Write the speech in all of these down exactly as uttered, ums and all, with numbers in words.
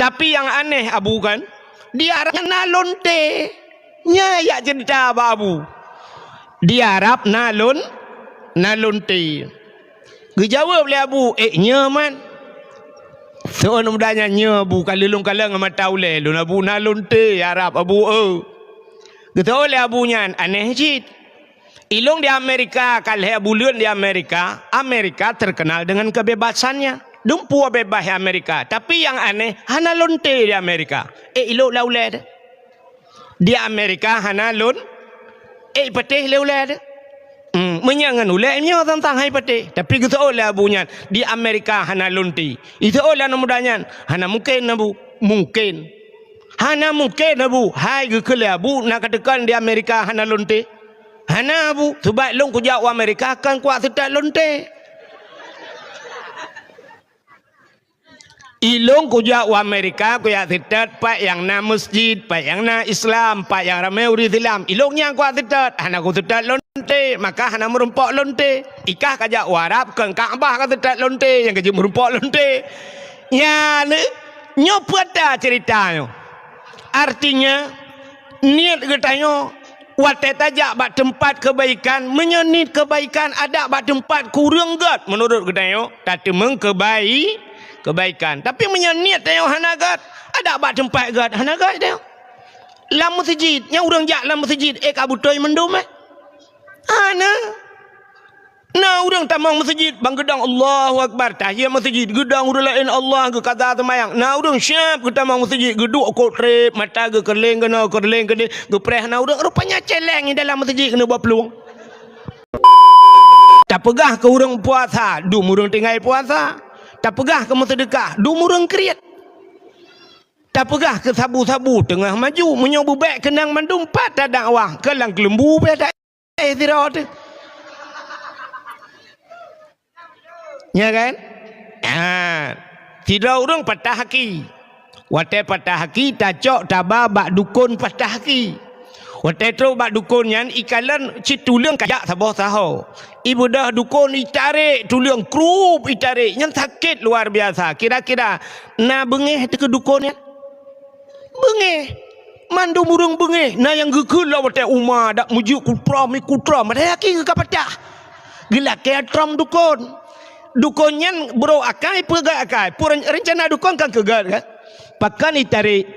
Tapi nyang aneh Abu kan, di Arab na lonte. Nyan jak ceurita bak Abu. Di Arab na lon-, na lonte. Geujaweueb lé Abu, "Eh, nyoe man." Soe muda nyan, "Nyoe Abu, ka lôn kalon ngon mata ulée lôn Abu, na lonte Arab Abu, eu." Geutanyong lé Abu nyan, "Aneh cit. Ilôn di Amerika, ka lhée buleuen di Amerika, Amerika terkenal dengan kebebasannya. Dumpeue bebas Amerika, tapi nyang aneh, hana lonte di Amerika." Eh, ilok lam ulée teuh. Di Amerika hana lon, eh, ipatéh lé ulée teuh. Hmm, meunyoe ngon ulée nyoe tantang hai patéh. Tapi geuteuôt lé Abu nyan, di Amerika hana lonte. Iteuôt lé aneuk muda nyan, hana mungken Abu. Mungken. Hana mungken Abu. Hai geukheun lé Abu, na kateukan di Amerika hana lonte. Hana Abu, sabab lôn kujak u Amerika kon kuat seutat lonte. Ilôn kujak u Amerika, kujak seutat pat nyang na meuseujid, pat nyang na Islam, pat nyang ramé ureuëng Islam. Ilôn nyang kuat seutat, hana kuseutat lonte, maka hana meurumpok lonte. Ikah kajak u Arab, kon Ka'bah kaseutat lonte, nyang kajak meurumpok lonte. Nyan, nyoe peue ata ceurita nyoe. Artinya, niet geutanyoe watée tajak bak teumpat keubaikan, meunyoe niet keubaikan adak bak teumpat kureueng gét, meunurot geutanyoe tateumeung keubai-, keubaikan. Tapi meunyoe niet tanyoe hana gét, adak bak teumpat gét, hana gét tanyoe. Lam meuseujid, nyang ureuëng jak lam meuseujid, eh, ka beutôi mandum, eh? Hana. Na ureuëng tamong meuseujid, ban geudong Allahu Akbar, tahiyat meuseujid, geudong ureuëng laén Allah, geukaza seumayang. Na ureuëng siab geutamong meuseujid, geuduek kot treb, mata geukeureuléng keunoe, keureuléng keudeh, geupreh na ureuëng, rupanya celeng di dalam meuseujid keuneuk bak plueng. Tapeugah keu ureuëng puasa, dum ureuëng tinggai puasa. Tapeugah keu meuseudeukah, dum ureuëng kriet. Tapeugah keu sabu-sabu teungoh maju, meunyoe beubek keunong mandum pat tadakwah, keu lam keuleumbu beh ta-, eh, sidroe teuh. Nya kan? Ha, sidroe ureuëng patah aki. Watée patah aki, tacok taba bak dukon patah aki. Watée trok bak dukon nyan, ikalon cit tuleueng kajak saboh saho. Ibeudôh dukon itarek tuleueng, krup itarek, nyan sakét luar biasa. Kira-kira na beungéh teuh keu dukon nyan? Beungéh. Mandum ureuëng beungéh. Na nyang geukheun lom watée uma dak meujeuet kutrom, i kutrom. Padahai aki geuh ka patah. Geulakée trom dukon. Dukon nyan brok akai, peugét akai. Peue ren-, reuncana dukon kan keu gét kan? Pakon itarek?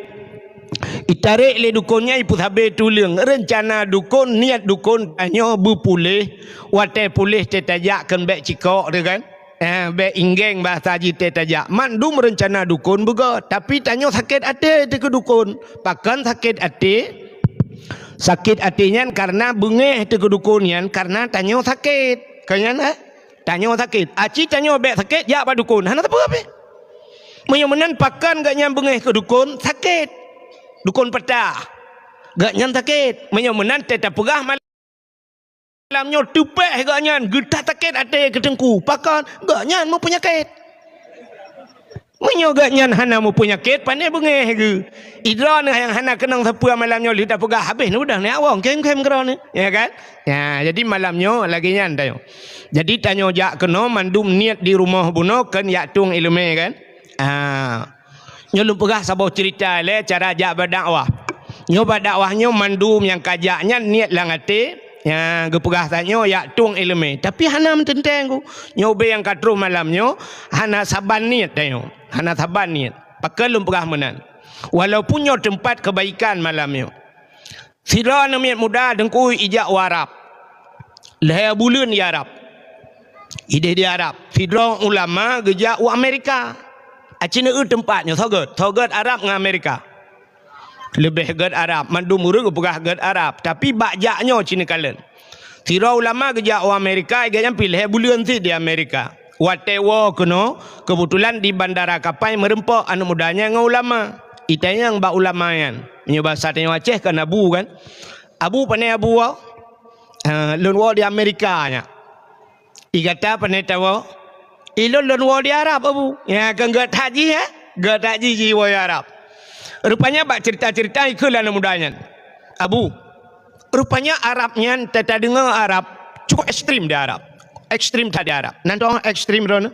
Itarek lé dukon nyan ipeusabe tuleueng. Reuncana dukon, niet dukon tanyoe beupuléh. Watée puléh teuh tajak keu bék cikok teuh kan? Eh, bék inggeng bahasa jih teuh tajak. Mandum reuncana dukon beugét, tapi tanyoe sakét até teuh keu dukon. Pakon sakét até? Sakét até nyan kareuna beungéh teuh keu dukon nyan kareuna tanyoe sakét. Ka nyan, eh? Tanyoe sakét. Aci tanyoe bék sakét, jak bak dukon. Hana sapeue pih. Meunyoe meunan pakon gobnyan beungéh keu dukon, sakét. Dukon patah. Gobnyan sakét. Meunyoe meunan teuh tapeugah mal- Malam nyoe teupéh gobnyan, geutah sakét até keu teungku. Pakon? Gobnyan meupeunyakét. Meunyoe gobnyan hana meupeunyakét, pane beungéh geuh. Idroeneuh nyang hana keunong sapeue malam nyoe lheueh tapeugah habéh neuh udah neuh awong kém-kém keudroeneuh. Ya kan? Ya, jadi malam nyoe lagée nyan tanyoe. Jadi tanyoe jak keunoe mandum niet di rumoh bunoe kon jak tueng iéleumé kan? Ah. Nyoe lôn peugah saboh ceurita lé cara jak bak dakwah. Nyoe bak dakwah nyoe mandum nyang ka jak nyan niet lam até, nyang geupeugah tanyoe jak tueng iéleumé. Tapi hana meuteunteng ku. Nyoe ubé nyang ka troh malam nyoe hana saban niet tanyoe. Hana saban niet. Pakon lôn peugah meunan. Walaupun nyoe teumpat keubaikan malam nyoe. Sidroe aneuk miet muda teungku ijak u Arab. Lhée buleuen di Arab. Ideh di Arab. Sidroe ulama geujak u Amerika. Aci neueu teumpat nyoe soe gét. Soe gét Arab ngon Amerika. Leubeh gét Arab. Mandum ureuëng geupeugah gét Arab. Tapi bak jak nyoe ci neukalon. Sidroe ulama geujak u Amerika, gét nyan pih lhée buleuen cit di Amerika. Watée woe keunoe, keubeutulan di bandara Kapai meureumpok aneuk muda nyan ngon ulama. Itanyong bak ulama nyan. Meunyoe basa tanyoe Aceh kan Abu kan? Abu, pane Abu woe? Ah, lôn woe di Amerika nyan. Igata pane tawoe? Ilôn lôn woe di Arab, Abu. Ya, kan gét that jih, ya? Gét that jih jiwoe di Arab. Rupanya bak ceurita-ceurita ikheun lé aneuk muda nyan. Abu, rupanya Arab nyan, ta-, tadeungoe Arab, cukup ekstrem di Arab. Ekstrem that di Arab. Nan dong ekstrem droeneuh.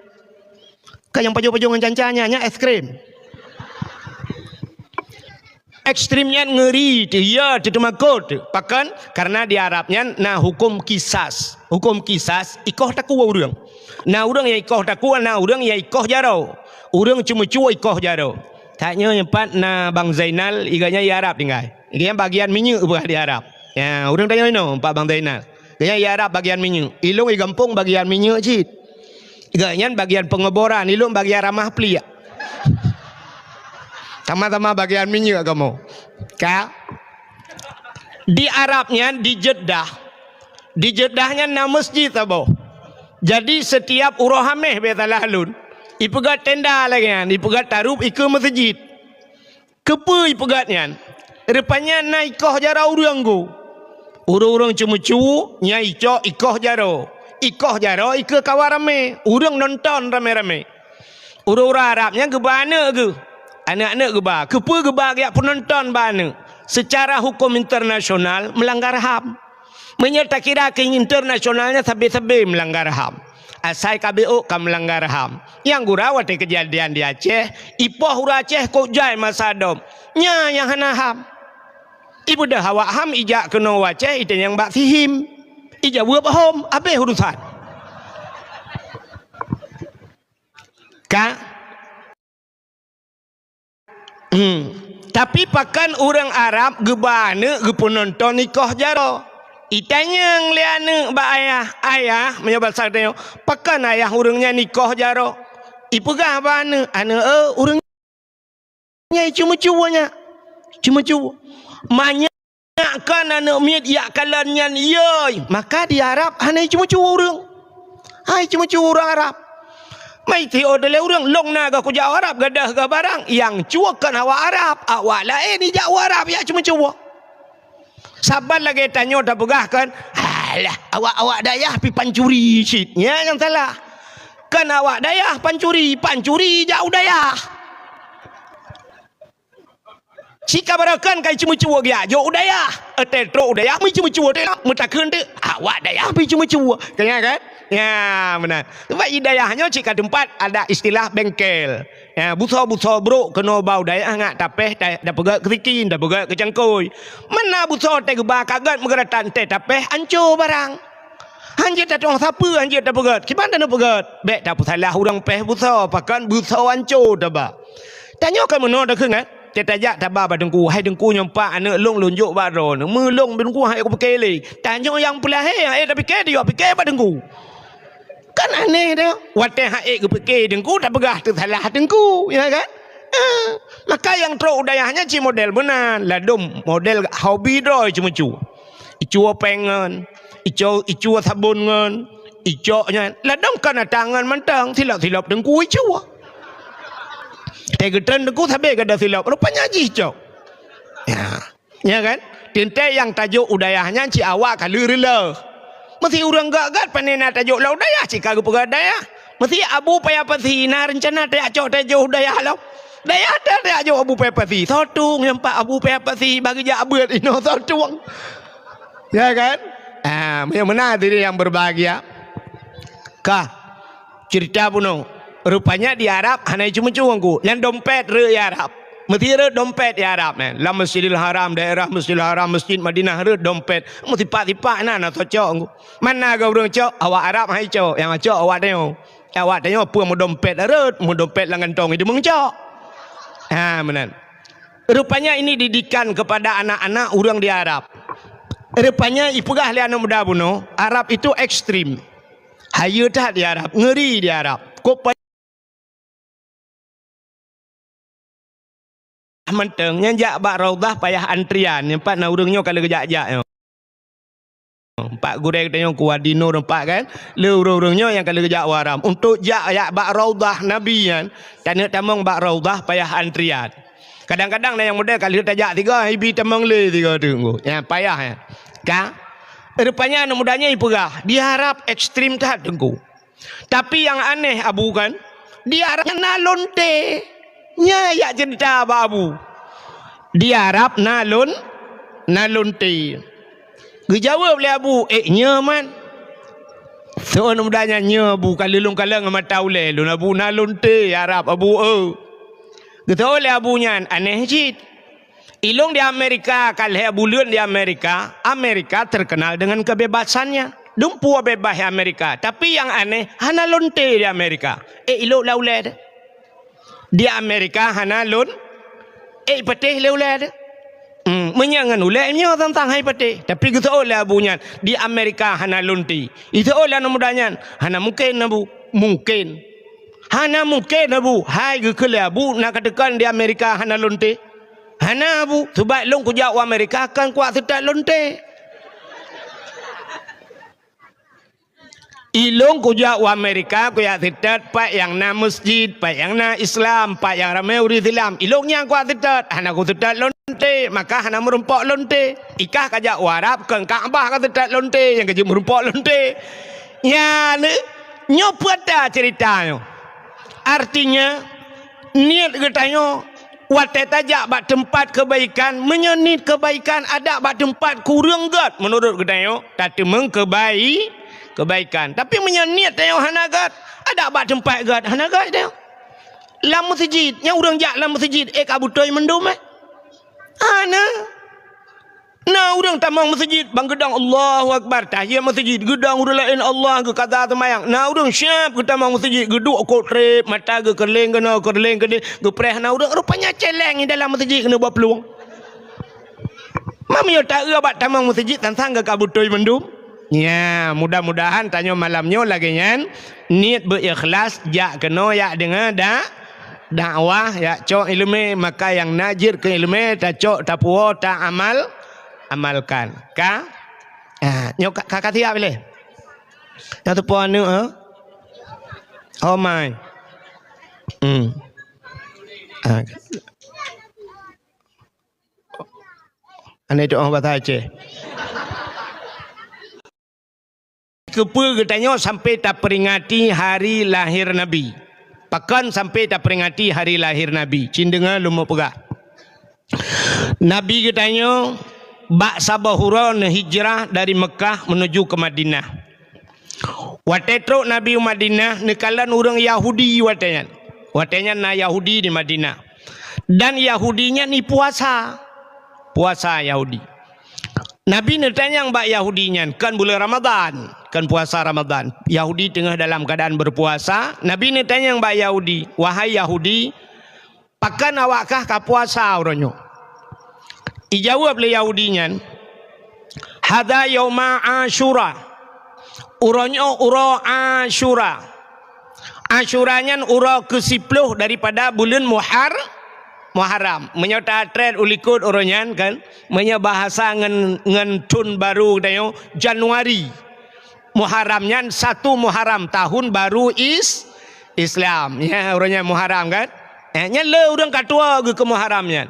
Ka nyang pajoh-pajoh ngon canca nyan, nyan ekstrem. Ekstrem nyan ngeuri teuh, ya, teuh teumakot teuh. Pakon? Karena di Arab nyan na huköm kisas. Huköm kisas, ikoh takue ureuëng. Na ureuëng nyang ikoh takue, na ureuëng nyang ikoh jaroe. Ureuëng ceumeucue ikoh jaroe. Tanyoe nyoe pat na Bang Zainal, i gobnyan i Arab tinggai. Gobnyan bagian minyeuk peugah di Arab. Ya, ureuëng tanyoe inoe pat Bang Zainal. Gobnyan i Arab bagian minyeuk. Ilôn i gampông bagian minyeuk cit. Gobnyan bagian pengoboran, ilôn bagian ramah pliek. Sama-sama bagian minyeuk kamoe. Ka? Di Arab nyan, di Jeddah. Di Jeddah nyan na masjid saboh. Jadi, setiap uroe Hameh, bèk salah lôn, ipeugöt tenda lagèe nyan, ipeugöt tarôp ikeue masjid. Keupeue ipeugöt nyan? Rupanya na ikoh jaroe ureuëng gu. Ureuëng-ureuëng ceumeucue, nyan icok ikoh jaroe. Ikoh jaroe ikeue kawan ramé. Ureuëng nonton ramé-ramé. Ureuëng-ureuëng Arab nyan geuba aneuëk geuh. Aneuëk-aneuëk geuba. Keupeue geuba geujak peunonton bak aneuëk? Seucara huköm internasional meulanggar ham. Meunyoe takira keu internasional nyan sabe-sabe meulanggar ham. Asai K B O ka meulanggar ham. Nyang gura watèe keujadian di Aceh, ipoh ureuëng Aceh kok jai masa dom. Nyan nyang hana ham. Ibeudôh awak ham ijak keunoe u Aceh itanyong bak SIHIM. Ijaweueb hom, habéh urusan. Ka? Hmm. Tapi pakon ureuëng Arab geuba aneuëk geupeunonton ikoh jaroe? Itanyong lé aneuëk bak ayah, "Ayah," meunyoe basa tanyoe, "pakon ayah ureuëng nyan ikoh jaroe?" Ipeugah bak aneuëk, "Aneuëk, eh, ureuëng nyan ceumeucue nyan. Ceumeucue." Manya Nyak kon aneuëk miet jak kalon nyan, yoi. Maka di Arab hana jiceumeucue ureuëng. Hai ceumeucue ureuëng Arab. Mai tiôk lé ureuëng, lôn na geuh kujak u Arab, gadôh geuh barang. Nyang cue kon awak Arab, awak laén ijak u Arab jak ceumeucue. Saban lagèe tanyoe tapeugah kon, "Alah, awak-awak dayah pih pancuri cit." Nyan nyang salah. Kon awak dayah pancuri, pancuri jak u dayah. Cit ka barokon ka jiceumeucue geujak jok u dayah. Watèe trok u dayah, meuceumeucue teuk, meutakheun teuk, awak dayah pih ceumeucue. Ka nyan kan? Ya, meunan. Sebab i dayah nyoe cit ka teumpat ada istilah bengkel. Ya, busoe-busoe brok keunoe ba u dayah ngat tapéh, ta-, tapeugöt keu sikin, tapeugöt keu cangkôi. Meunan busoe watèe geuba ka göt meugeuratan teuh tapéh, anco barang. Hanjeuet tatueng sapeue, hanjeuet tapeugöt. Kiban taneuk peugöt? Bèk tapeusalah ureuëng péh busoe, pakon busoe anco taba. Tanyoe ka meunoe takheun, eh? Teuh tajak taba bak teungku, "Hai teungku, nyoe pat aneuëk lôn, lôn jok bak droeneuh. Meulôn teungku han ék kupike lé." Tanyoe nyang peulahé, han ék tapike, tajak pike bak teungku. Kan aneh teuh. Watèe han ék geupike teungku, tapeugah teusalah teungku, ya kan? Eh, maka nyang trok u dayah nyan cit model meunan, ladôm model hobi droe ceumeucue. Icue péng ngon, icue, icue sabon ngon, icok nyan. Ladôm kon ata ngon mantong, silop-silop teungku icue. Teuh geutreun teungku sabé gadôh silop, rupanya jih cok. Ya. Ya kan? Teuntèe nyang tajok u dayah nyan cit awak ka lheueh reuloh. Meusé ureuëng göt-göt pane na tajok lom u dayah cit ka geupeugöt dayah. Meusé Abu Paya Pasi na reuncana tajak cok tajok u dayah lom. Dayah ta-, tajak jok Abu Paya Pasi. Soe tueng nyang pat Abu Paya Pasi bagi jak beuet inoe soe tueng. Ya kan? Ah, meunan hadirin yang berbahagia. Ka. Ceurita bunoe. Rupanya di Arab hana jiceumeucue teungku. Nyan dompet rhot di Arab. Meusé rhot dompet di Arab nyan. Lam Masjidil Haram, daerah Masjidil Haram, Masjid Madinah rhot dompet. Meusipak-sipak na, na socok teungku. Mana geuh ureuëng cok, awak Arab hai cok. Nyang cok awak tanyoe. Awak tanyoe peue meudompet rhot, meudompet lam kantong itu meucok. Ha, meunan. Rupanya ini didikan kepada anak-anak ureuëng di Arab. Rupanya ipeugah lé aneuëk muda bunoe, Arab itu ekstrem. Hayeue that di Arab, ngeuri di Arab. Kok pa-, mantong, nyang jak bak Raudhah payah antrian, nyang pat na ureuëng nyoe ka lheueh geujak-jak nyoe. Pak gurèe geutanyoe ku Wadi Nur empat kan, lé ureuëng-ureuëng nyoe nyang ka lheueh geujak u Haram. Untuk jak, jak bak Raudhah Nabi nyan, taneuk tamong bak Raudhah payah antrian. Kadang-kadang na nyang model ka lheueh tajak tiga, ibi tamong lé tiga teungku. Nyan payah nyan. Ka? Rupanya aneuëk muda nyan ipeugah, di Arab ekstrem that teungku. Tapi nyang aneh Abu kan, di Arab na lonte. Nyan jak ceurita bak Abu. Di Arab na lon-, na lonte. Geujaweueb lé Abu, "Eh, nyoe man." Soe aneuëk muda nyan, "Nyoe Abu, ka lheueh lôn kalon ngon mata ulèe lôn Abu, na lonte Arab Abu, eu." Geutanyong lé Abu nyan, "Aneh cit. Ilong di Amerika, ka lhèe buleuen di Amerika, Amerika terkenal dengan kebebasannya. Dumpeue bebas di Amerika, tapi nyang aneh hana lonte di Amerika. Eh, ilok lam ulèe teuh. Di Amerika hana lon, eh, patéh lé ulèe teuh. Hmm, meunyo ngon ulèe nyoe tantang hai patéh. Tapi geuseuôt lé abu nyan, di Amerika hana lonte. Iseuôt lé aneuk muda nyan, hana mungken, Abu. Mungken. Hana mungken, Abu. Hai geukheun lé abu, na kateukan di Amerika hana lonte? Hana, Abu. Sabab lôn kujak u Amerika kon kuat seutôt lonte. Ilôn kujak u Amerika, kujak seutôt pat nyang na meuseujid, pat nyang na Islam, pat nyang ramé ureueng Islam. Ilôn nyan kuat seutôt, hana kuseutôt lonte, maka hana meurumpok lonte. Ikah kajak u Arab, kon Ka'bah kaseutôt lonte, nyang kajak meurumpok lonte. Nyan, nyoe peue ata ceurita nyoe. Artinya, niet geutanyoe watèe tajak bak teumpat keubaikan, meunyoe niet keubaikan adak bak teumpat kureueng gèt, meunurot geutanyoe tateumeung keubai-, keubaikan. Tapi meunyoe niet tanyoe hana gèt, adak bak teumpat gèt, hana gèt tanyoe. Lam meuseujid, nyang ureueng jak lam meuseujid, eh, ka beutôi mandum, eh? Hana. Na ureueng tamong meuseujid, ban geudong Allahu Akbar, tahiyat meuseujid, geudong ureueng laén Allah geukaza seumayang. Na ureueng siap geutamong meuseujid, geuduek kot trép, mata geukeureuléng keunoe, keureuléng keudéh, geupreh na ureueng, rupanya céléng di dalam meuseujid keuneuk ba plueng. Meunyoe taeu bak tamong meuseujid, sang-sang geuka beutôi mandum. Nya, mudah-mudahan tanyoe malam nyoe lagèe nyan, niet beu-ikhlas, jak keunoe, jak deungoe dak-, dakwah, jak cok ileumèe, maka nyang na jeuet keu ileumèe tacok, tapuwoe, taamal-, amalkan. Ka? Ah, nyoe ka, ka, ka siap lé? Nyang teupeue aneuk, ha? Oh my. Hmm. Ah. Aneuk itu oh bahasa Aceh. Keupeue geutanyoe sampai taperingati hari lahir Nabi? Pakon sampai taperingati hari lahir Nabi? Cit deungoe lôn meupeugah. Nabi geutanyoe bak saboh uroe neuhijrah dari Meukah meunuju ke Madinah. Watèe trok Nabi u Madinah, neukalon ureueng Yahudi watèe nyan. Watèe nyan na Yahudi di Madinah. Dan Yahudi nyan ipuasa. Puasa Yahudi. Nabi neutanyong bak Yahudi nyan, kon buleuen Ramadhan, kon puasa Ramadhan. Yahudi teungoh dalam keuadaan beupuasa. Nabi neutanyong bak Yahudi, "Wahai Yahudi, pakon awak kah ka puasa uroe nyoe?" Ijaweueb lé Yahudi nyan, "Hadza yauma Asyura." Uroe nyoe uroe Asyura. Asyura nyan uroe keusiploh daripada buleuen Muhar-, Muharram. Meunyoe tatrét u likot uroe nyan kan, meunyoe bahasa ngon, ngon thon barô geutanyoe, Januari. Muharram nyan satu Muharram, tahun baru Is-, Islam. Ya, uroe nyan Muharram kan? Eh, nyan le ureueng ka tuwoe geuh keu Muharram nyan.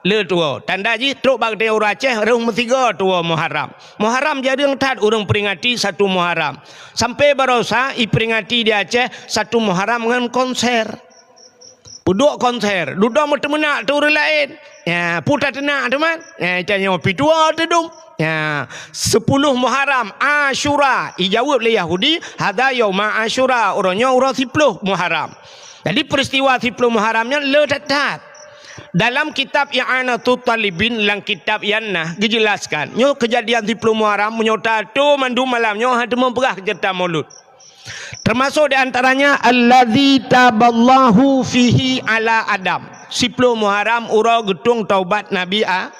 Le tuwoe. Tanda jih trok bak geutanyoe ureueng Aceh, rhöh meusigoe tuwoe Muharram. Muharram jareueng that ureueng peringati satu Muharram. Sampai barosa iperingati di Aceh satu Muharram ngon konser. Peuduek konser, dudoe meuteumeunak teu ureueng laén. Ya, peue tateunak teuma? Ya, tanyoe pih tuwoe teudum. Ya, siploh Muharram, Asyura. Ijaweueb lé Yahudi, "Hadza yauma Asyura." Uroe nyoe uroe siploh Muharram. Jadi, peristiwa siploh Muharram nyan le that-that. Dalam kitab I'anatut Talibin, lam kitab nyan na geujelaskan, nyoe keujadian siploh Muharram, meunyoe tateupeue mandum malam nyoe, hana teumeupeugah ceurita Maulud. Termasuk di antaranya, "Allazi taballahu fihi ala Adam." Siploh Muharram uroe geutueng taubat Nabi A-,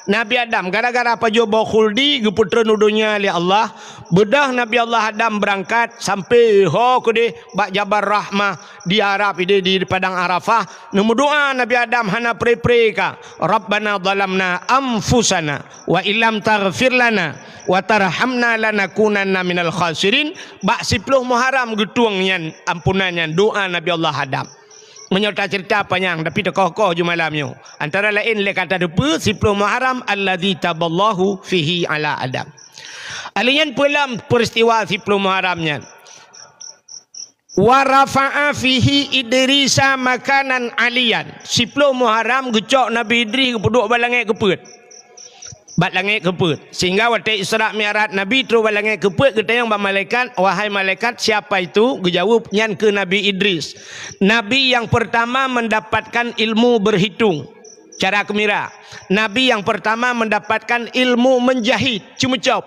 Nabi Adam. Gara-gara pajoh boh khuldi geupeutreun u donya lé Allah, beudôh Nabi Allah Adam beurangkat sampai ho keudeh bak Jabal Rahmah di Arab, di, di Padang Arafah. Neumeudoa Nabi Adam hana pre-pre ka, "Rabbana zalamna anfusana wa illam taghfir lana wa tarhamna lanakunanna minal khasirin." Bak siploh Muharram geutueng nyan ampunan nyan doa Nabi Allah Adam. Meunyoe taceurita panyang, tapi teukoh-koh ju malam nyoe. Antara laén lé ka tateupeue siploh Muharram, "Allazi taballahu fihi ala Adam." Alheuh nyan peue lam peristiwa siploh Muharram nyan? "Wa rafa'a fihi Idrisa makanan aliyan." Siploh Muharram geucok Nabi Idris geupeuduek bak langét keupeuet. Bak langét keupeuet. Sehingga watée Isra Mi'raj Nabi trok bak langét keupeuet, geutanyong bak malaikat, "Wahai malaikat, siapa itu?" Geujaweueb, "Nyan keuh Nabi Idris, nabi yang pertama mendapatkan ilmu berhitung." Cara keumira, Nabi nyang peurtama meundapatkan ilmu meunjahit, ceumeucôb.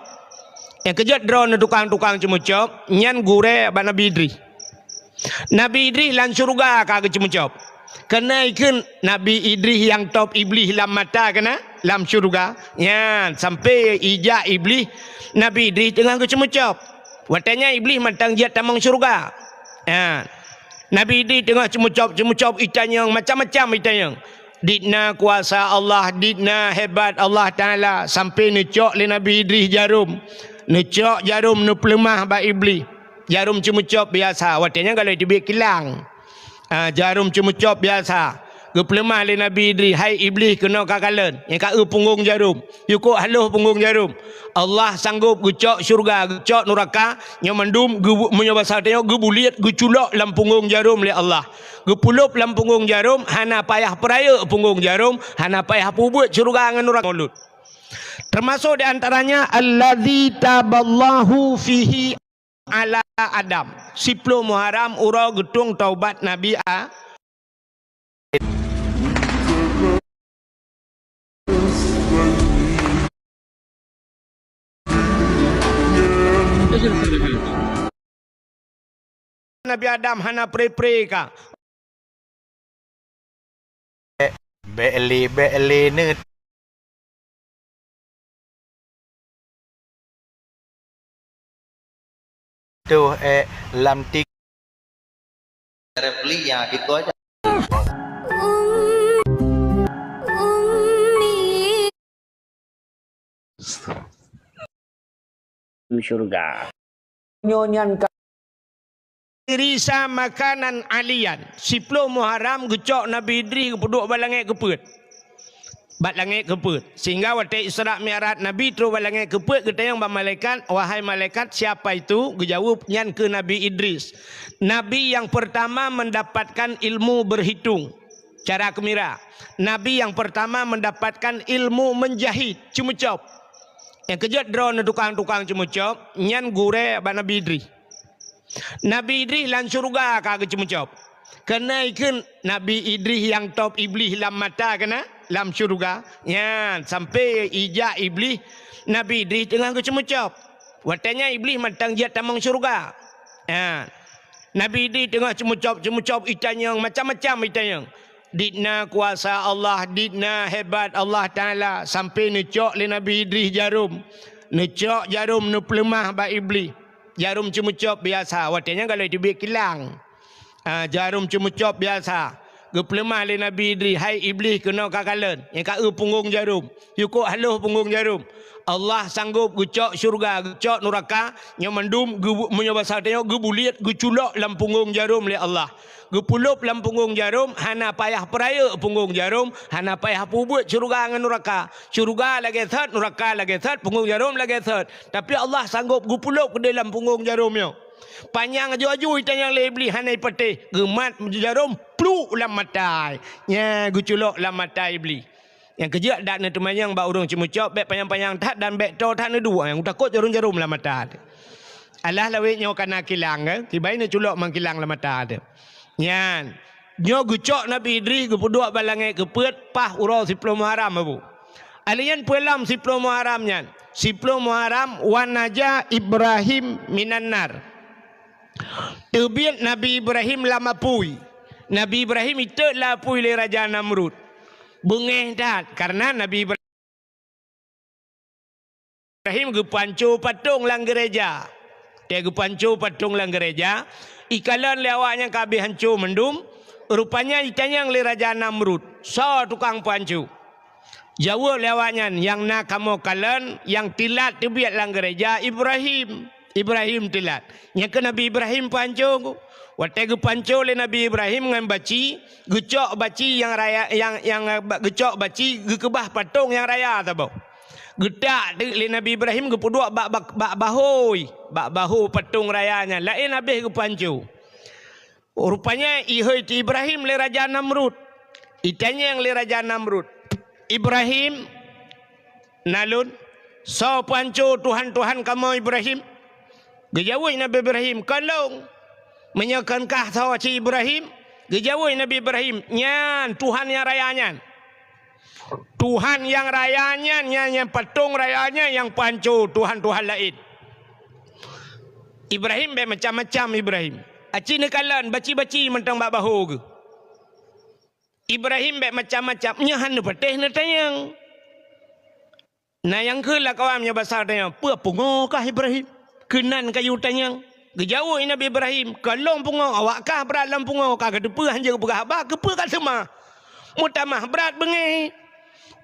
Nyang keujeuet droeneuh tukang-tukang ceumeucôb, nyan gurée bak Nabi Idris. Nabi Idris lam syeuruga ka geuceumeucôb. Keuneuk kheun Nabi Idris nyang tôb Iblih lam mata keunan lam syeuruga. Nyan, sampoe ijak Iblih, Nabi Idris teungoh geuceumeucôb. Watée nyan Iblih mantong jeuet tamong syeuruga. Nyan. Nabi Idris teungoh ceumeucôb-ceumeucôb itanyong, macam-macam itanyong. Dit na kuasa Allah, dit na hebat Allah Taala, sampoe neucok lé Nabi Idris jarom. Neucok jarom, neupeuleumah bak Iblih. Jarom ceumeucôb biasa, watée nyan galak teubiet kilang. Ah, jarom ceumeucôb biasa. Geupeuleumah lé Nabi Idris, "Hai Iblih, keunoe kakalon, nyang ka eu punggong jarom. Yukok haloh punggong jarom. Allah sanggôp geucok syeuruga, geucok nuraka, nyoe mandum geu-, meunyoe basa tanyoe geubuliet, geuculok lam punggong jarom lé Allah. Geupulop lam punggong jarom, hana payah peurayeuk punggong jarom, hana payah peubuet syeuruga ngon nuraka." Teumasok di antaranya, "Allazi taballahu fihi ala Adam." Siploh Muharram uroe geutueng taubat Nabi A-, Nabi Adam hana pre-pre ka. Bèk lé, bèk lé neutoh ék lam tik. Replik ya, gitu aja. Syurga. Nyoe nyan ka Idrisa makanan aliyan. Siploh Muharram geucok Nabi Idris geupeuduek bak langét keupeuet. Bak langét keupeuet. Sehingga watée Isra Mi'raj Nabi trok bak langét keupeuet geutanyong bak malaikat, "Wahai malaikat, siapa itu?" Geujaweueb, "Nyan keuh Nabi Idris. Nabi yang pertama mendapatkan ilmu berhitung." Cara keumira. Nabi nyang peurtama meundapatkan ilmu meunjahit, ceumeucôb. Nyang keujeuet droeneuh tukang-tukang ceumeucôb, nyan gurée bak Nabi Idris. Nabi Idris lam syeuruga ka geuceumeucôb. Keuneuk kheun Nabi Idris nyang tôb Iblih lam mata keunan lam syeuruga. Nyan, sampoe ijak Iblih, Nabi Idris teungoh geuceumeucôb. Watée nyan Iblih mantong jeuet tamong syeuruga. Nyan. Nabi Idris teungoh ceumeucôb-ceumeucôb itanyong, macam-macam itanyong. Dit na kuasa Allah, dit na hebat Allah Taala, sampoe neucok lé Nabi Idris jarom. Neucok jarom, neupeuleumah bak Iblih. Jarom ceumeucôb biasa, watée nyan galak teubiet kilang. Ah, jarom ceumeucôb biasa. Geupeuleumah lé Nabi Idris, "Hai Iblih, keunoe kakalon, nyang ka eu punggong jarom. Yukok haloh punggong jarom. Allah sanggôp geucok syeuruga, geucok nuraka, nyoe mandum geu-, meunyoe basa tanyoe geubuliet, geuculok lam punggong jarom lé Allah. Geupulop lam punggong jarom, hana payah peurayeuk punggong jarom, hana payah peubuet syeuruga ngon nuraka. Syeuruga lagée that, nuraka lagée that, punggong jarom lagée that. Tapi Allah sanggôp geupulop keudeh lam punggong jarom nyoe." Panyang aju-aju itanyong lé Iblih hana ipatéh, geumat jarom pluk lam mata. Nyan geuculok lam mata Iblih. Nyang keujeuet dak neuteumanyong bak ureuëng ceumeucôb, bék panyang-panyang that dan bék toe that neuduek, nyang takot jarom-jarom lam mata. Alah lawét nyoe kana kilang, eh? Kibai neuculok meukilang lam mata teuh. Nyan, nyoe geucok Nabi Idris geupeuduek bak langét keupeuet paih uroe siploh Muharram, Abu. Alèh nyan peue lom siploh Muharram nyan? Siploh Muharram, "Wa naja Ibrahim minan nar." Teubiet Nabi Ibrahim lam apui. Nabi Ibrahim itot lam apui lé Raja Namrud. Beungéh that, kareuna Nabi Ibrahim Ibrahim geupanco patong lam geureja. Watée geupanco patong lam geureja, ikalon lé awaknyan ka habéh hanco mandum, rupanya itanyong lé Raja Namrud, "Soe tukang panco?" Jaweueb lé awaknyan, "Nyang na kamoe kalon, nyang teulat teubiet lam geureja Ibrahim." Ibrahim teulat. Nyan keuh Nabi Ibrahim panco. Watée geupanco lé Nabi Ibrahim ngon baci, geucok baci nyang raya, nyang, nyang, eh, geucok baci geukeubah patong nyang raya saboh. Geutak teuk lé Nabi Ibrahim geupeuduek bak, bak, bak bahôi, bak bahô patong raya nyan, laén habéh geupanco. Rupanya ihôi teu Ibrahim lé Raja Namrud. Itanyong lé Raja Namrud, "Ibrahim, na lôn, soe panco tuhan-tuhan kamoe Ibrahim?" Geujaweueb Nabi Ibrahim, "Kon lôn." "Meunyoe kon kah soe cit Ibrahim?" Geujaweueb Nabi Ibrahim, "Nyan tuhan nyang raya nyan." Tuhan nyang raya nyan, nyang, nyang patong raya nyan nyang peuhanco tuhan-tuhan laén. Ibrahim bèk macam-macam Ibrahim. Aci neukalon baci-baci mantong bak bahô geuh. Ibrahim bèk macam-macam, nyan hana patéh neutanyong. Na nyang kheun lam kawan meunyoe basa tanyong, "Peue pungoe kah Ibrahim? Keunan kayue tanyong." Geujaweueb Nabi Ibrahim, "Ka lôn pungoe, awak kah brat lôn pungoe, ka kateupeue hanjeuet peugah haba, keupeue ka seumah? Meutamah brat beungéh."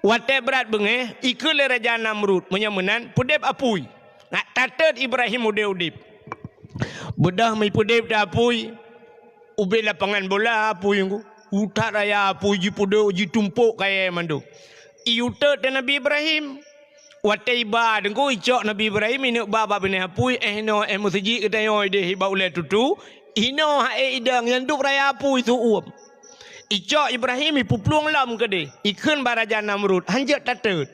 Watèe brat beungéh, ikheun lé Raja Namrud, "Meunyoe meunan, peudép apui." Nak tateut Ibrahim udép-udép. Beudôh meupeudép teuh apui, ubé lapangan bola apui ngon. Utak raya apui jipeudép, jitumpôk kayèe mandum. Iyue teut teuh Nabi Ibrahim. Watèe iba teungku icok Nabi Ibrahim ineuk ba bak binéh apui, eh inoe eh meuseujid geutanyoe idéh bak ulèe tutu, inoe ha'é idong nyang dub raya apui su uem. Icok Ibrahim ipeuplueng lom keudéh, ikheun bak Raja Namrud, hanjeuet tateut.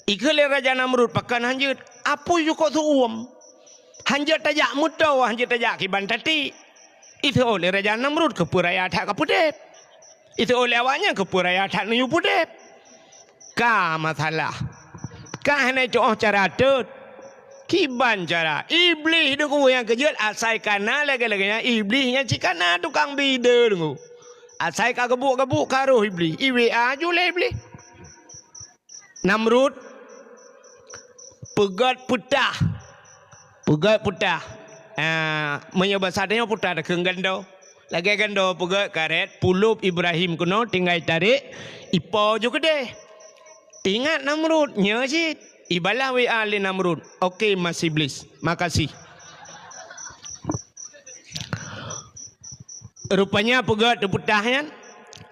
Ikheun lé Raja Namrud, "Pakon hanjeuet? Apui cukôp su uem. Hanjeuet tajak meutoe, hanjeuet tajak kiban tatiek." Iseuôt lé Raja Namrud, "Keupeue raya that kapeudép?" Iseuôt lé awaknyan, "Keupeue raya that neuyue peudép?" Ka masalah. Ka hana tu'oh cara teut. Kiban cara? Iblih deungoe nyang keujeuet asai kana lagèe-lagèe nyan. Iblih nyan cit kana tukang bi ide deungoe. Asai ka geubuek-geubuek ka roh Iblih. I W A ju lé Iblih. Namrud peugöt peutah. Peugöt peutah. Ah, meunyoe basa tanyoe peutah takheun gando. Lagèe gando peugöt karét, pulôb Ibrahim keunoe tinggai tarek, ipo ju keudéh. Ingat Namrud, nyoe cit. Ibalah W A lé Namrud. Oke, Mas Iblis. Makasih. Rupanya peugöt teuh peutah nyan.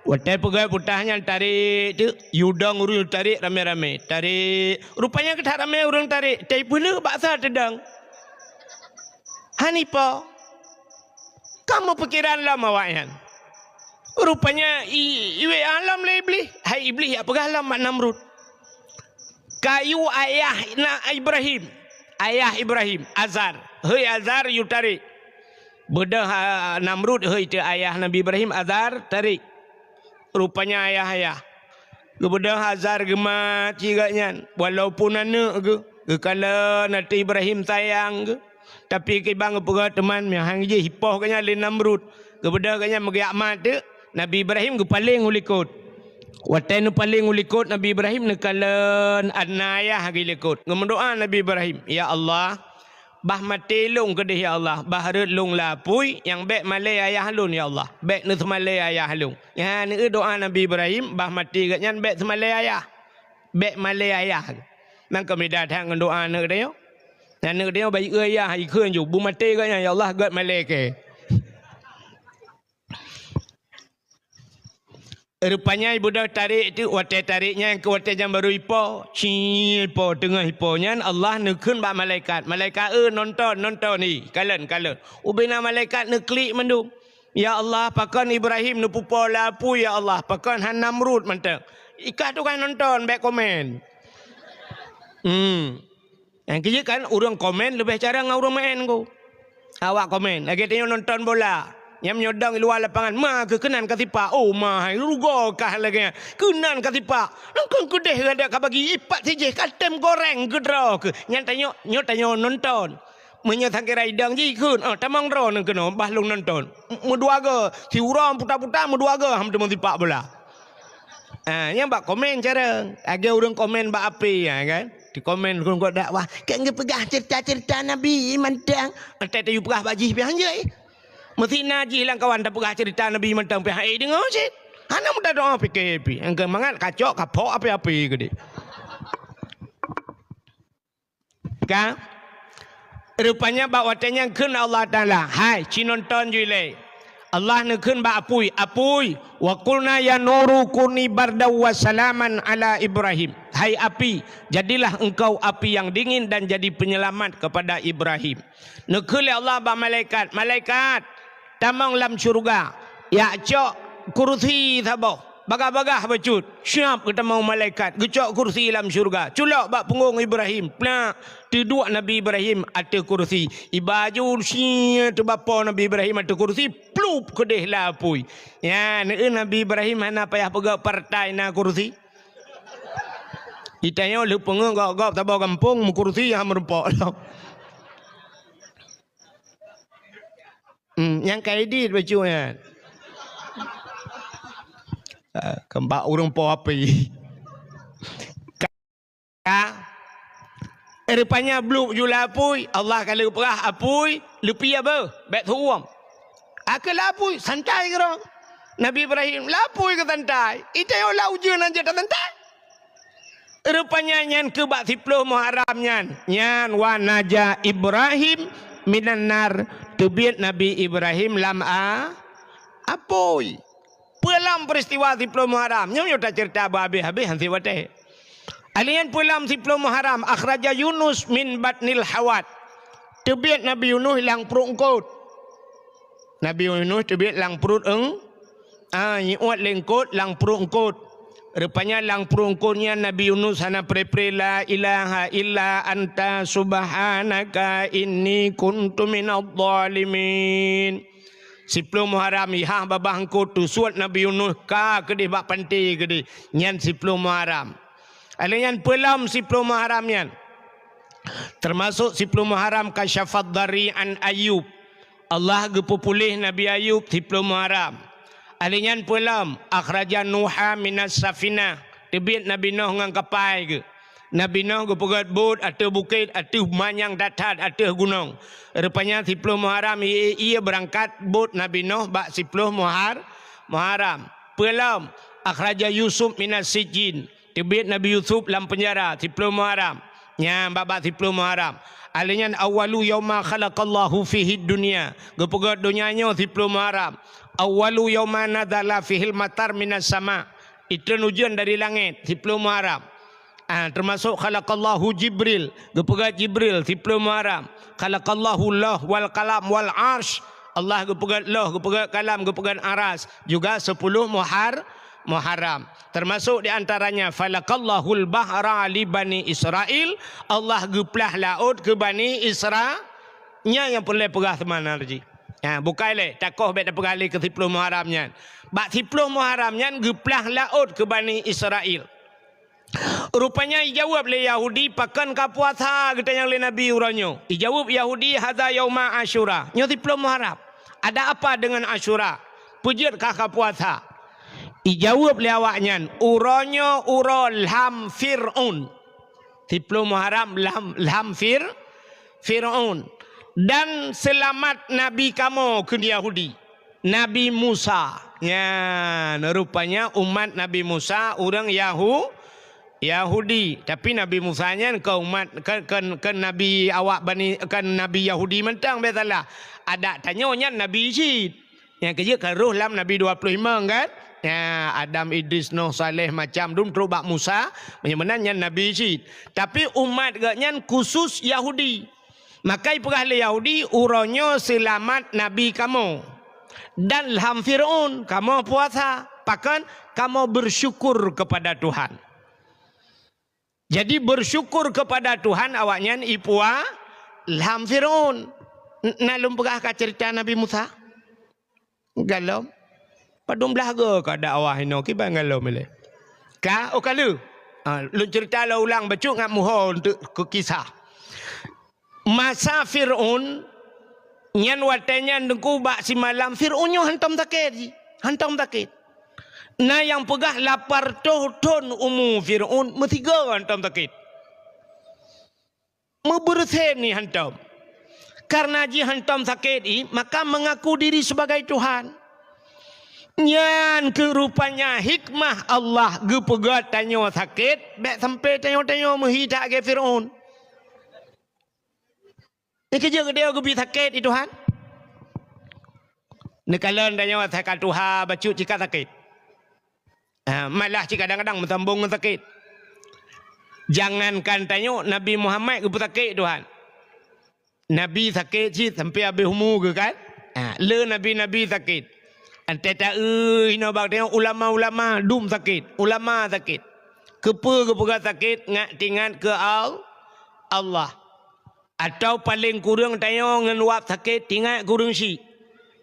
Watèe peugöt peutah nyan tarek teuk, yue dong ureueng tarek ramé-ramé. Tarek. Rupanya keu that ramé ureueng tarek, tai peuleueh bak sa teudong. Hana ipo. Ka meupikeran lom awaknyan. Rupanya i, i W A lom lé Iblih. Hai Iblih, jak peugah lom bak Namrud. Kayue ayah na Ibrahim, ayah Ibrahim, Azar. Hei Azar, yue tarek. Beudôh, ah, Namrud, hei teuh ayah Nabi Ibrahim, Azar, tarek. Rupanya ayah-ayah. Geubeudôh Azar geumat cit gobnyan, walaupun aneuk geuh, geukalon ateueh Ibrahim sayang geuh. Tapi kiban geupeugah teuma, meuhang jih ipoh gobnyan lé Namrud. Geubeudôh gobnyan meugeuyak mat teuk, Nabi Ibrahim geupaleng u likot. Watèe neupaleng u likot, Nabi Ibrahim neukalon na ayah geuh likot. Geumeudoa Nabi Ibrahim, "Ya Allah, bah maté lôn keudéh ya Allah, bah rhot lôn lam apui, nyang bèk malèe ayah lôn ya Allah, bèk neuseumalèe ayah lôn." Nyan neueu doa Nabi Ibrahim, bah maté gobnyan bèk seumalèe ayah. Bèk malèe ayah. Nyan keuh beda that ngon doa aneuk tanyoe. Aneuk tanyoe bayeue ayah, ikheun ju, beumaté gobnyan, "Ya Allah, göt malèe kèe." Rupanya ibeudôh tarek teuk, watèe tarek nyan keu watèe nyan barô ipo, cit ipo, teungoh ipo nyan Allah neukheun bak malaikat, "Malaikat, eu, nonton, nonton, hi, kalon, kalon." Ubé na malaikat neuklik mandum. "Ya Allah, pakon Ibrahim neupeupo lam apui, ya Allah, pakon han Namrud mantong?" Ikah tugaih nonton, bèk komen. Hmm. Nyang keujeuet kan, ureueng komen leubeh carông ngon ureueng maén ko. Awak komen, lagèe tanyoe nonton bola. Nyang meunyoe dong i luwa lapangan, "Ma keuh keunan ka sipak." "Oh, ma hai, rugoe kah lagèe nyan. Keunan ka sipak." Nyan kon keudéh gata ka bagi ipat sijih, ka tem goreng keudroe keuh. Nyan tanyoe, nyoe tanyoe nonton. Meunyoe sakira idong jih ikheun, "Oh, tamong droeneuh keunoe, bah lôn nonton." Meudua goe, siuroe puta-puta meudua goe han teumeusipak bola. Ah, nyan bak komen cara. Lagèe ureueng komen bak A P, ya kan? Di komen ureueng kok dakwah, "Kan geupeugah cerita-cerita Nabi mantong." Entah tayue peugah bak jih pih hanjeuet. Meusi na jih lam kawan tapeugah cerita Nabi mantong pih hai deungoe cit. Hana mudah doa pike pih. Nyang keu mangat kacok, kapok api-api keudéh. Ka? Rupanya bak watèe nyan kheun Allah Taala, "Hai, ci nonton ju ilèe." Allah neukheun bak apui, "Apui, wa qulna ya nuru kuni bardaw wa salaman ala Ibrahim." Hai api, jadilah engkau api yang dingin dan jadi penyelamat kepada Ibrahim. Neukheun lé Allah bak malaikat, "Malaikat, tamong lam syeuruga, jak cok kurusi saboh, bagah-bagah bacut." Siap geutamong malaikat, geucok kurusi lam syeuruga, culok bak punggong Ibrahim, plak, teuduek Nabi Ibrahim ateueh kurusi. Iba ju sie teubapo Nabi Ibrahim ateueh kurusi, plup keudéh lam apui. Nyan, eu, Nabi Ibrahim hana payah peugah partai na kurusi. Di tanyoe lheueh peungeuh gob-gob saboh gampông meukurusi hana meurumpok lom. Hmm, nyang ka idit bacut nyan. Ah, keumbak ureuëng po api. Ka. Rupanya bluk jula apui, Allah ka lheueh peugah apui, leupie beuh, bék teuuem. Akhé lapui, santai keudroe. Nabi Ibrahim, lapui keu santai. Di tanyoe lam ujeuen aja tasantai. Rupanya nyan keu bak siploh Muharram nyan. Nyan wa naja Ibrahim minan nar, teubiet Nabi Ibrahim lam a-, apui. Peue lom peristiwa siploh Muharram? Nyoe meunyoe taceurita beuhabéh-habéh han sép watée. Alheuh nyan peue lom siploh Muharram, akhraja Yunus min batnil hawat. Teubiet Nabi Yunus lam pruet eungkot. Nabi Yunus teubiet lam pruet eung-, ah, iuet lé eungkot lam pruet eungkot. Rupanya lam pruet eungkot nyan Nabi Yunus hana pre-pre la ilaha illa anta subhanaka inni kuntu minadh dhalimin. Siploh Muharram ihah babah eungkot teusuet Nabi Yunus ka keudeh bak panté keudeh. Nyan siploh Muharram. Alheuh nyan peue lom siploh Muharram nyan. Teumasok siploh Muharram kasyafad dhari an Ayub. Allah geupeupuléh Nabi Ayub siploh Muharram. Alheuh nyan peue lom, akhraja Nuha minas safinah. Teubiet Nabi Nuh ngon kapai geuh. Nabi Nuh geupeugét bot ateueh bukét, ateueh manyang that-that, ateueh gunong. Rupanya siploh Muharram ie-ie beurangkat bot Nabi Nuh bak siploh Muhar-, Muharram. Peue lom, akhraja Yusuf minas sijjin. Teubiet Nabi Yusuf lam peunjara siploh Muharram. Nyan bak-bak siploh Muharram. Alheuh nyan awwalu yauma khalaqallahu fihid dunya. Geupeugét donya nyoe siploh Muharram. Awwalu yauma nazala fihil matar minas sama. Itreun ujeuen dari langét siploh Muharram. Ah, teumasok khalaqallahu Jibril, geupeugét Jibril siploh Muharram. Khalaqallahu Lauh wal Qalam wal Arsy. Allah geupeugét Lauh, geupeugét Kalam, geupeugét Aras, juga siploh Muhar-, Muharram. Teumasok di antaranya falakallahul bahra li Bani Israil, Allah geuplah laôt keu Bani Isra-, nyan nyang peureulée peugah seumanarji. Ha, bukai lé, takoh bék tapeugah lé keu siploh Muharram nyan. Bak siploh Muharram nyan geuplah laôt keu Bani Israil. Rupanya ijaweueb lé Yahudi, "Pakon ka puasa geutanyoe lé Nabi uroe nyoe?" Ijaweueb Yahudi, "Hadza yauma Asyura." Nyoe siploh Muharram. Ada apa dengan Asyura? Peue jeuet kah ka puasa? Ijaweueb lé awaknyan, "Uroe nyoe uroe lham Fir'aun." Siploh Muharram lham, lham Fir-, Fir'aun. Dan seulamat Nabi kamoe, kheun Yahudi. Nabi Musa. Nyan, rupanya umat Nabi Musa ureuëng Yahu-, Yahudi. Tapi Nabi Musa nyan kon umat, kon, kon, kon nabi awak Bani, kon nabi Yahudi mantong, bék salah. Adak tanyoe nyan nabi cit. Nyang keujeuet ka rhoh lam nabi dua ploh limong kan? Ya, Adam, Idris, Nuh, Saleh, macam dum trok bak Musa, meunyoe meunan nyan nabi cit. Tapi umat geuh nyan khusus Yahudi. Maka ipeugah lé Yahudi, "Uroe nyoe seulamat nabi kamoe. Dan lham Fir'aun kamoe puasa." Pakon? Kamoe bersyukur kepada Tuhan. Jadi bersyukur kepada Tuhan awaknyan ipua lham Fir'aun. N-, na lôn peugah ka cerita Nabi Musa? Galom. Padum blaih go ka dakwah inoe kiban galom ilée. Ka, oh ka lheueh. Ha, lôn cerita lôn ulang bacut ngat muho untuk keu kisah. Masa Fir'aun, nyan watée nyan teungku bak simalam Fir'aun nyoe hantom sakét jih, hantom sakét. Na nyang peugah lapan reutôh thon umu Fir'aun meusigoe hantom sakét. Meubeureusen jih hantom. Karena jih hantom sakét jih, maka mengaku diri sebagai Tuhan. Nyan keuh rupanya hikmah Allah geupeugét tanyoe sakét, bék sampai tanyoe-tanyoe meuhi that lagée Fir'aun. Nyan keuh jeuet geutanyoe geubi sakét di Tuhan. Neukalon tanyoe asai ka tuha bacut cit ka sakét. Ah, malah cit kadang-kadang meusambong ngon sakét. Jangankan tanyoe, Nabi Muhammad geupeusakét Tuhan. Nabi sakét cit sampai habéh umu geuh kan? Ah, le nabi-nabi sakét. Antai taeu inoe bak tanyoe ulama-ulama dum sakét, ulama sakét. Keupeue geupeugah sakét? Ngat teuingat keu Al-, Allah. Atawa paleng kureueng tanyoe ngon wab sakét teuingat keu ureuëng syik.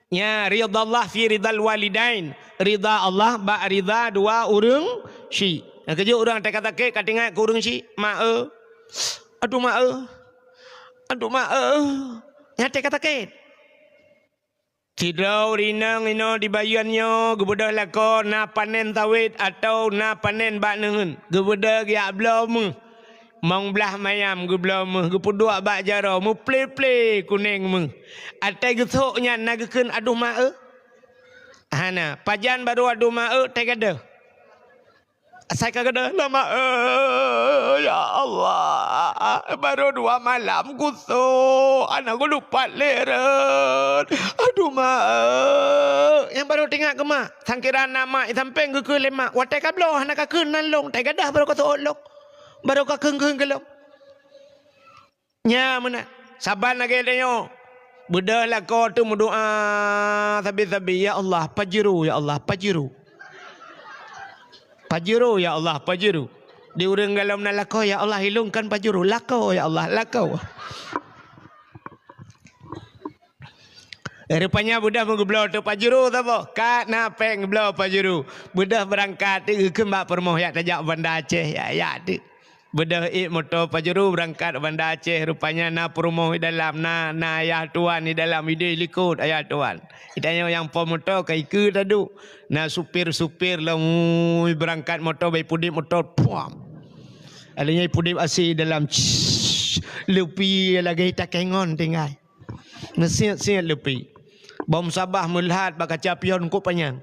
Nya, ridallah fi ridal walidain. Rida Allah bak rida dua ureuëng syik. Nyang keujeuet ureuëng teuka sakét ka teuingat keu ureuëng syiek, "Mak eu, aduh mak eu, aduh mak eu," nyan teuka sakét. Sidroe ureuëng inong inoe di Bayeuen nyoe geubeudôh lakoe na panen sawét atawa na panen bak neuheun, geubeudôh geujak bloe méuh. Mong blaih mayam geubloe méuh, geupeuduek bak jaroe, meuplé-plé kuneng méuh. Até geusok nyan na geukheun aduh mak eu? Hana, pajan barô aduh mak eu, teugadôh. Asai ka gadôh, "Lah mak eu, ya Allah, barô dua malam kusok, hana geulupat lé rot. Aduh mak eu." Nyang barô teuingat keu mak, sangkira na mak i sampéng geukheun lé mak, "Watée ka bloe hana ka kheun nan lôn, teugadôh barô ka seuôt lôn, barô ka kheun-kheun keu lôn." Nyan meunan. Saban lagée tanyoe. Beudôh lakoe teuh meudoá sabe-sabe, "Ya Allah, pajuru, ya Allah, pajuru. Pajuru, ya Allah, pajuru." Di ureuëng galom na lakoe, "Ya Allah, ilungkan pajuru." Lakoe, ya Allah, lakoe. Eh, rupanya beudôh meugeubloe teuh pajuru saboh. Ka na péng geubloe pajuru. Beudôh beurangkat teuh geukheun bak peurumoh, "Jak tajak Banda Aceh, jak, jak teuh." Beudôh ék moto pajuru beurangkat Banda Aceh, rupanya na peurumoh di dalam, na, na ayah tuan di dalam, ideh likot ayah tuan. Di tanyoe nyang po moto ka ikeue taduek. Na supir-supir lom, ui, beurangkat moto bak ipudeb moto, puam. Alheuh nyan ipudeb asé dalam, css, lupi lagée takengon tinggai. Meusiet-siet lupi. Bom sabah meulhat bak kaca pion kok panyang.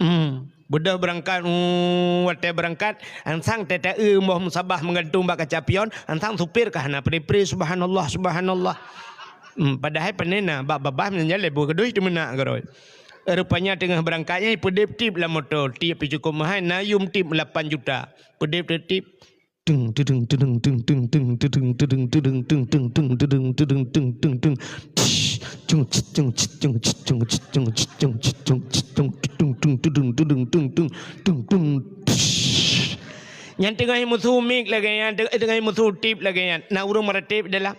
Hmm. Beudôh beurangkat, uh, watée beurangkat, ansang teuta-eu boh meusabah meugantung bak kaca pion, ansang supir ka hana pri-pri, subhanallah, subhanallah. Hmm, padahai pane na bak babah meunyan lé boh keudeh teumeunak keudroe. Rupanya teungoh beurangkat nyan ipeudeb tip lam moto, tip pih cukop meuhai, na yum tip lapan juta. Peudeb tip. Nyan teungoh musu mik lagée nyan, teungoh musu tip lagée nyan. Na ureuëng meuratéb dalam.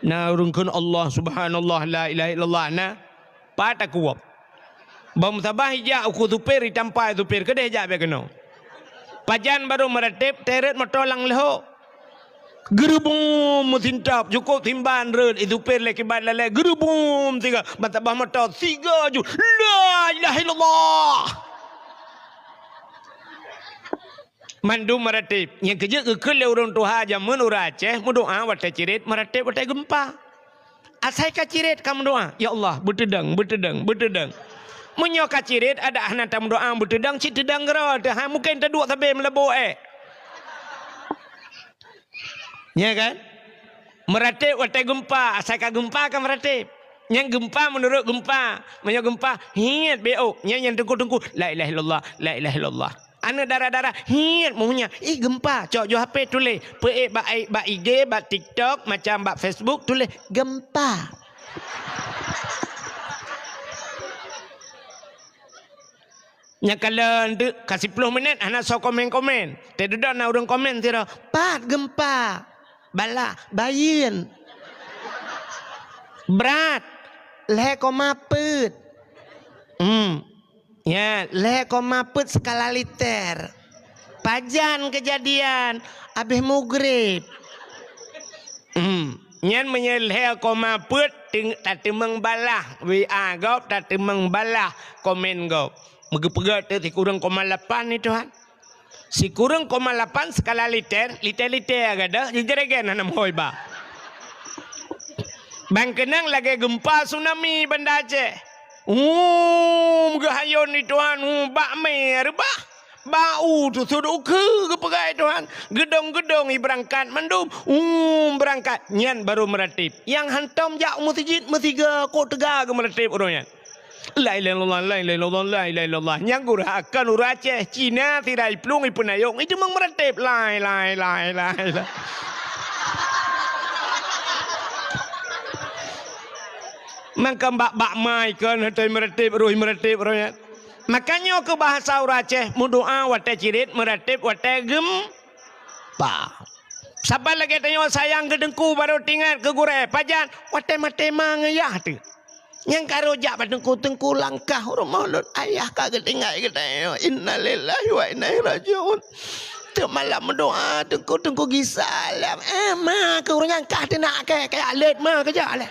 Na ureuëng kheun Allah, subhanallah, la ilaha illallah, na. Pat takuwöb. Bak meusabah ijak ukeue supir, itampa supir, keudeh jak bak keunoe. Pajan barô meuratéb, teuret moto lam leuho. Geurubum meusintap, cukop simban rot, i supir lé kiban lalée, geurubum siga, ban sabah moto, siga ju, la ilaha illallah. Mandum meuratéb. Nyang keujeuet geukheun lé ureuëng tuha jamén ureuëng Aceh, meudoá watée ciret, meuratéb watée geumpa. Asai ka ciret ka meudoá, "Ya Allah, beuteudong, beuteudong, beuteudong." Meunyoe ka ciret, adak hana tameudoá beuteudong, cit teudong keudroe teuh, hai mungken taduek sabe meulabô ék. Nya kan? Meuratéb watée geumpa, asai ka geumpa ka meuratéb. Nyang geumpa meunurot geumpa. Meunyoe geumpa, hiet bék ôk. Nyang, nyang teungku-teungku, "La ilaha illallah, la ilaha illallah." Aneuk dara-dara, hiet meuhnya. Ih, geumpa, cok ju H P tuléh. Peuék bak, bak I G, bak TikTok, macam bak Facebook, tuléh, "Geumpa." Nyang kalon teuk ka siploh minét hana soe komen-komen. Teududoe na ureuëng komen sidroe, "Pat geumpa?" Balah, "Bayeuen." Brat, lhée koma peuet. Hmm. Ya, lhée koma peuet skala Richter. Pajan keujadian, abéh mugreb. Hmm. Nyan meunyoe lhée koma peuet, teung-, tateumeung balah W A gob, tateumeung balah komen gob. Meugeupeugot teuk sikureueng koma lapan ni, Tuhan. Sikureueng koma lapan skala Richter, Richter-Richter gadôh, jijeuregen hana meuhôi ba. Ban keunong lagée geumpa tsunami Banda Aceh. Hum, geuhayôn di Tuhan, hum, bak mé reubah. Bak u teusut ukeue geupeugah Tuhan. Geudong-geudong i beurangkat mandum, hum, beurangkat. Nyan barô meuratéb. Nyang hantom jak u meuseujid meusiga kok teuga geumeuratéb uroe nyan. La ilaha illallah, la ilaha illallah, la ilaha illallah. Nyang gurah akan ureuëng Aceh, Cina, sira iplueng, ipeunayong, iteumeung meuratéb. Lai, lai, lai, lai, lai. Mangkam bak, bak mai kon, hana meuratéb, roh meuratéb, roh nyan. Makanya keu bahasa ureuëng Aceh, meudoá watée ciret, meuratéb watée geumpa. Saban lagée tanyoe sayang keu teungku, barô teuingat keu gurée. Pajan, watée maté ma ngon yah teuh. Nyang ka rhot jak bak teungku, "Teungku, langkah u rumoh lôn, ayah ka geutinggai geutanyoe. Innalillahi wa inna ilaihi raji'un." Teuk malam meudoa, teungku, teungku gisa lom. Eh, ma keu ureueng nyan kah teunak kèe, kèe alet ma keujak lé.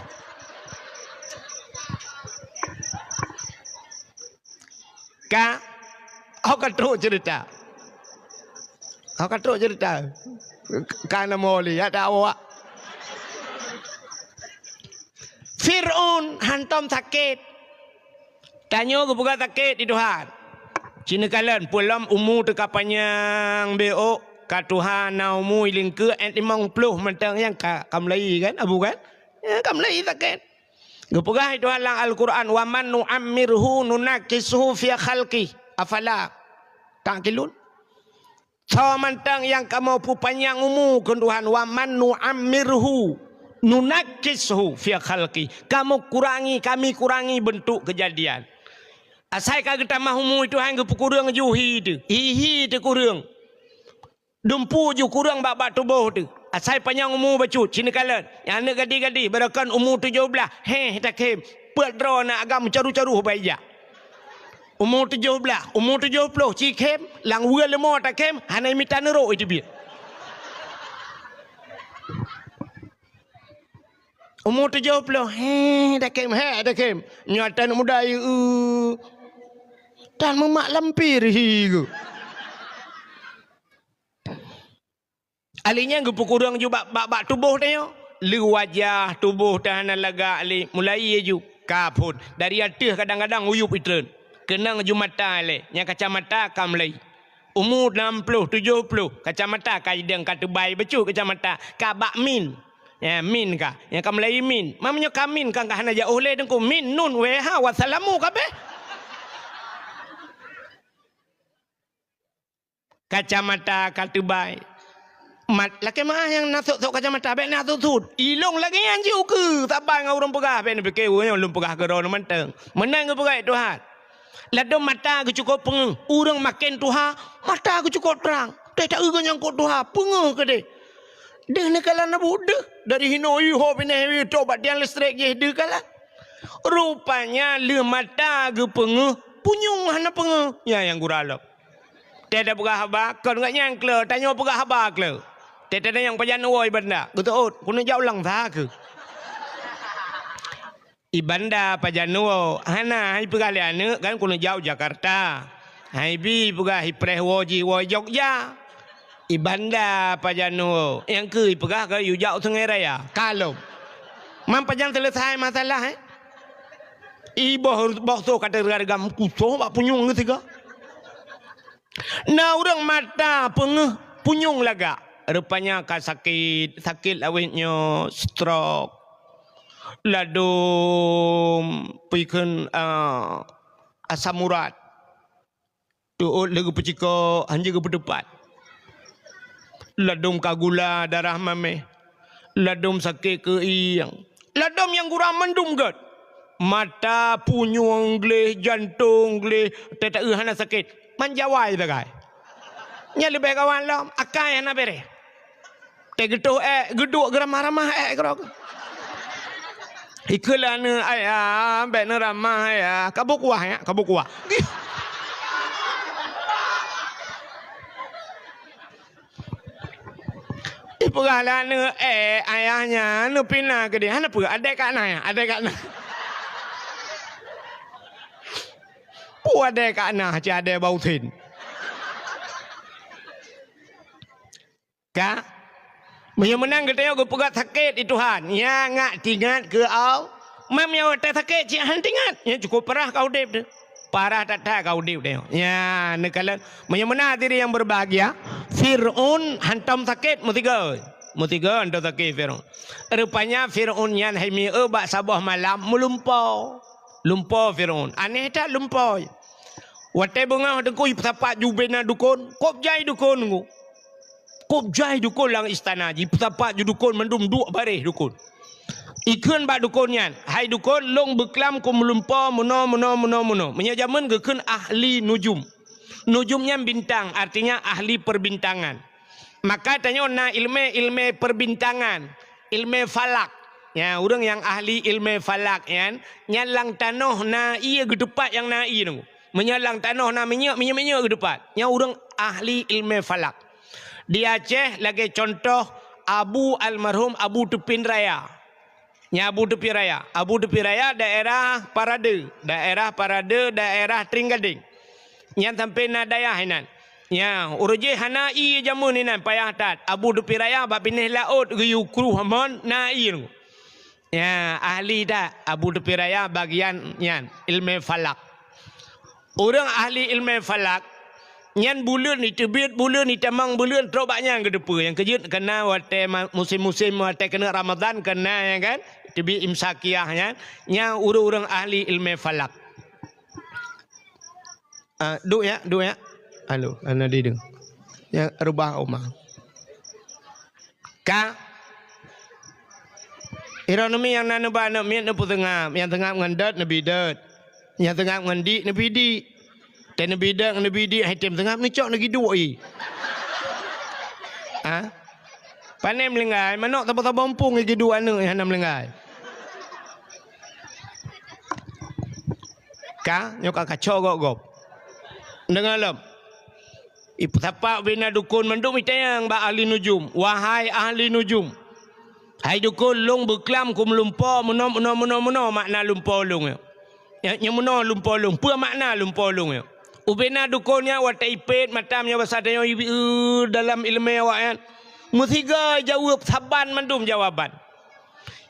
Ka, oh, ka trok ceurita. Oh, ka trok ceurita. Ka na mo lé, ya tak awak. Fir'aun hantom sakét. Tanyoe geupeugah sakét di Tuhan. Ci neukalon, peue lom umu teuka panyang, beu ôk, ka tuha na umu ilingkeue, eh, limong ploh mantong nyang ka, ka mulai kan, Abu kan? Ya, ka mulai sakét. Geupeugah di Tuhan lam Al-Quran, "Wa man nu'ammirhu nunakkishu fi khalqih, afala ta'qilun." Soe mantong nyang kamoe peupanyang umu keu Tuhan, "Wa man nu'ammirhu nunakkishu fi khalqih." Kamoe kurangi, kami kurangi beuntuk keujadian. Asai ka geutamah umu Tuhan geupeukureueng ju hi teuh. Hi, hi teuh kureueng. Dumpu ju kureueng bak, bak tuboh teuh. Asai panyang umu bacut, ci neukalon. Nyang aneuk gadih-gadih, barokon umu tujoh blaih, héh, takhem. Peuet droe na agam caru-caru bak ija. Umu tujoh blaih, umu tujoh ploh, ci khem, lam weue leumo takhem, hana mita neurok iteubiet. Umu tujoh ploh, héh, takhem, héh, takhem. Nyoe tan muda, yeu. Tan meumak lampir, hi, geu. Ali nyan geupeukureueng ju bak, bak, bak tuboh tanyoe. Lé wajah tuboh teuh hana lagak lé, mulai ju. Ka phon. Dari ateueh kadang-kadang uyueb itreun. Keunong ju mata lé, nyang kacamata ka mulai. Umu nam ploh, tujoh ploh, kacamata ka idong ka teubai bacut kacamata. Ka bak min. Ya, min ka. Nyang ka mulai min. Ma meunyoe ka min ka, ka hana jiôh lé teungku. Min, nun, wéh, ha, wassalamu kabéh. Kacamata ka teubai. Mat, lakée meu'ah nyang na sot-sot kacamata, bék na sut-sut. Ilong lagée nyan jiôh keu, saban ngon ureuëng peugah, bék neupike ureuëng nyoe lôn peugah keudroe mantong. Meunan geupeugah Tuhan. Ladôm mata geucukôp peungeuh, ureuëng maken tuha, mata geucukôp trang. Teuh taeu geuh nyang kot tuha, peungeuh keudeh. Deuh neukalon na buet deuh, dari hinoe ho pinah tobat tiang listrik jih deuh kalon. Rupanya lheueh mata geupeungeuh, punyueng hana peungeuh. Nyan nyang gura lom. Teuh tapeugah haba, kon gak nyang kleu, tanyoe peugah haba kleu. Teuh tanyong pajan woe i Banda, geuteuôt, keuneuk jak u Langsa keuh. I Banda pajan woe, hana, hai peugah lé aneuk kan keuneuk jak u Jakarta. Hai bi peugah i preh woe jih woe i Jogja. I Banda pajan woe, nyang keu i peugah ka yue jak u Sungai Raya. Ka lom. Man pajan seuleusai masalah, eh? I boh, boh soe ka teureugam kusoh bak punyueng geusigoe. Na ureuëng mata peungeuh punyueng lagak. Rupanya ka sakét, sakét awét nyoe stroke. Ladôm peue kheun, ah, asam urat. Teuôt lé geupeucikok, hanjeuet geupeuteupat. Ladôm ka gula darah mamèh. Ladôm sakét keuieng. Ladôm nyang gura mandum gét. Mata, punyueng gleh, jantong gleh, teuh taeu hana sakét. Man jawai sagai. Nyan leubeh gawat lom, akai hana bèreh. Teuh geutoh ék, geuduek geuramah-ramah ék keudroe. Ikheun lé aneuk, "Ayah, bék neuramah, Ayah. Ka boh kuah, ya, ka boh kuah." Ipeugah lé aneuk, "Eh, ayah nyan neupina keudeh." "Hana peue, adèe ka na, ya, adèe ka na." Peue adèe ka na, cit adèe bak usen. Ka? Meunyoe meunan geutanyoe geupeugah sakét di Tuhan, nyan ngak tingat keu Allah. Meunyoe watèe sakét cit hana tingat, nyan cukôp parah ka udép teuh. Parah that-that ka udép teuh. Nyan neukalon. Meunyoe meunan hadirin yang berbahagia, Fir'aun hantom sakét meusigoe. Meusigoe hantom sakét Fir'aun. Rupanya Fir'aun nyan hai mieu bak saboh malam meulumpo. Lumpo Fir'aun. Aneh that lumpo. Watèe beungoh teungku ipeusapat ju bubena dukon, kôb jai dukon teungku. Kôb jai dukon lam istana jih, ipeusapat ju dukon mandum duek baréh dukon. Ikheun bak dukon nyan, "Hai dukon, lôn beuklam keu meulumpo meunoe, meunoe, meunoe, meunoe." Meunyoe jameun geukheun ahli nujum. Nujum nyan bintang, artinya ahli perbintangan. Maka tanyoe na ileumèe-ileumèe perbintangan, ileumèe falak. Nyan, ureueng nyang ahli ileumèe falak nyan, nyan lam tanoh na ié geuteupat nyang na ié nyoe. Meunyoe lam tanoh na minyeuk, minyeuk-minyeuk geuteupat. Nyan ureueng ahli ileumèe falak. Di Aceh lagée contoh Abu almarhum Abu Tupin Raya. Nya Abu Tupin Raya. Abu Tupin Raya daerah Parade. Daerah Parade, daerah Tringgadeng. Nyan sampai na dayah inan. Nya, ureuëng jih hana ie jameun inan payah that. Abu Tupin Raya bak binéh laôt geuyue kruh amon na ie. Ya, ahli that Abu Tupin Raya bagian nyan, ilmu falak. Ureuëng ahli ilmu falak, nyan buleuen iteubiet, buleuen itamong, buleuen trok bak nyan geuteupeue. Nyang keujeuet kena watée ma-, musim-musim watée keuneuk Ramadan kena, ya kan? Teubiet imsakiah nyan, nyan ureuëng-ureuëng ahli ilmu falak. Ah, duek ya, duek ya. Halo, ana dideng. Ya, rubah uma. Ka. Ironomi nyang na neuba aneuk miet neupeuseungab, nyang seungab ngon dot neubi dot. Nyang seungab ngon dik neubi dik. Teuh neubi dot neubi dik, hai tem seungab neucok neugi duek i. Ha? Pane meulinggai, manok saboh-saboh mumpung i duek aneuk hana meulinggai. Ka, nyoe ka kacok gob-gob. Deungoe lom. Ipeusapat ubena dukon mandum itanyong bak ahli nujum, "Wahai ahli nujum, hai dukon, lôn beuklam keu meulumpo meunoe, meunoe, meunoe, meunoe makna lumpo lôn nyoe. Nyoe, nyoe meunoe lumpo lôn, peue makna lumpo lôn nyoe?" Ubena dukon nyan watée ipét mata meunyoe basa tanyoe ibi-, eu, dalam iéleumé awaknyan. Meusigoe jaweueb saban mandum jawaban.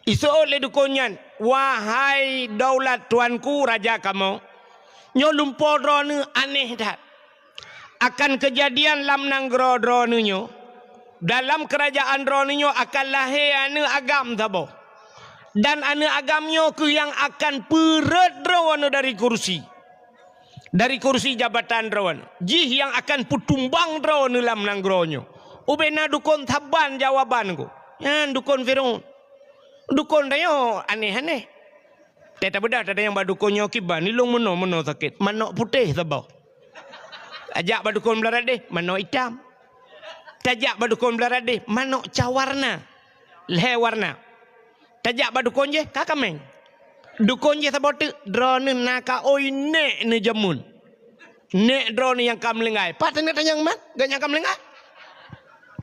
Iseuôt lé dukon nyan, "Wahai daulat tuanku raja kamoe, nyoe lumpo droeneuh aneh that. Akan keujadian lam nanggroe droeneuh nyoe, dalam keurajaan droeneuh nyoe akan lahé aneuk agam saboh. Dan aneuk agam nyoe kheueh nyang akan peurhot droeneuh dari kursi. Dari kursi jabatan droeneuh. Jih nyang akan peutumbang droeneuh lam nanggroe nyoe." Ubena dukon saban jawaban ku. Nyan dukon Firaun. Dukon tanyoe aneh-aneh. Teuh tabeudôh tatanyong bak dukon nyoe kiban, ilong meunoe-meunoe sakét, manok putéh saboh. Tajak bak dukon Beularang Deh, manok itam. Tajak bak dukon Beularang Deh, manok ca warna. Lhée warna. Tajak bak dukon jih, ka kaméng. Dukon jih saboh teuk, droeneuh na ka oi nék neujameun. Nék droeneuh nyang ka meulinggai. Pat teuneuk tanyong man, gobnyan ka meulinggai.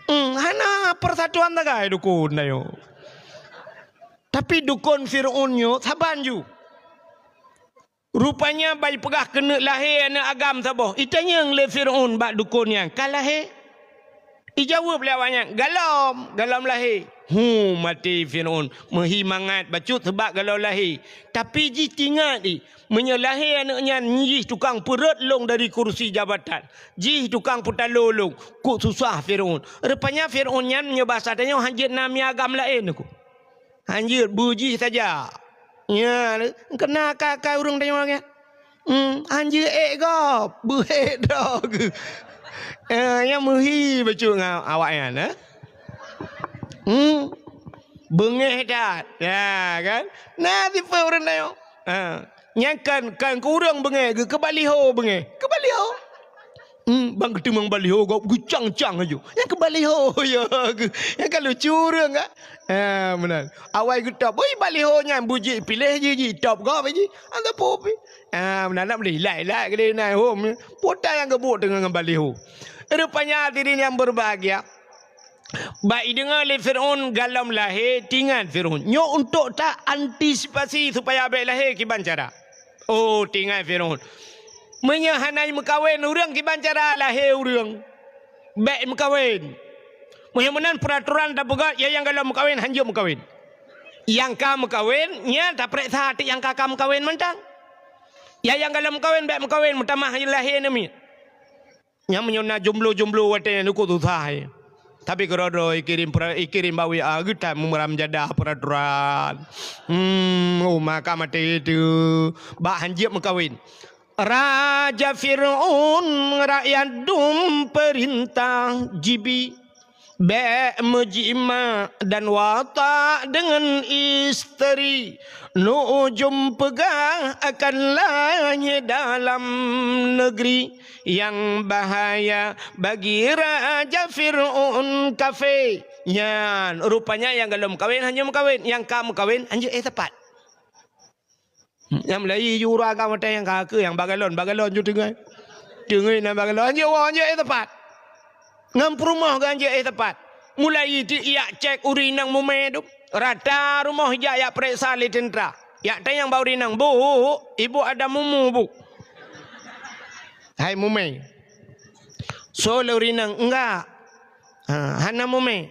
Hmm, hana persatuan sagai dukon tanyoe. Tapi dukon Firaun nyoe saban ju. Rupanya ban jipeugah keuneuk lahé aneuk agam saboh. Itanyong lé Firaun bak dukon nyan, "Ka lahé?" Ijaweueb lé awaknyan, "Galom, galom lahé." Hu, maté Firaun. Meuhi mangat bacut seubab galom lahé. Tapi jih tingat i, meunyoe lahé aneuk nyan jih tukang peurhot lôn dari kursi jabatan. Jih tukang peutalo lôn. Kok susah Firaun. Rupanya Firaun nyan meunyoe basa tanyoe hanjeuet na mié agam laén ku. Hanjeuet beujih saja. Nya, keuna ka-, ka ureuëng tanyoe nyan. Hmm, hanjeuet ék gob, beuék droe geuh. Eh, nyang meuhi bacut ngon awaknyan, eh. Hmm. Beungéh that. Ya, kan? Na tipe ureuëng tanyoe. Ha. Nyang kan, kan keu ureuëng beungéh, geu-, keu baliho beungéh. Keu baliho. Hmm, ban geuteumong baliho gob geucang-cang laju. Nyang keu baliho, ya, geu-, nyang ka lucu ureuëng ka. Ha, meunan. Awai geutop, ui baliho nyan beujih piléh jih, jih top gob jih. Ada popi. Ha, meunan nak beli, lai-lai gede na hom. Putai nyang geubuk teungoh ngon baliho. Rupanya hadirin yang berbahagia, bak ideungoe lé Firaun galom lahé, tingat Firaun. Nyoe untuk ta antisipasi supaya bék lahé kiban cara. Oh, tingat Firaun. Meunyoe hana meukawen ureuëng kiban cara lahé ureuëng. Bék meukawen. Meunyoe meunan peraturan tapeugah, ya nyang galom meukawen hanjeuet meukawen. Nyang ka meukawen, nya tapeuriksa até nyang ka, ka meukawen mantong. Ya nyang galom meukawen bék meukawen, meutamah lahé aneuk miet. Nyang meunyoe na jomblo-jomblo watée nyan ukeue susah, eh. Tapi keudroe-droe ikirém pra-, ikirém bak W A geutan meuram jadah peraturan. Hmm, uma ka maté teuh. Bak hanjeuet meukawen. Raja Firaun rakyat dum peurintah jibi. Bék meujimak dan watak deungon isteri, nujum peugah akan lahé dalam neugri. Nyang bahaya bagi Raja Firaun kafé. Nyan, rupanya nyang galom meukawen hanjeuet meukawen, nyang ka meukawen hanjeuet éh sapat. Nyang meulayi ju ureuëng agam watée nyang ka keu nyang bak galon, bak galon ju teungoh. Teungoh na bak galon, anjeuet woe, anjeuet éh sapat. Ngon peurumoh ganjeuet éh teumpat. Mulai di ijak cek ureueng inong mumè dum. Rata rumoh ijak ijak peuriksa lé teuntra. Ijak tanyong bak ureueng inong, "Bu, ibu ada mumu, Bu?" Hai mumè. Soe lé ureueng inong, "Enggak." Ha, hana mumè.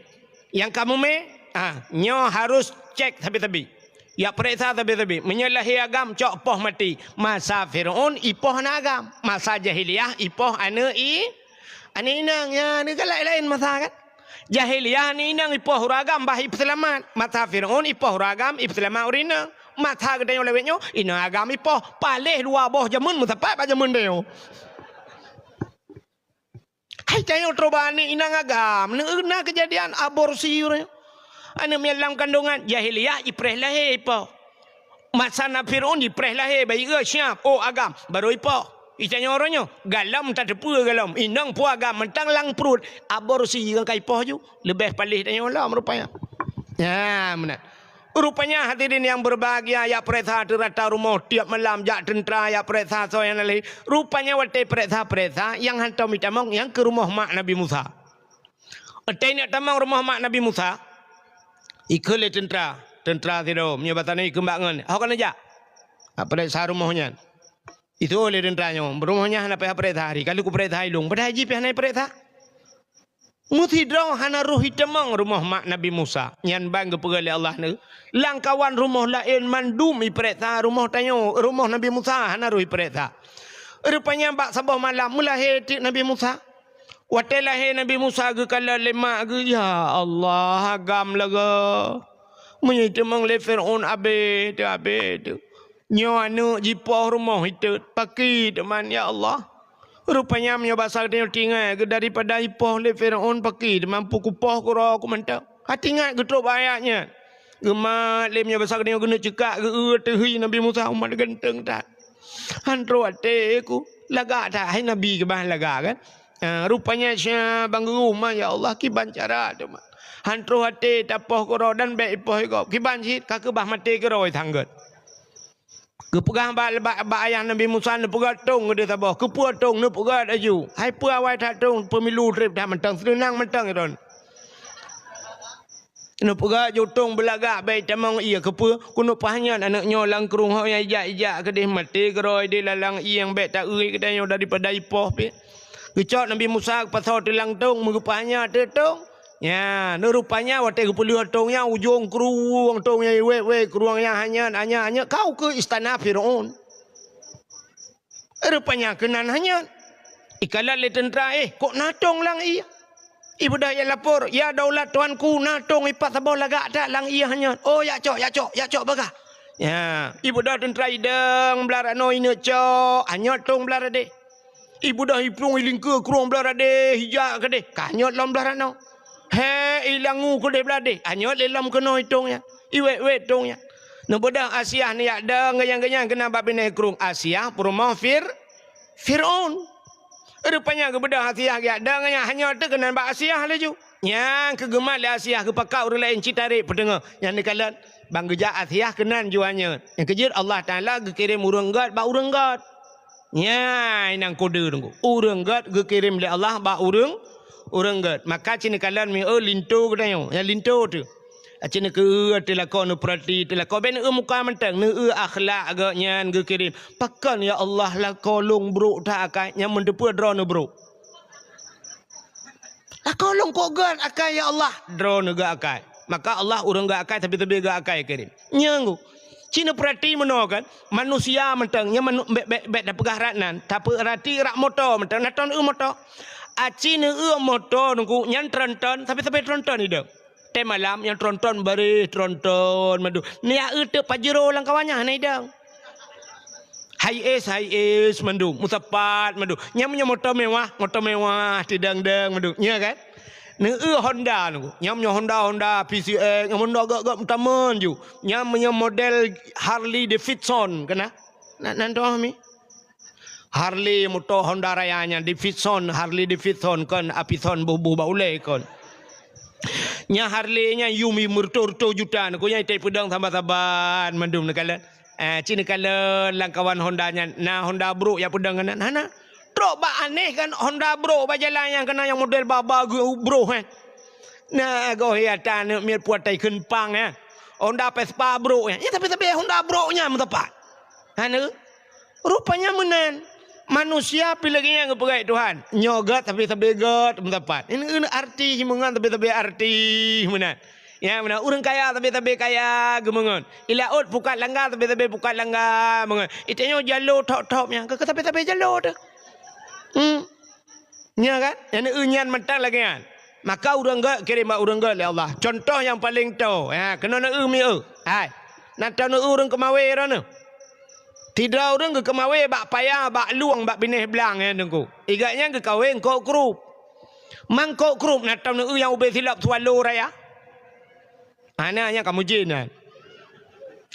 Nyang ka mumè, ha, nyoe harus cek sabe-sabe. Ijak peuriksa sabe-sabe. Meunyoe lahé agam, cok poh maté. Masa Fir'aun, ipoh aneuk agam. Masa jahiliyah, ipoh aneuk i-, aneuk inong. Ya, ni kan laén-laén masa kan? Jahiliyah aneuk inong ipoh ureueng agam bah ipeuseulamat. Masa Fir'aun ipoh ureueng agam ipeuseulamat ureueng inong. Masa geutanyoe lawét nyoe, inong agam ipoh. Paléh dua boh jameun meusapat bak jameun tanyoe. Hai tanyoe troh bak aneuk inong agam, na keujadian aborsi ureueng. Aneuk miet lam kandongan, jahiliyah ipreh lahé ipoh. Masa na Fir'aun ipreh lahé bayi siap, oh agam, baru ipoh. Itanyoe uroe nyoe, galom tateupeue galom, inong peue agam mantong lam pruet, aborsi nyang ka ipoh ju, leubeh paléh tanyoe lom rupanya. Nyan meunan. Rupanya hadirin yang berbahagia, ijak peuriksa di rata rumoh tiep malam, jak teuntra ijak peuriksa soe nyang na lahé. Rupanya watèe peuriksa-peuriksa, nyang hantom itamong nyang keu rumoh mak Nabi Musa. Watèe neuk tamong rumoh mak Nabi Musa, ikheun lé teuntra, teuntra sidroe, meunyoe basa nyoe ikheun bak ngon, "Ho keuneuk jak?" Ijak peuriksa rumoh nyan. Itu'oh lé teuntra nyoe, "Rumoh nyan hana payah peuriksa, hari ka lheueh kupeuriksa ilôn." Padahai jih pih hana peuriksa. Meusidroe hana roh itamong rumoh mak Nabi Musa. Nyan ban geupeugah lé Allah neu, lam kawan rumoh laén mandum ipeuriksa rumoh tanyoe, rumoh Nabi Musa hana roh ipeuriksa. Rupanya bak saboh malam meulahé teuk Nabi Musa. Watèe lahé Nabi Musa geukalon lé mak geuh, "Ya Allah, agam lagèe. Meunyoe itamong lé Fir'aun abéh teuh, abéh teuh. Nyoe aneuk jipoh rumoh itot, pakri teuma, ya Allah." Rupanya meunyoe basa geutanyoe tinggai geuh daripada ipoh lé Fir'aun pakri teuma, peukupoh keudroe ku mantong. Hati ingat geutrok bak ayat nyan. Geumat lé meunyoe basa geutanyoe geuneuk ceukak geu-eu teuh hi Nabi Musa, umat ganteng that. Han troh até ku, lagak that hai Nabi keubah lagak kan. Ha, rupanya sia ban geugeuh ma, ya Allah, kiban cara teuma. Han troh até tapoh keudroe dan bèk ipoh igob. Kiban cit ka keubah maté keudroe tanggot. Geupeugah bak, bak, bak ayah Nabi Musa, neupeugah tong keudeh saboh. Keupeue tong? Neupeugah laju. Hai peue awai that tong, peumilu trép that mantong, seunang mantong droen. Neupeugah jutông beulagak bèk tamong ié. Keupeue? Keuneuk paih nyan aneuk nyoe lam krueng ho nyang ijak-ijak keudeh maté keudroe di lalang ié, bèk ta-eu geutanyoe daripada ipoh pih. Geucok Nabi Musa geupasoe teulang tông, meugeupaih nyan teuk tông. Nyan, rupanya watèe geupeulheueh tông nyan, ujông krueng tông nyan iwèt-wèt, krueng nyan hanyot, hanyot, hanyot, ka ukeue istana Fir'aun. Rupanya keunan hanyot. Ikalon lé teuntra, "Eh, kok na tông lam ié?" Ibeudôh ijak lapor, "Ya daulat tuanku, na tông ipat saboh lagak that lam ié hanyot." "Oh, jak cok, jak cok, jak cok bagah." Ya, ibeudôh teuntra idong blah rot noe ineuk cok, hanyot tông blah rot deh. Ibeudôh iplueng ilingkeue krueng blah rot deh, ijak keudeh, ka hanyot lom blah rot noe. He, ilangu keudeh blah deh, hanyot lé lom keunoe itông nyan. Iwèt-wèt tông nyan. Neubeudôh Asiah neujak dong geunyang-geunyang keunan bak binéh krueng. Asiah peurumoh Fir-, Fir'aun. Rupanya geubeudôh Asiah geujak dong nyan, hanyot teuk keunan bak Asiah laju. Nyan keuh geumat lé Asiah, geupakat ureueng laén cit tarek peuteungoh. Nyan neukalon, ban geujak Asiah keunan ju hanyot. Nyang keujeuet Allah Taala geukirém ureueng gèt bak ureueng gèt. Nyan inong kode teungku. Ureueng gèt geukirém lé Allah bak ureueng, ureueng gèt. Maka ci neukalon miseue linto geutanyoe, nyang linto teuh. Aci neukeu-eu teulako, neupeurati teulako, bèk neu-eu muka mantong, neu-eu akhlak gobnyan geukirém. Pakon ya Allah lakoe lôn brok that akai, nyang meuteupeue droeneuh brok. Lakoe lôn kok gèt akai ya Allah, droeneuh gèt akai. Maka Allah ureueng gèt akai, tapi-tapi gèt akai kirém. Nyan geuh. Ci neupeurati meunoe kan, manusia mantong, nyang manu-, bèk, bèk, bèk tapeugah rot nan, tapeurati rot moto mantong, na tron eu moto. Aci neu-eu moto teungku, nyan tronton, sabe-sabe tronton idong. Watèe malam nyang tronton bareh, tronton mandum. Nyan eu teuk Pajero lam kawan nyan hana idong. Hiace, Hiace mandum, meusapat mandum. Nyan meunyoe moto mewah, moto mewah, teudong-dong mandum. Nya kan? Neu-eu Honda nyoe. Nyan meunyoe Honda, Honda P C X, nyan Honda gèt-gèt meutamon ju. Nyan meunyoe model Harley Davidson, kana? Na, nan toh mi? Harley moto Honda Raya nyan, Davidson, Harley Davidson kon, Apison boh-boh bak ulèe kon. Nyan Harley nyan yum meureutoh-reutoh juta, nyan kon nyan itai peudong saban-saban mandum neukalon. Eh, ci neukalon lam kawan Honda nyan, na Honda brok jak peudong keunan? Hana. Bak aneh kan Honda brok bak jalan nyang keunan nyang model baba geu-, brok, eh. Na goh ya ta aneuk miet puatai kheun pang, eh. Honda Vespa brok, eh. Ya, tapi, tapi Honda brok nyan meusapat. Hana. Rupanya meunan. Manusia pih lagèe nyan geupeugah Tuhan. Nyoe gèt tapi sabe gèt meusapat. Ini, ini arti himungan tapi sabe arti meunan. Ya, meunan. Ureueng kaya tapi sabe kaya geumeungon. I laôt pukat langga tapi sabe pukat langga meungon. Itanyoe jalo thok-thok nyang keu sabe-sabe jalo tu. Hmm. Nya kan? Nyang eu nyan mantong lagèe nyan. Maka ureueng gèt kirém bak ureueng gèt lé Allah. Contoh nyang paleng toe. Ha, keunoe neu mieu. Hai. Na taneuk ureueng keumawe droeneuh. Sidroe ureueng geukeumawe bak paya, bak lueng, bak binéh blang nyan teungku. Igat nyan geukawe eungkôt krup. Mangkôt krup na taneuk nyang ubé silop swallow raya. Hana nyang kamu jin nyan.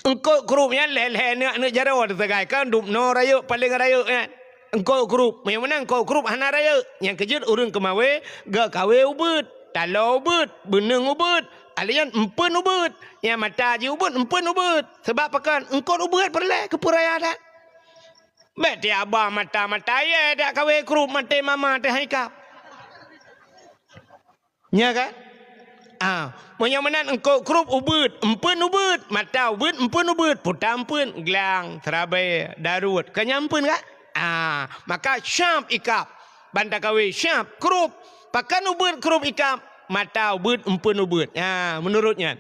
Eungkôt krup nyan lhèe-lhèe aneuk-aneuk jaroe teusagai kan dubnoe rayeuk paleng rayeuk nyan. Eungkôt krup, meunyoe meunan eungkôt krup hana rayeuk. Nyang keujeuet ureueng keumawe, geukawe ubeuet, taloe ubeuet, beuneueng ubeuet, alèh nyan empeuen ubeuet. Nyang mata jih ubeuet, empeuen ubeuet. Seubab pakon? Eungkôt ubeuet peureulèe keu peuraya that. Bèk tiaba mata-mata yèe dak kawe krup maté mama teuh hai kap. Nya kan? Ah, meunyoe meunan eungkôt krup ubeuet, empeuen ubeuet, mata ubeuet, empeuen ubeuet, puta empeuen, glang, seurabe, daruet, ka nyan empeuen kan? Ah, maka syab ikab, ban takawe syab krup, pakon ubeuet krup ikab, mata ubeuet, empeuen ubeuet. Ah, meunurot nyan.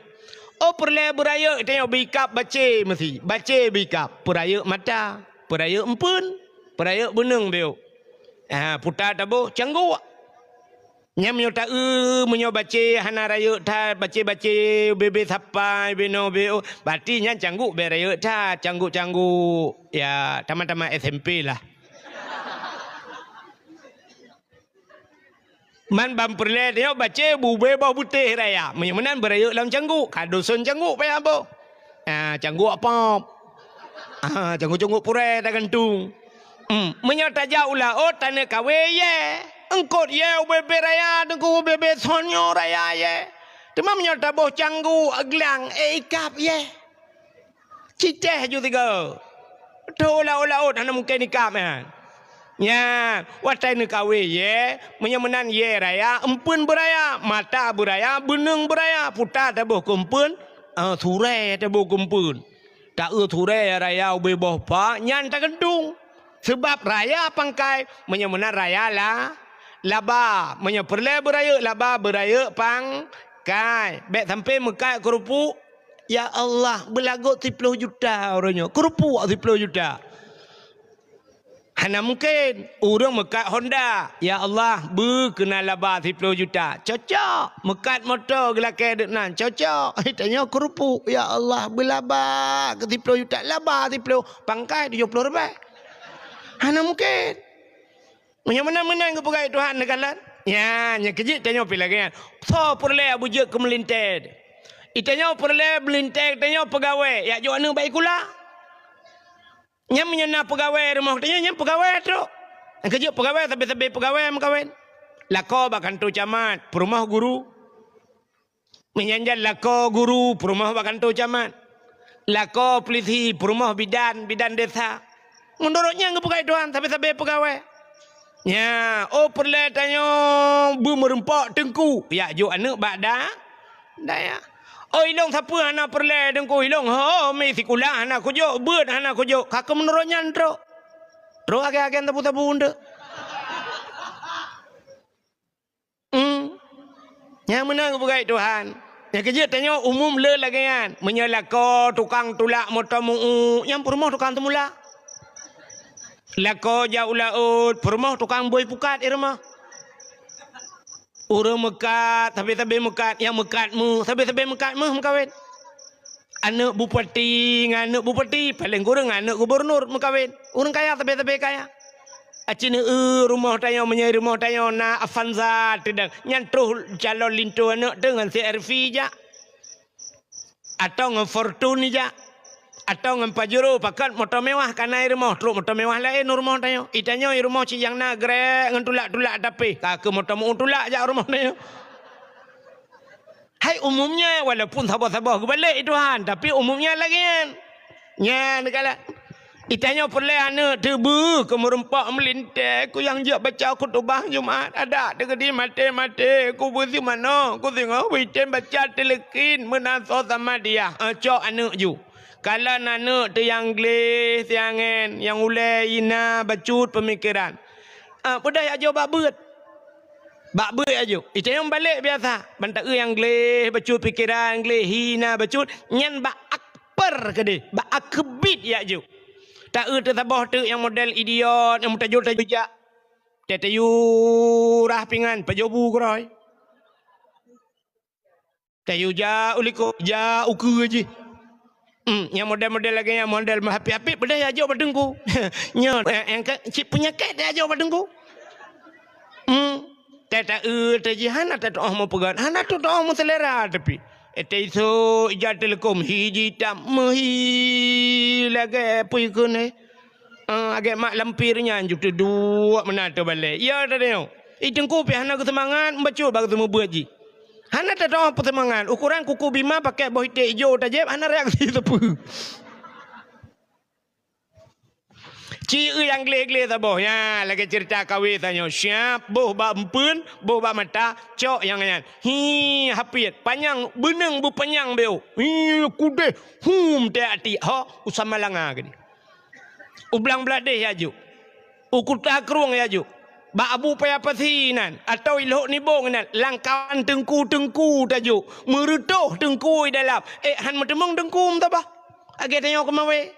Oh, peureulèe beurayeuk tanyoe beu ikab bacé meusi, bacé beu ikab, peurayeuk mata, peurayeuk empeuen, peurayeuk beuneueng beu. Ah, puta taboh cangguk. Nyan meunyoe taeu, meunyoe bacé hana rayeuk that, bacé-bacé bebe sapai, beno beo, berarti nyan cangguk bèk rayeuk that, cangguk-cangguk, ya, tamat-tamat S M P lah. Man ban peureulèe tanyoe bacé bube boh beutéh raya. Meunyoe meunan beurayeuk lam cangguk, ka dusun cangguk payah boh. Ah, cangguk pop. Ah, cangguk-cangguk purèe tagantung. Hmm, meunyoe tajak u laôt taneuk kawe yèe, eungkôt yèe ubé-bé raya teungku ubé-bé son nyoe raya yèe. Teuma meunyoe taboh cangguk glang, eh, ikab yèe. Citèh ju tiga. Tho laôt-laôt hana mungken ikab nyan. Nyan, watèe neukawe yèe, meunyoe meunan yèe raya, empeuen beuraya, mata beuraya, beuneueng beuraya, puta taboh keu empeuen, eh, surèe taboh keu empeuen. Taeu surèe raya ubé boh pa, nyan tagantung. Seubab raya pangkai, meunyoe meunan raya la, laba. Meunyoe peureulèe beurayeuk laba, beurayeuk pangkai. Bèk sampoe meukat keureupuk, ya Allah, beulagot siploh juta uroe nyoe. Keureupuk siploh juta. Hana mungken ureueng meukat Honda, "Ya Allah, beu keunan laba siploh juta." Cocok. Meukat moto geulakèe deuk nan, cocok. Tanyoe keureupuk, "Ya Allah, beu laba keu siploh juta." Laba siploh, pangkai tujoh ploh ribèe. Hana mungken. Meunyoe meunan-meunan geupeugah Tuhan neukalon. Nyan, nyang keujeuet tanyoe pih lagèe nyan. Soe peureulèe beujeuet keu meulintèe? Itanyoe peureulèe meulintèe, tanyoe peugawèe, jak jok aneuk bak sikula. Nyan meunyoe na peugawèe rumoh tanyoe, nyan peugawèe trok. Nyang keujeuet peugawèe, sabe-sabe peugawèe meukawen. Lakoe bak kantô camat, peurumoh guru. Meunyan jan lakoe guru, peurumoh bak kantô camat. Lakoe peulisi, peurumoh bidan, bidan desa. Meunurot nyan geupeugah Tuhan, sabe-sabe peugawèe. Nya, oh peureulèe tanyoe beumeureumpok teungku, jak jok aneuk bak da-, dayah. Oh, ilông sapeue hana peureulèe teungku, ilông ho mi sikula hana kujok, beuet hana kujok, ka keuh meunurot nyan trok. Trok agen-agen sabu-sabu eunteuk. Hmm. Nyang meunan geupeugah Tuhan. Nyang keujeuet tanyoe umum le lagèe nyan. Meunyoe lakoe tukang tulak moto meu-uek, nyan peurumoh tukang teumulak. Lakoe jak u laôt, peurumoh tukang bôi pukat i rumoh. Ureueng meukat, sabe-sabe meukat, nyang meukat méuh, sabe-sabe meukat méuh meukawen. Aneuk bupati ngon aneuk bupati, paleng kureueng aneuk gubernur meukawen. Ureueng kaya sabe-sabe kaya. Aci neu-eu rumoh tanyoe, meunyoe rumoh tanyoe na Avanza teudang, nyan troh calon linto aneuk teuh ngon C R V jak. Atau ngon Fortuner jak. Atau ngon Pajero, pakat moto mewah ka na i rumoh, trok moto mewah laén u rumoh tanyoe. I tanyoe i rumoh cit nyang na grek ngon tulak-tulak tapi, ka keuh moto meu-uek tulak jak u rumoh tanyoe. Hai umumnya, walaupun saboh-saboh geubalek i Tuhan, tapi umumnya lagèe nyan. Nyan kala. Itanyoe peureulée aneuëk teuh beu keu meureumpok meulintée, keu nyang jeuet baca khutubah Jumat, adak teukeudi maté-maté, keu beusimanö, keu singoh beuitem baca teuleukin meunan soe sama diah, eh, cok aneuëk ju. Kalon aneuëk teuh nyang gleh siangén, nyang ulée hina bacut peumikeran. Ah, peudeh jak jok bak beuet. Bak beuet jak jok. Itanyoe balek biasa. Ban taeu nyang gleh bacut pikeran, gleh hina bacut, nyan bak akper keudeh, bak akeubiet jak jok. Taeu teusaboh teuk nyang model idiot, nyang meutajol-tajol jak. Teu tayue rah pingan, pajobu keurôi. Tayue jak u likot, jak u keue jih. Hmm, nyang model-model lagée nyan, model meuhapit-hapit, peudeh jak jok bak teungku. Nyoe, eh, nyang ka, cit peunyakét jak jok bak teungku. Hmm, teu taeu teu jih hana teutoh meupeugét, hana teutoh meuseulera tapi. Eh, teu isok ija teuleukom, hi jitam meuhi lagée peue keuneuk. Ah, agée mak lampir nyan ju teuduek meunan teubalek. Ya, teudeungoe. I teungku pih hana geuseumangat, bacut bak geuseumeubeuet jih. Hana teutoh peuseumangat. Ukuran kuku bima pakai boh iték ijo tajép, hana reaksi sapeue. Ci eu nyang gleh-gleh saboh. Nya, lagée ceurita kawé tanyoe. Siap, boh bak empeuen, boh bak mata, cok nyang nyan. Hi, hapiet, panyang, beuneueng beupanyang beu. Hi, kudeh, hum, teuak tik. Ho, usah malanga geuh. U Blang Bladeh jak jok. U Kuta Krueng jak jok. Bak Abu Paya Pasi nan, atau i Lhok Nibong nan, lam kawan teungku-teungku tajok. Meureutoh teungku i dalam. Eh, han meuteumong teungku meutabah. Lagée tanyoe keumawé.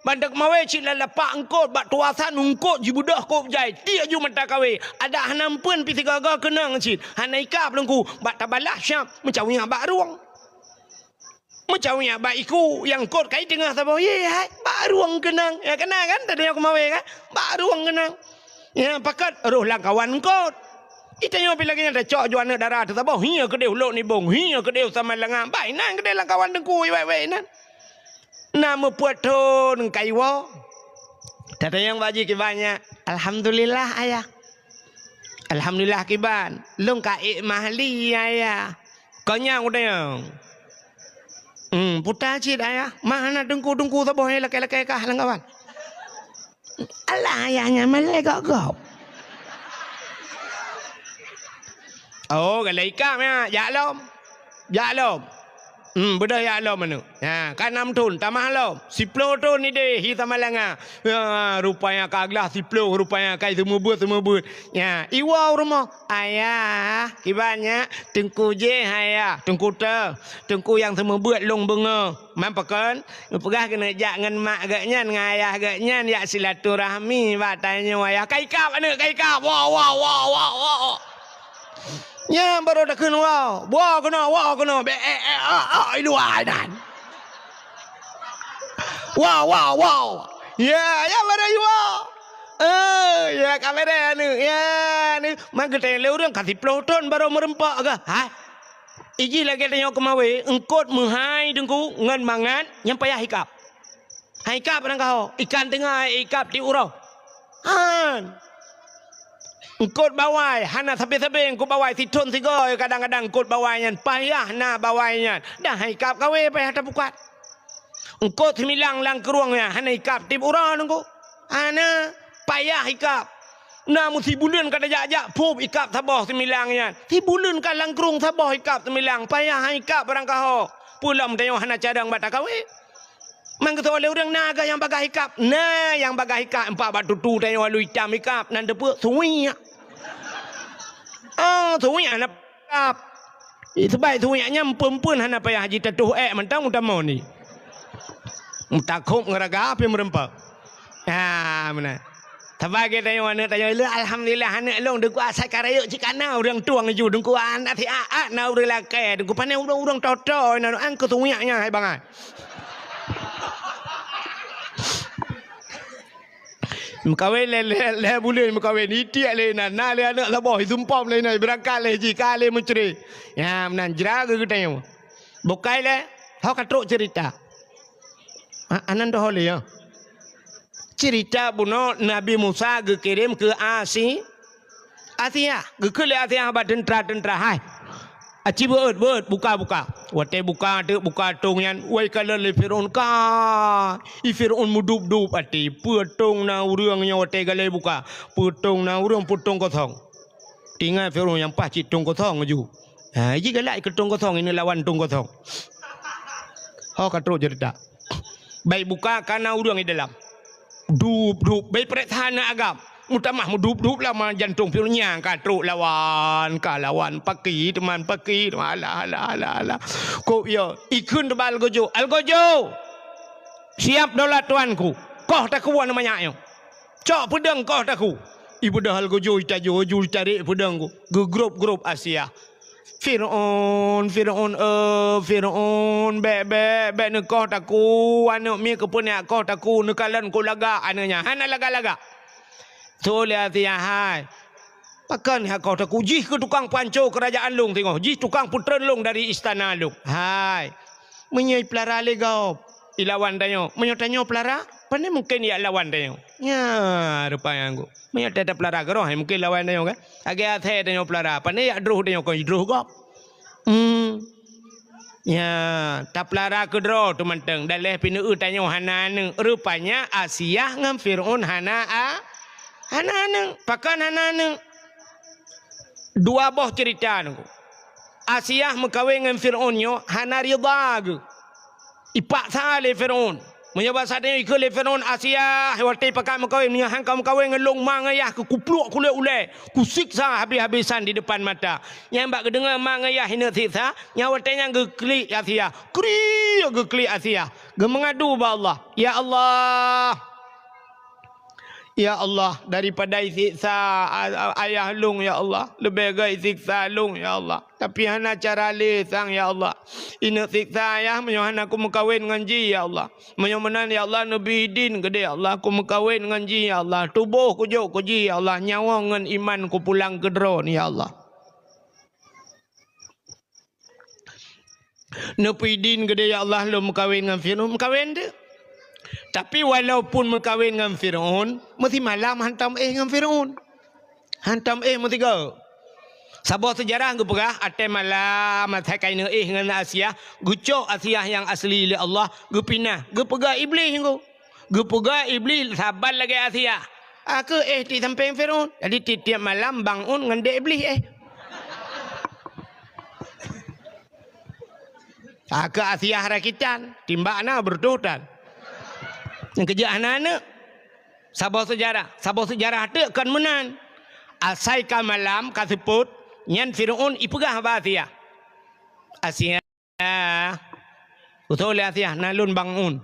Ban teuk keumawé cit lam lapak eungkot, bak tuasan eungkot jibeudôh kôb jai. Tiek ju mata kawé. Adak hana empeuen pih sigoe-goe keunong cit. Hana ikab teungku. Bak tabalah syam, meucawiyak bak rueng. Meucawiyak bak iku nyang kot kai teungoh saboh, ye hai, bak rueng keunong. Ya, keunong kan, tadi aku mawe kan? Bak rueng keunong. Ya, pakat roh lam kawan kot. Itanyoe pih lagée nyan tacok ju aneuëk dara teuh saboh, hi keudeh u Lhok Nibong, hi keudeh u Saman Langa, bai nan keudeh lam kawan teungku, wai-wai nan. Na meupeuet thon kai woe. Tatanyong bak jih kiban nyan, "Alhamdulillah, Ayah." "Alhamdulillah kiban, lôn ka ék mah li, Ayah." Kon nyan kutanyong. Hmm, puta cit, Ayah. Mah hana teungku-teungku saboh nyang lakée-lakée kah lam kawan. Alah, Ayah nyan malée gob-gob. Oh, galak ikab nyan, jak lom. Jak lom. Hmm, beudôh jak lom aneuëk. Ha, ka nam thon, tamah lom. Siploh thon ideh, hi Samalanga. Ha, rupanya ka glah siploh, rupanya ka seumeubeuet-seumeubeuet. Ya, iwoe u rumoh. "Ayah, kiban nyan, teungku jih, Ayah, teungku teuh, teungku nyang seumeubeuet lôn beungoh." Man pakon? Geupeugah keuneuk jak ngon mak geuh nyan, ngon ayah geuh nyan, jak silaturahmi bak tanyoe, Ayah. Ka ikab aneuëk, ka ikab. Woe, woe, woe, woe, woe. Nyan barô takheun woe. Woe keunoe, woe keunoe. Bèk, eh, eh, ah, ah, i luwa nan. Woe, woe, woe. Ya, ya, barô i woe. Eh, ya, ka beureh aneuëk. Ya, aneuëk. Man geutanyong lé ureuëng ka siploh thon barô meureumpok kah? Hai. Ijih lagée tanyoe keumawé, eungkot meuhai teungku ngon mangat nyang payah ikab. Hai ikab barang kaho, ikan teungoh ikab tiep uroe. Han. Eungkot bawai, hana sabe-sabe eungkot bawai, sithon sigoe kadang-kadang eungkot bawai nyan, payah na bawai nyan. Dah hai ikab kawé payah tapukat. Eungkot similang lam krueng nyan, hana ikab tiep uroe teungku. Hana, payah ikab. Na meusibuleuen ka tajak-jak phôb ikab saboh similang nyan. Sibuleuen ka lam krueng saboh ikab similang, payah hai ikab barang kaho. Peue lom tanyoe hana cadang bak takawé. Man geusoe lé ureuëng na geuh nyang bagaih ikab. Na nyang bagaih ikab, empat bak tutu tanyoe alu itam ikab, nan teupeue suwiak. Oh, suwiak hana ikab. Ih, seubab suwiak nyan empeuen-empeuen hana payah jitatoh ék mantong utamoe ni. Meutakhob ngon raga pih meureumpok. Ha, meunan. Sabai geutanyoe aneuëk tanyoe, "Lé, alhamdulillah aneuëk lôn, teungku asai ka rayeuk cit kana ureuëng tueng ju, teungku anak siat-at na ureuëng lakée, teungku pané ureuëng-ureuëng toto na an keu suwiak nyan hai bangai." Meukawen lé, lé, lé buleuen meukawen, itiek lé inan, na lé aneuëk saboh, isumpom lé inan, beurangkat lé jih, ka lé meucre. Ya, meunan jra geutanyoe. Bukai lé, ho ka trok cerita. Ha, anan doh lé, ya. Cerita bunoe Nabi Musa geukirém keu Asi-, Asia, geukheun lé Asia bak teuntra-teuntra, "Hai, Aci beuet, beuet, buka, buka. Watée buka teuk, buka tong nyan, wai kalon lé Firaun ka. I Firaun meudup-dup até, peue tong na ureuëng nyoe watée galée buka. Peue tong na ureuëng, peue tong kosong. Tingat Firaun nyang paih cit tong kosong ju. Ha, ji galak keu tong kosong, ini lawan tong kosong. Ho ka trok cerita. Bai buka ka na ureuëng di dalam. Dup-dup, bai pret hana agam. Mutamah meudup-dup lama jantong Firaun nyang ka trok lawan, ka lawan paki, teuma paki, teuma alah, alah, alah, alah. Kok ya, ikheun teuba algojo, "Algojo! Siap daulat tuanku. Koh taku aneuk manyak nyoe. Cok peudeueng koh taku." Ibeudôh algojo itajo, ju itarek peudeueng ku. Geugrop-grop Asia. "Firaun, Firaun, eh, Firaun, bék, bék, bék neukoh taku, aneuk miet keupeue neujak koh taku, neukalon ku lagak aneuk nyan." Hana lagak-lagak. Tho lé Asia, "Hai, pakon neujak koh taku? Jih keuh tukang panco keurajaan lôn singoh, jih tukang peutreun lôn dari istana lôn. Hai, meunyoe ipeulara lé gob, ilawan tanyoe. Meunyoe tanyoe peulara, pane mungken ijak lawan tanyoe." Nya, rupanya ngku. Meunyoe ta-, tapeulara keudroe, mungken lawan tanyoe kan? Lagée asée tanyoe peulara, pane jak droh tanyoe kon jidroh gob. Hmm. Nya, tapeulara keudroe teumantong, dan lheueh pineue tanyoe hana aneuk. Rupanya Asiah ngon Fir'aun hana a-, hana aneuk. Pakon hana aneuk? Dua boh cerita nunggu. Asiah meukawen ngon Fir'aun nyoe hana ridha geuh. Ipaksa lé Fir'aun. Meunyoe basa tanyoe ikheun lé Fir'aun, "Asiah, watée pakat meukawen, meunyoe han ka meukawen ngon lôn, ma ngon yah keu kupluek kulét ulée, kusiksa habéh-habésan di depan mata." Nyang bak geudeungoe ma ngon yah ineuk siksa, nyang watée nyan geuklik Asiah. Kriek geuklik Asiah. Geumeungadu bak Allah, "Ya Allah, ya Allah, daripada isiksa a-, a-, ayah lôn, ya Allah, leubeh gét isiksa lôn, ya Allah." Tapi hana cara lé sang, ya Allah. Ineuk siksa ayah meunyoe hana kumeukawen ngon jih, ya Allah. Meunyoe meunan, ya Allah, neubri idin keudeh, ya Allah, kumeukawen ngon jih, ya Allah. Tuboh kujok keu jih, ya Allah. Nyawöng ngon iman kupulang keu droe, ya Allah. Neubri idin keudeh, ya Allah, lôn meukawen ngon Fir'aun, meukawen teuk. Tapi walaupun meukawen ngon Fir'aun, meusimalam hantom éh ngon Fir'aun. Hantom éh meusigoe. Saboh seujarah geupeugah, até malam, asai ka ineuk éh ngon Asiah, geucok Asiah nyang asli lé Allah, geupinah, geupeugah Iblih nyoe. Geupeugah Iblih saban lagée Asiah. Aku éh di sampéng Fir'aun. Jadi tieb-tieb malam bangun ngon dek Iblih éh. Aku Asiah rakitan, timbak na beureutoh tan. Nyang keujeuet hana aneuk. Saboh seujarah, saboh seujarah teuk kon meunan. Asai ka malam ka seupôt, nyan Fir'aun ipeugah bak Asiah. Asiah, utoe lé Asiah, na lôn bangun.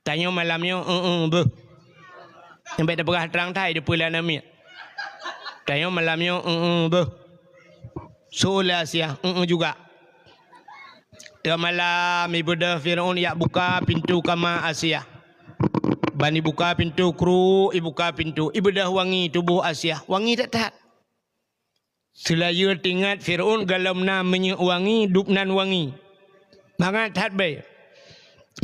Tanyoe malam nyoe, eu-eu beuh. Nyang bék tapeugah trang that dipeue lé aneuk miet. Tanyoe malam nyoe, eu-eu beuh. Su lé Asiah, eu-eu juga. Teuma malam ibeudôh Fir'aun ijak buka pintoe kama Asiah. Ban ibuka pintoe kruek, ibuka pintoe, ibeudôh wangi tuboh Asiah. Wangi that-that. Seulayeue teuingat Fir'aun gohlom na minyeuk wangi, dub nan wangi. Mangat that bée.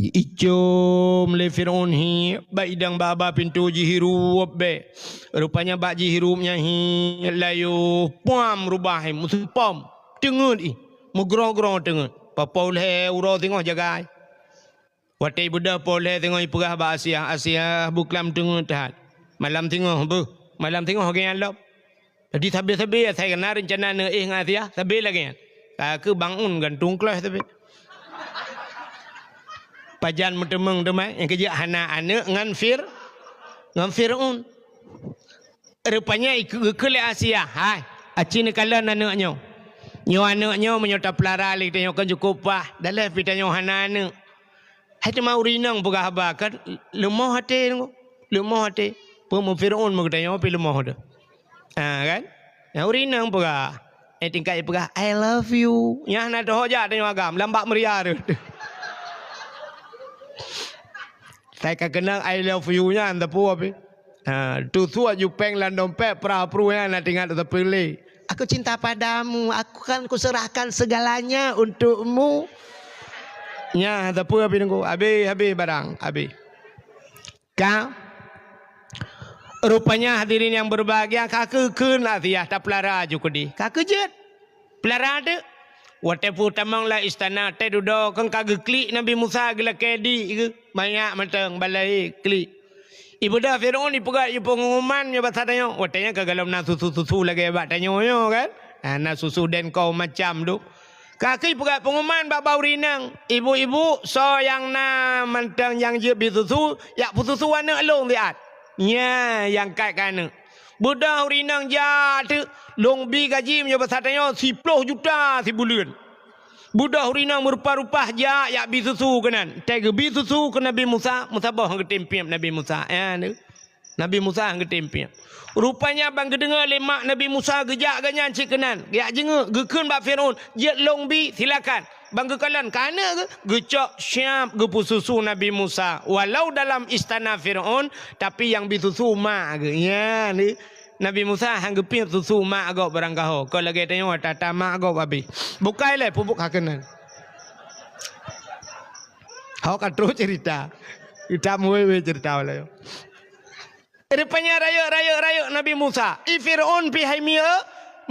Icom lé Fir'aun hi, bak idang bak haba pintoe jihirup bée. Rupanya bak jihirup nyan hi, layoh, puam rubah hi, meuseupom. Teungeut ih, meugroe-groe teungeut. Papo lhée uroe singoh jagai. Watée ibeudôh po lhée singoh ipeugah bak Asiah, "Asiah, beuklam teungeut that. Malam singoh beuh, malam singoh geuh nyan lom." Jadi sabe-sabe asai na reuncana neuéh ngon Asiah, sabe lagée nyan. Ka keuh bangun gantung kleuh sabe. Pajan meuteumeung teuma nyang keujeuet hana aneuk ngon Fir-, ngon Fir'aun. Rupanya ikeu-, geukheun lé Asiah, "Hai, aci neukalon aneuk nyoe. Nyoe aneuk nyoe meunyoe tapeulara lé geutanyoe kon cukôp paih, daleh pih tanyoe hana aneuk." Hai teuma ureueng inong peugah haba kan leumoh até nyoe, leumoh até. Peue meu Fir'aun meu geutanyoe pih leumoh teuh. Ha kan? Nyang ureueng inong peugah, eh tingkat peugah, "I love you." Nyan hana teuho jak tanyoe agam, lam bak meuria teuh. Sai ka keunong "I love you" nyan teupeu pih. Ha, tu suat ju péng lam dompet, pra pru nyan na teuingat teupeu lé. "Aku cinta padamu, aku kan kuserahkan segalanya untukmu." Nya, teupeu pih nunggu. Habéh, habéh barang, habéh. Ka. Rupanya hadirin yang berbahagia, ka keu kheun Asiah tapeulara ju keudeh. Ka keu jeuet. Peulara teuk. Watée peutamong lam istana, watée dudoe kon ka geuklik Nabi Musa geulakée di geuh, manyak mantong balai klik. Ibeudôh Firaun ipeugah ié peunguman nyoe bak tanyoe. Watée nyan ka gohlom na susu-susu lagée bak tanyoe nyoe kan. Ha, na susu dan kaum macam tu. Ka keuh ipeugah peunguman bak bak ureuëng inong, "Ibu-ibu, soe nyang na mantong nyang jeuet bi susu, jak peususu aneuëk lôn siat." Nyan nyang kat keu aneuëk. Beudôh ureuëng inong jak teuk, lôn bi gaji meunyoe basa tanyoe siploh juta sibuleuen. Beudôh ureuëng inong meurupa-rupa jak, jak bi susu keunan. Watée geubi susu keu Nabi Musa, meusaboh han geutem piep Nabi Musa. Ya, Nabi Musa han geutem piep. Rupanya ban geudeungoe lé mak Nabi Musa geujak gobnyan cit keunan. Geujak jingeuk, geukheun bak Firaun, "Jeuet lôn bi, silakan." Ban geukalon keu aneuëk geuh, geucok siab geupeususu Nabi Musa. Walau dalam istana Firaun, tapi nyang bi susu mak geuh. Nyan, Nabi Musa han geupiep susu mak gob barangkaho. Kon lagée tanyoe ata-ata mak gob abéh. Bukai lé pupuk ka keunan. Hok ka trok cerita. Kita muwe-we cerita walai. Rupanya rayeuk, rayeuk, rayeuk Nabi Musa. I Firaun pih hai mieu,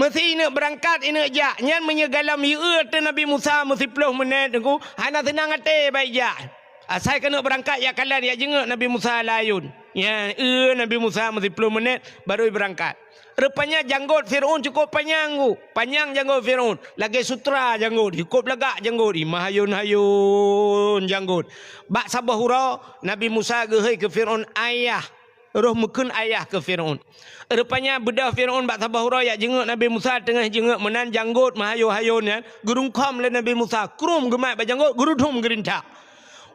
meusi ineuk beurangkat, ineuk jak. Nyan meunyoe gohlom yue teu Nabi Musa meusiploh meunét teungku, hana seunang até bak ijak. Asai keuneuk beurangkat jak kalon, jak jingeuk Nabi Musa lam ayôn. Nyan, eu Nabi Musa meusiploh meunét baru ibeurangkat. Rupanya janggot Firaun cukup panyang ku, panyang janggot Firaun. Lagée sutra janggot, cukup lagak janggot, i meuhayôn-hayôn janggot. Bak saboh uroe Nabi Musa geuhôi keu Firaun, "Ayah." Roh meukheun ayah keu Firaun. Rupanya beudôh Firaun bak saboh uroe jak jingeuk Nabi Musa, teungoh jingeuk meunan janggot meuhayôn-hayôn nyan, geurungkhom lé Nabi Musa, krum geumat bak janggot, geurudum geurintak.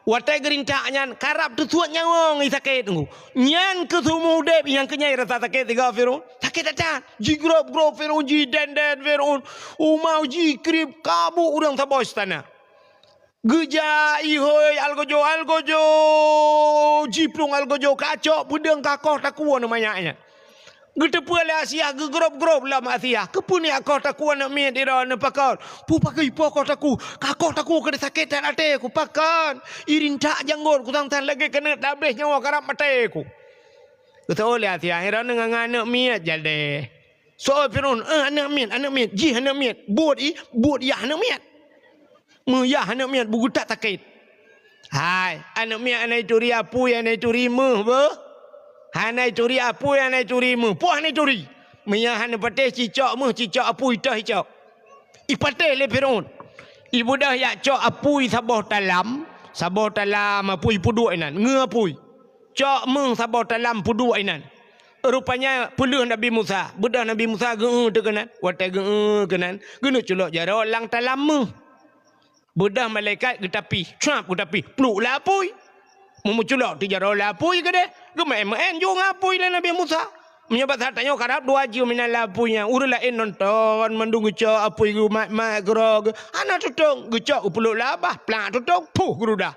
Watée geurintak nyan, karab teusuet nyawöng i sakét teungku. Nyan keuh seumeu udeb nyang keunyai rasa sakét sigoe Firaun. Sakét that-that. Jigrob-grob Firaun, jiden-den Firaun. Uma jikrieb, kabuk ureuëng saboh istana. Geujak ihôi algojo-algojo, jiplueng algojo kacok, peudeueng kakoh takue aneuëk manyak nyan. Geuteupeue lé Asiah, geugrob-grob lom Asiah. Keupeue nyak koh takue aneuëk miet droeneuh pakon? Peue pakon ipo koh takue? Kakoh takue keu sakét that até ku pakon? Irintak janggot ku sang-sang lagée keuneuk tabeh nyawa karab maté ku. Geuteupeue lé Asiah, droeneuh ngon aneuëk miet jadeh. Soe Firaun, "Eh, aneuëk miet, aneuëk miet, jih aneuëk miet." Buet i, buet yah aneuëk miet. Meuyah aneuëk miet beugeutat sakét. Hai, aneuëk miet hana ituri apui, hana ituri méuh beuh. Hana ituri apui, hana ituri méuh. Poh hana ituri. Meuyah hana patéh cicok méuh, cicok apui toh icok. Ipatéh lé Firaun. Ibeudôh jak cok apui saboh talam, saboh talam apui peuduek inan, ngeue apui. Cok méuh saboh talam peuduek inan. Rupanya peuleueh Nabi Musa. Beudôh Nabi Musa geu-eu teuh keunan. Watée geu-eu keunan, geuneuk culok jaroe lam talam méuh. Beudôh malaikat geutapih, crab geutapih, pluek lam apui. Meumeuculok teuh jaroe lam apui keudeh, geumeuén-meuén ju ngon apui lé Nabi Musa. Meunyoe bak saat tanyoe karab dua jeuem inan lam apui nyan, ureuëng laén nonton mandum geucok apui geumat-mat keudroe geuh, hana tutong, geucok geupluek lam babah, plak tutong, puh geurudah.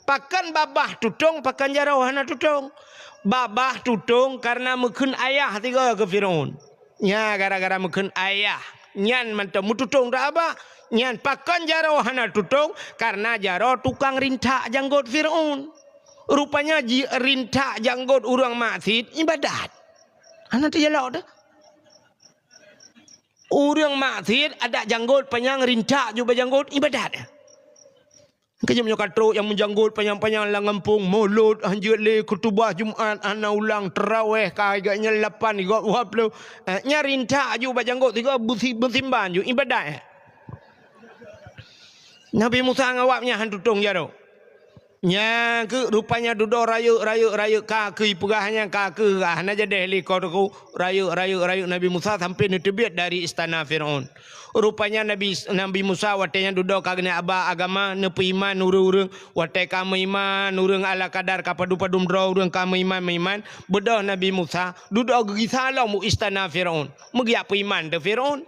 Pakon babah tutong, pakon jaroe hana tutong? Babah tutong kareuna meukheun ayah sigoe keu Firaun. Nyan gara-gara meukheun ayah, nyan mantong meututong dak babah. Nyan pakon jaroe hana tutong, kareuna jaroe tukang rintak janggot Firaun. Rupanya jirintak janggot ureuëng maksiet ibadat. Hana teujalok teuh. Ureuëng maksiet adak janggot panyang rintak ju bak janggot ibadat. Keujeuem nyoe ka trok nyang meujanggot panyang-panyang lam gampông, mulod hanjeuet lé, khutubah Jumat hana ulang, taraweh ka gobnyan lapan, gob dua ploh. Eh, nyan rintak ju bak janggot sigoe beusi-, beusimban ju ibadat. Nabi Musa ngon awaknyan han tutong jaroe. Nyan keuh rupanya dudoe rayeuk, rayeuk, rayeuk ka keuh ipeugah nyan ka keuh hana jadeh lé koh teuku. Rayeuk, rayeuk, rayeuk Nabi Musa sampai neuteubiet dari istana Firaun. Rupanya Nabi, Nabi Musa watée nyan dudoe ka geuneuk aba agama, neupeuiman ureuëng-ureuëng. Watée ka meuiman ureuëng ala kadar ka padum-padum droe ureuëng ka meuiman-meuiman, beudôh Nabi Musa dudoe geugisa lom u istana Firaun. Meugeujak peuiman teuh Firaun.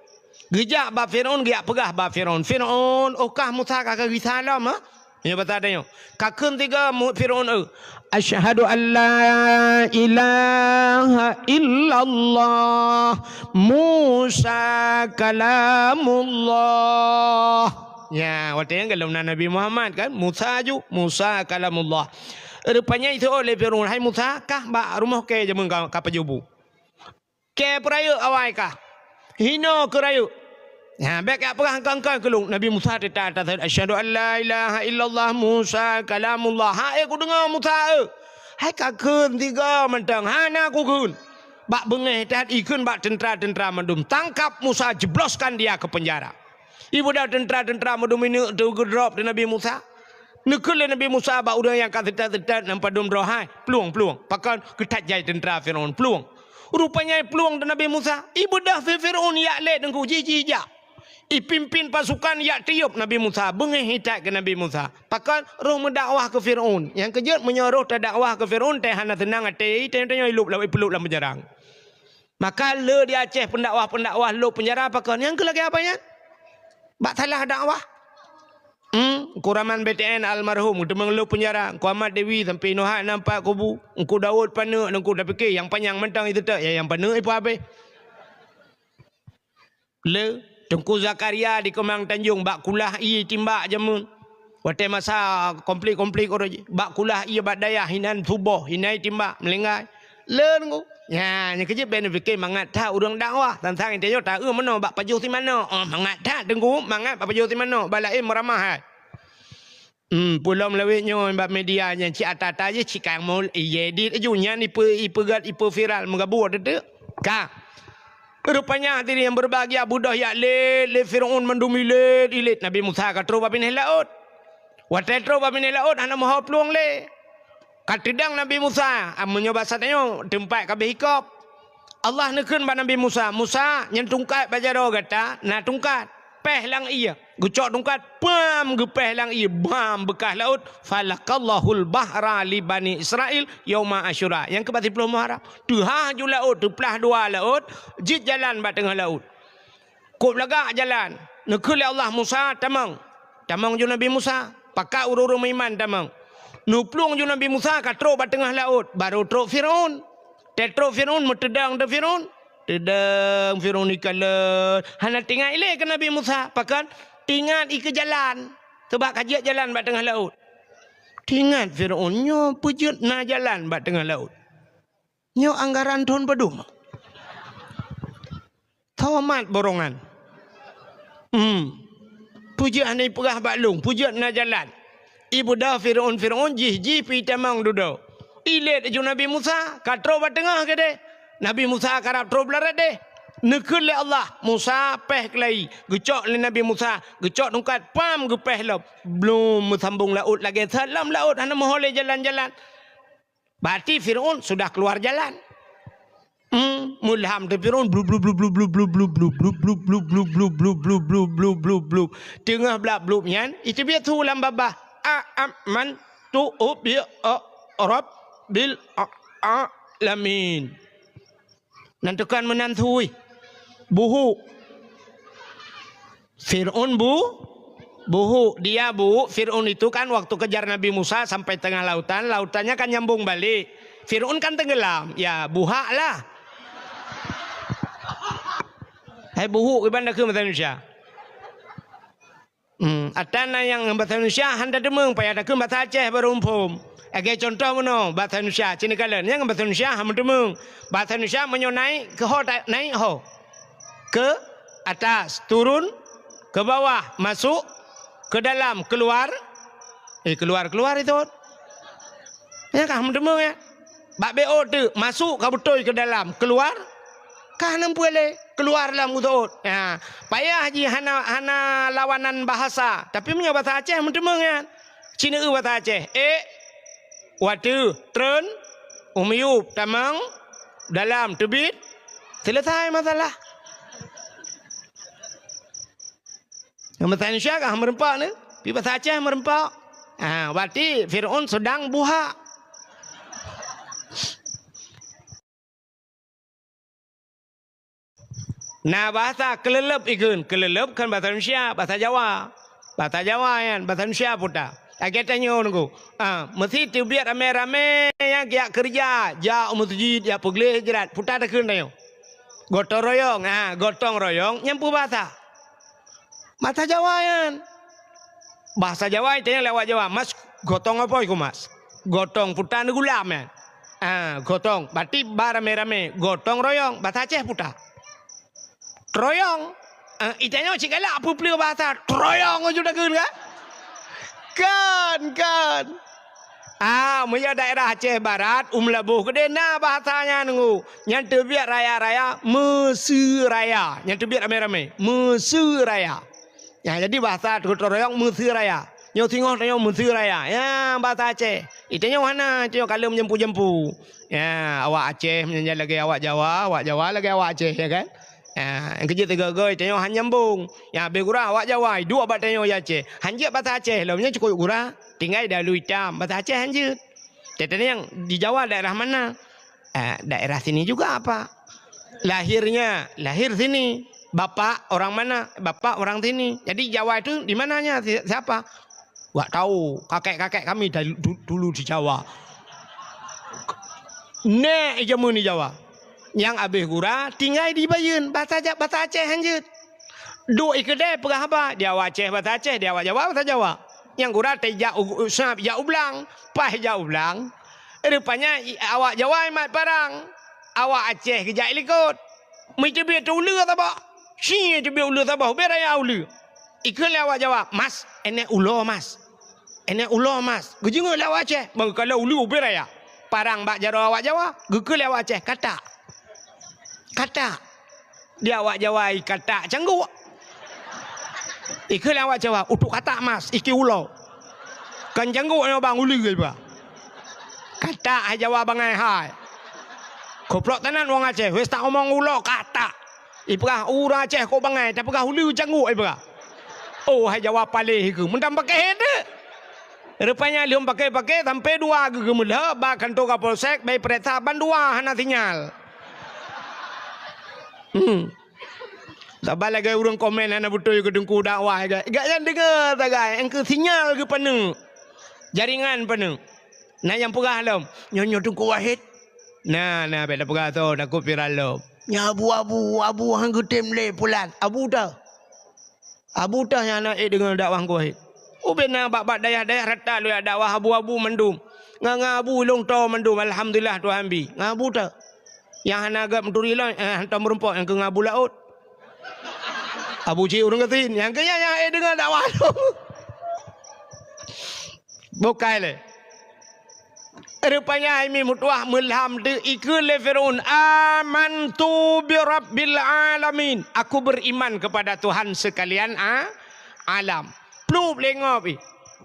Geujak bak Firaun, geujak peugah bak Firaun, "Firaun, oh kah Musa ka geugisa lom, ha?" Nyoe basa tanyoe. Ka kheun tiga mu-, Firaun, "Eu, asyhadu an la ilaha illallah, Musa kalamullah." Nya, watée nyan gohlom na Nabi Muhammad kan, Musa ju, Musa kalamullah. Rupanya itu oleh Firaun, "Hai Musa, kah bak rumoh kèe jameun ka, ka pajoh bu?" Kèe peurayeuk awai kah? Hinoe keu rayeuk. Ha, bék jak peugah engkau-engkau keulong. Nabi Musa teutap atas, "Asyhadu an la ilaha illallah Musa kalamullah." "Hai, kudeungoe Musa, eh. Hai, kakheun tiga mantong. Hana kukheun." Bak beungéh that ikheun bak teuntara-teuntara mandum. Tangkap Musa, jebloskan dia ke penjara. Ibeudôh teuntara-teuntara mandum ineuk teuh geudrop di Nabi Musa. Neukheun lé Nabi Musa bak ureuëng nyang ka seutôt-seutôt nan padum droe, "Hai, plueng, plueng." Pakon? Geuthat jai teuntara Firaun, plueng. Rupanya plueng di Nabi Musa. Ibeudôh Firaun jak lé teungku, jih-jih jak. Ipimpin pasukan jak tiôb Nabi Musa, beungéh itat keu Nabi Musa. Pakon? Roh meudakwah keu Firaun. Nyang keujeuet meunyoe roh tadakwah keu Firaun, teuh hana seunang até, tanyoe-tanyoe ilôb lam, ipeulôb lam penjara. Maka le di Aceh pendakwah-pendakwah lôb penjara pakon? Nyang keu lagée apa nyan? Bak salah dakwah. Hmm, Kuraman B T N almarhum, teumong lôb penjara. Engku Ahmad Dewi sampai nohat nampak kubu. Engku Daud paneuk, engku tapike nyang panyang mantong itu tak, ya, nyang paneuk ipu habéh. Le, Teungku Zakaria di Keumang Tanjong bak kulah ié timbak jameun. Watée masa konflik-konflik uroe jih, bak kulah ié bak dayah hinan suboh, hinan timbak, meulinggai. Le Teungku. Nya, nyang keujeuet bék neupike mangat that ureuëng dakwah, tantang tanyoe taeu meunoe bak pajoh simanok. Oh, mangat that Teungku, mangat bak pajoh simanok, bak laén meuramah hai. Hmm, peulom lawét nyoe bak media nyan cit ata-ata jih cit kang mol, ié dit aju nyan ipe, ipeugét, ipe viral meugabur teuteu. Ka. Rupanya hadirin yang berbahagia, beudôh jak lét, lé Firaun mandum ilét-ilét. Nabi Musa ka trôh bak binéh laôt. Watée trôh bak binéh laôt hana meuho plueng lé. Ka teudong Nabi Musa, ah, meunyoe basa tanyoe teumpat ka beuhikop. Allah neukheun bak Nabi Musa, "Musa, nyan tungkat bak jaroe gata, na tungkat. Péh lam ié." Geucok tungkat, pam, geupéh lam ié, bam, beukah laôt. "Falaqallahul bahra li Bani Israil yauma Asyura." Nyang keubat siplôh Muharram. Teuhah ju laôt, teuplah dua laôt, jeuet jalan bak teungoh laôt. Kôb lagak jalan. Neukheun lé Allah Musa, "Tamong." Tamong ju Nabi Musa. Pakat ureuëng-ureuëng meuiman tamong. Neuplueng ju Nabi Musa ka trôk bak teungoh laôt, barô trôk Firaun. Teutrôk Firaun, meuteudong teuh Firaun. Teudong Firaun ikalon. Hana teuingat ilée keu Nabi Musa. Pakon? Teuingat ikeu jalan. Sabab ka jeuet jalan bak teungoh laôt. Teuingat Firaun, nyoe peue jeuet na jalan bak teungoh laôt. Nyoe anggaran thon padum. Tomat borongan. Hmm. Peue jeuet hana ipeugah bak lôn, peue jeuet na jalan. Ibeudôh Firaun-Firaun jih-jih pih tamong dudoe. Ilét aju Nabi Musa, ka trôk bak teungoh keudeh. Nabi Musa karab trôk blah radeh. Neukheun lé Allah, "Musa, péh keulayi." Geucok lé Nabi Musa, geucok tungkat, pam, geupéh lom. Blom meusambong laôt lagée that lam laôt, hana meuho lé jalan-jalan. Berarti Firaun sudah keluar jalan. Hmm, meulham teuh Firaun, blub, blub, blub, blub. Teungoh blah blub nyan, iteubiet su lam babah. "A, am, man, tu, u, bi, o, rob, bil, a, a, lamin." Nan tukang meunan sui. Buhuk. Firaun bu-, buhuk. Dia bu-, Firaun itu kan waktu kejar Nabi Musa sampai tengah lautan, lautannya kan nyambung balik. Firaun kan tenggelam. Ya, buhak lah. Hai buhuk iban dakeu masa Indonesia. Hmm, ata na nyang ngon basa Indonesia han tateumeung, payah takheun basa Aceh barô muphom. Lagée contoh meunoe, basa Indonesia, cit neukalon, nyang ngon basa Indonesia han meuteumeung. Basa Indonesia meunyoe naik, keu ho ta-, naik ho. Ke atas, turun, ke bawah, masuk, ke dalam, keluar. Eh, keluar, keluar itu. Nyan ka meuteumeung, ya. Bak B O teuk, masuk ka beutôi keu dalam, keluar ka hana peue lé, keluar lam utot. Ha, payah jih hana, hana lawanan bahasa. Tapi meunyoe basa Aceh meuteumeung nyan. Cit neueu basa Aceh. Ék, wateuh, treun, u miyueb, tamong, dalam, teubiet, selesai masalah. Ngon basa Indonesia kah meureumpok ni? Pi basa Aceh meureumpok. Ha, berarti Firaun sedang buhak. Na bahasa keuleuleub ikheun. Keuleuleub kan basa Indonesia, basa Jawa. Basa Jawa nyan, basa Indonesia puta. Lagée tanyoe nunggu. Ah, meusi teubiet ramé-ramé nyang geujak keureuja, jak u meuseujid, jak peugleh jrat, puta takheun tanyoe. Gotong royong, ha, gotong royong nyang peubasa. Basa Jawa nyan. Basa Jawa itanyong lé awak Jawa, "Mas, gotong apa iku, Mas?" Gotong puta neugulam nyan. Ah, gotong. Berarti ba ramé-ramé, gotong royong, basa Aceh puta. Royong. Eh, itanyoe cit galak peue-peue bahasa, troyong aju takheun kan? Kan, kan. Ah, meunyoe daerah Aceh Barat, u Meulaboh keudeh na bahasa nyan nunggu. Nyan teubiet raya-raya, meuseuraya. Nyan teubiet ramé-ramé, meuseuraya. Ya, jadi bahasa troyong meuseuraya. Nyoe singoh tanyoe meuseuraya. Ya, bahasa Aceh. Itanyoe hana, itanyoe kalon meujampu-jampu. Ya, awak Aceh meunyan lagèe awak Jawa, awak Jawa lagèe awak Aceh, ya kan? Ha, nyang keujeuet sigoe-goe, tanyoe han nyambong. Nyang habéh gura awak Jawa, iduek bak tanyoe di Aceh. Han jeuet basa Aceh lom, nyan cukôp gura. Tinggai dalu itam, basa Aceh han jeuet. Teuntèe nyang di Jawa daerah mana? Eh, daerah sini juga apa? Lahirnya, lahir sini. Bapak orang mana? Bapak orang sini. Jadi Jawa itu di mananya? Si-, siapa? Wak tahu, kakek-kakek kami dari du-, dulu di Jawa. Nèk jameun di Jawa. Nyang abéh gura tinggai di Bayeuen, basa Ja-, basa Aceh han jeuet. Duek i keudè peugah haba, di awak Aceh basa Aceh, di awak Jawa basa Jawa. Nyang gura teuh jak u, u, sab jak u blang, paih jak u blang. Rupanya i, awak Jawa imat parang, awak Aceh geujak i likot. Meuteubiet uleue saboh. Ci teubiet uleue saboh, ubé raya uleue. Ikheun lé awak Jawa, "Mas, enèk ulo, Mas." Enèk ulo, Mas. Geujeungeuk lé awak Aceh, bang kalon uleue ubé raya. Parang bak jaroe awak Jawa, geukheun lé awak Aceh, "Katak." Katak. Di awak Jawa i katak cangguk. Ikheun lé awak Jawa, "Utok katak, Mas, iki ulo." Kan cangguk nyoe bang uleue iba. Katak hai Jawa bangai hai. Goblok tenan wong Aceh, wes tak omong ulo katak. Ipeugah ureueng Aceh kok bangai, tapeugah uleue cangguk ipeugah. Oh, hai Jawa paléh keu, meunan pakéh teuh. Rupanya lheueh pakéh-pakéh sampai dua geuh geumeulheueh bak kantor Kapolsek, bai peuriksa ban dua hana sinyal. Hmm. Saban lagèe ureueng komen hana beutôi keu Teungku dakwah, gak, gak nyan deungoe sagai, engkeu sinyal geupaneuk. Jaringan paneuk. Na nyang peugah lom, "Nyoe, nyoe Teungku Wahid." Na, na, bèk tapeugah soe, takot viral lom. "Nyoe Abu, Abu, Abu han geutem lé pulan." Abu teuh. Abu teuh nyang na ék deungoe dakwah Teungku Wahid. Ubé na bak-bak dayah-dayah rata lôn jak dakwah abu-abu mandum. Ngon, ngon abu ilôn toe mandum, alhamdulillah Tuhan bi. Ngon abu teuh. Nyang hana gèt meuturi lom, eh, hantom meurumpok nyang keu ngon abu laôt. Abu cit ureueng gasien, nyang keu nyan nyang ék deungoe dakwah lôn. Bukai lé. Rupanya hai mi meutuah meulham teuh ikheun lé Firaun, "Amantu bi rabbil alamin." Aku beriman kepada Tuhan sekalian a-, alam. Plup lé ngop ih.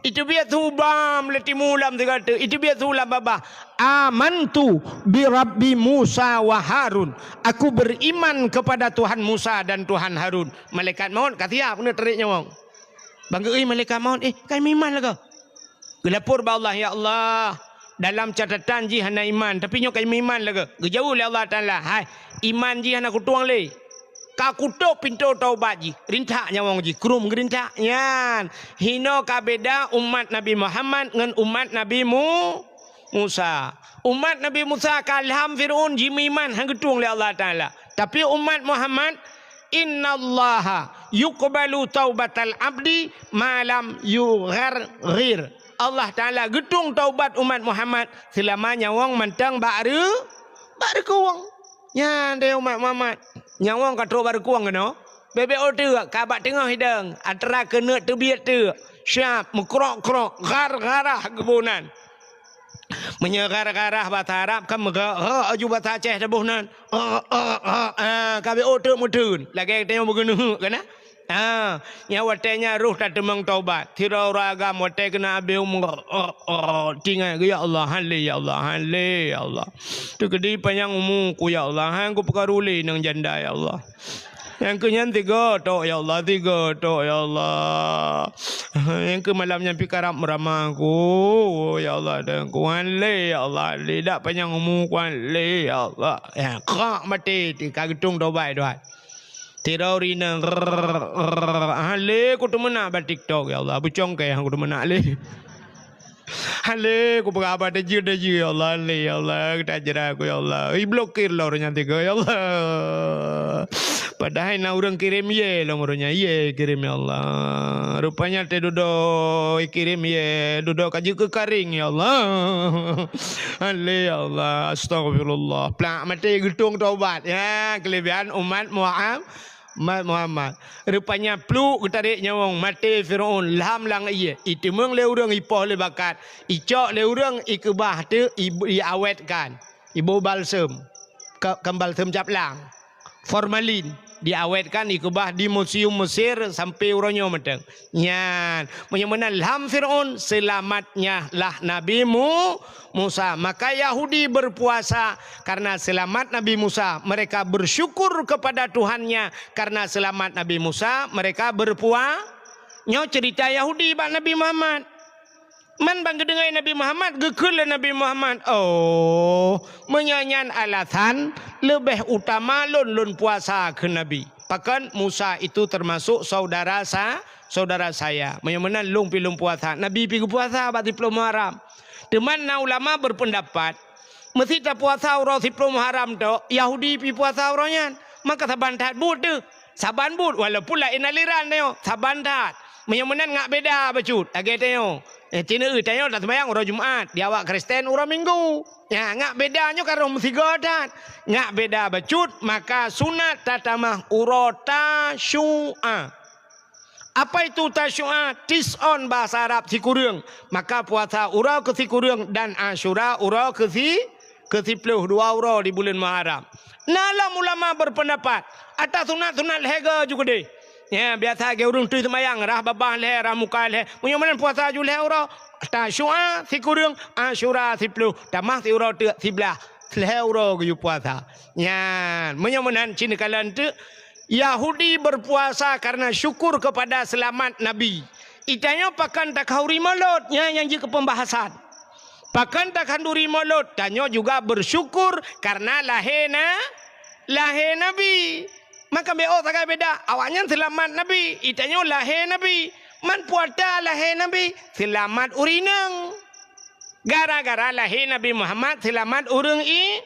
Iteubiet su bam lé timu lam sigoe teuk. Iteubiet su lam babah. "Amantu bi rabbi Musa wa Harun." Aku beriman kepada Tuhan Musa dan Tuhan Harun. Malaikat maut ka siap keuneuk tarék nyawöng. Bang geuéh malaikat maut, "Eh, ka meuiman lagèe." Geulapor bak Allah, "Ya Allah, dalam catatan jih hana iman, tapi nyoe ka meuiman lagèe." Geujaweueb lé Allah Taala, "Hai, iman jih hana kutueng lé. Ka kutôp pintoe taubat jih, rintak nyawöng jih, krueng geurintak." Nyan, hinoe ka beda umat Nabi Muhammad ngon umat Nabi Mu-, Musa. Umat Nabi Musa ka lham Firaun jimeuiman han geutueng lé Allah Taala. Tapi umat Muhammad, "Innallaha yuqbalu taubatal abdi ma lam yugharghir." Allah Taala geutueng taubat umat Muhammad seulama nyawöng mantong bak reu-, bak reukueng. Nyan deh umat Muhammad. Nyawöng ka trok bak reukueng keunoe. Bèk-bèk ôh teuk, ka bak teungoh idong, atra keuneuk teubiet teuk. Siap, meukrok-krok, ghar-gharah geuboh nan. Meunyoe ghar-gharah basa Arab kan meughok-ghok, aju basa Aceh taboh nan. Ghok, ghok, ghok. Ah, ka bèk ôh teuk meuteun. Lagèe tanyoe meugeuneuheuk kan, ah? Ah, nyan watèe nyan roh tateumeung taubat. Sidroe ureueng agam watèe keuneuk habéh umu, ghok, ghok, ghok. Teuingat, "Ya Allah, han lé, ya Allah, han lé, ya Allah. Teukeudi panyang umu ku, ya Allah. Han kupeukaru lé inong janda, ya Allah." Nyang keu nyan tiga tok, ya Allah, tiga tok, ya Allah. Nyang keu malam nyan pih karab meurama ku, ya Allah, dan ku han lé, ya Allah, lé dak panyang umu ku han lé, ya Allah. Ya, krak maté, ti ka geutueng tobat, Tuhan. Tiroe ri nang, rrrr, rrrr, han lé ku teumeunak bak TikTok, ya Allah, beucongkée han ku teumeunak lé. Han lé kupeugah haba tajeu-tajeu, ya Allah, han lé, ya Allah, geutajra ku, ya Allah. Iblokir lom ureueng nyan tiga, ya Allah. Padahai na ureueng kirém yé lom ureueng nyan, yé kirém, ya Allah. Rupanya teuh dudoe ikirém yé, dudoe ka jeuet keu karéng, ya Allah. Han lé, ya Allah. Astagfirullah. Plak maté geutueng taubat. Ya, keulebihan umat Muhammad. Mat Muhammad. Rupanya pluek geutarek nyawöng, maté Firaun lham lam ié. Iteumeung lé ureuëng, ipoh lé bakat, icok lé ureuëng, ikeubah teuk, i-, iawetkan, iboh balsem, ka-, kon balsem, caplang, formalin, diawetkan, ikeubah di museum Mesir sampai uroe nyoe mantong. Nyan, meunyoe meunan lham Firaun, seulamatnya lah Nabi Mu-, Musa. Maka Yahudi berpuasa karena selamat Nabi Musa. Mereka bersyukur kepada Tuhannya karena selamat Nabi Musa. Mereka berpua-, nyoe cerita Yahudi bak Nabi Muhammad. Man ban geudeungoe Nabi Muhammad, geukheun lé Nabi Muhammad, "Oh, meunyoe nyan alasan, leubeh utama lôn, lôn puasa," kheun Nabi. Pakon? Musa itu termasuk saudara sa-, saudara saya. Meunyoe meunan lôn pi lôn puasa, Nabi pi geupuasa bak siplôh Muharram. Teuma na ulama berpendapat, meusi tapuasa uroe siplôh Muharram tok, Yahudi pi puasa uroe nyan. Maka saban that buet teuh. Saban buet, walaupun laén aliran tanyoe, saban that. Meunyoe meunan ngak beda bacut, lagée tanyoe. Eh, ci neueu tanyoe taseumayang uroe Jumat, di awak Kristen uroe Minggu. Nya, ngak beda nyoe ka roh meusigoe that. Ngak beda bacut, maka sunat tatamah uroe Tasyu'a. Apa itu Tasyu'a? Tis'on bahasa Arab sikureueng. Maka puasa uroe keu sikureueng dan Asyura uroe keu si-, keu siplôh, dua uroe di buleuen Muharram. Na lom ulama berpendapat, ata sunat-sunat lhée goe ju keudeh. Ya, biasa lagée ureuëng tui seumayang, rhah babah lhée, rhah muka lhée. Meunyoe meunan puasa ju lhée uroe, Tasyu'a sikureueng, Asyura siplôh, tamah siuroe teuk siblaih. Lhée uroe geuyue puasa. Nyan, meunyoe meunan ci neukalon teuk, Yahudi berpuasa karena syukur kepada selamat Nabi. Itanyoe pakon takhanduri Molot, nyan nyang jeuet keu pembahasan. Pakon takhanduri Molot, tanyoe juga bersyukur karena lahé na-, lahé Nabi. Maka bék sagai beda, awaknyan seulamat Nabi, itanyoe lahé Nabi. Man peue ata lahé Nabi? Seulamat ureuëng inong. Gara-gara lahé Nabi Muhammad seulamat ureuëng i-,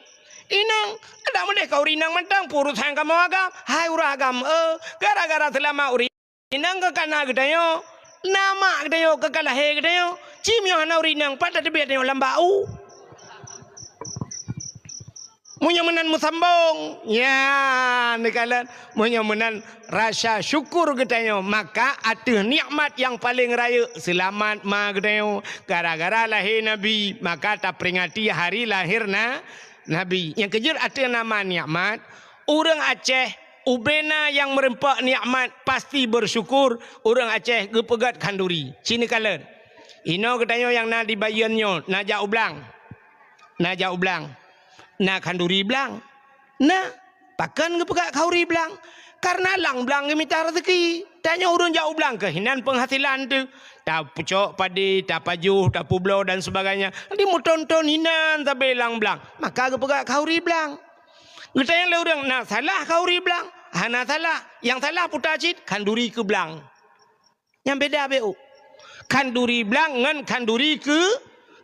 inong. Adak meudeh ka ureuëng inong mantong, peue urosan kamoe agam? Hai ureuëng agam, eh, gara-gara seulamat ureuëng inong ka kana geutanyoe, na mak geutanyoe ka, ka lahé geutanyoe. Ci meunyoe hana ureuëng inong, pat tateubiet tanyoe lam bak u? Meunyoe meunan meusambong, ya, neukalon, meunyoe meunan rasa syukur geutanyoe, maka ateueh nikmat nyang paleng rayeuk, seulamat ma geutanyoe, gara-gara lahé Nabi, maka taperingati hari lahir na-, Nabi. Nyang keujeuet ateueh nama nikmat, ureuëng Aceh, ubena nyang meureumpok nikmat pasti bersyukur, ureuëng Aceh geupeugét khanduri. Ci neukalon. Inoe geutanyoe nyang na di Bayeuen nyoe, na jak u blang. Na jak u blang. Na khanduri blang. Na, pakon geupeugét khanduri blang? Karena lam blang geumita raseuki. Tanyoe ureuëng jak u blang keuh hinan peunghasilan teuh. Tapeucok padé, tapajoh, tapubloe dan sebagainya. Di meuthon-thon hinan sabe lam blang. Maka geupeugét khanduri blang. Geutanyoe lé ureuëng na salah khanduri blang? Hana salah. Nyang salah puta cit khanduri keu blang. Nyang beda bék. Khanduri blang ngon khanduri keu,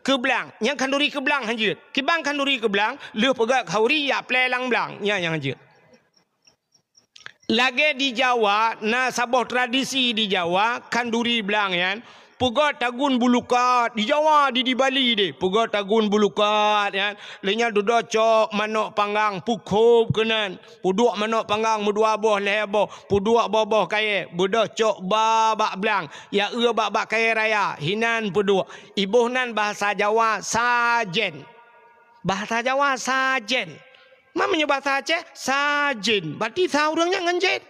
keu blang. Nyang khanduri keu blang hanjeuet. Kiban khanduri keu blang, lheueh peugét khanduri jak plé lam blang. Nyan nyang hanjeuet. Lagée di Jawa, na saboh tradisi di Jawa, khanduri blang nyan, peugét tagun bulukat. Di Jawa, di, di Bali deh, peugét tagun bulukat nyan. Lheueh nyan dudoe cok manok panggang, peukhop keunan. Peuduek manok panggang meudua boh, lhée boh, peuduek boh-boh kayée, beudôh cok ba bak blang, ya eu bak, bak kayée raya, hinan peuduek. Iboh nan bahasa Jawa sajen. Bahasa Jawa sajen. Ma meunyoe bahasa Aceh, sajen. Berarti sa ureuëng nyan ngon jen.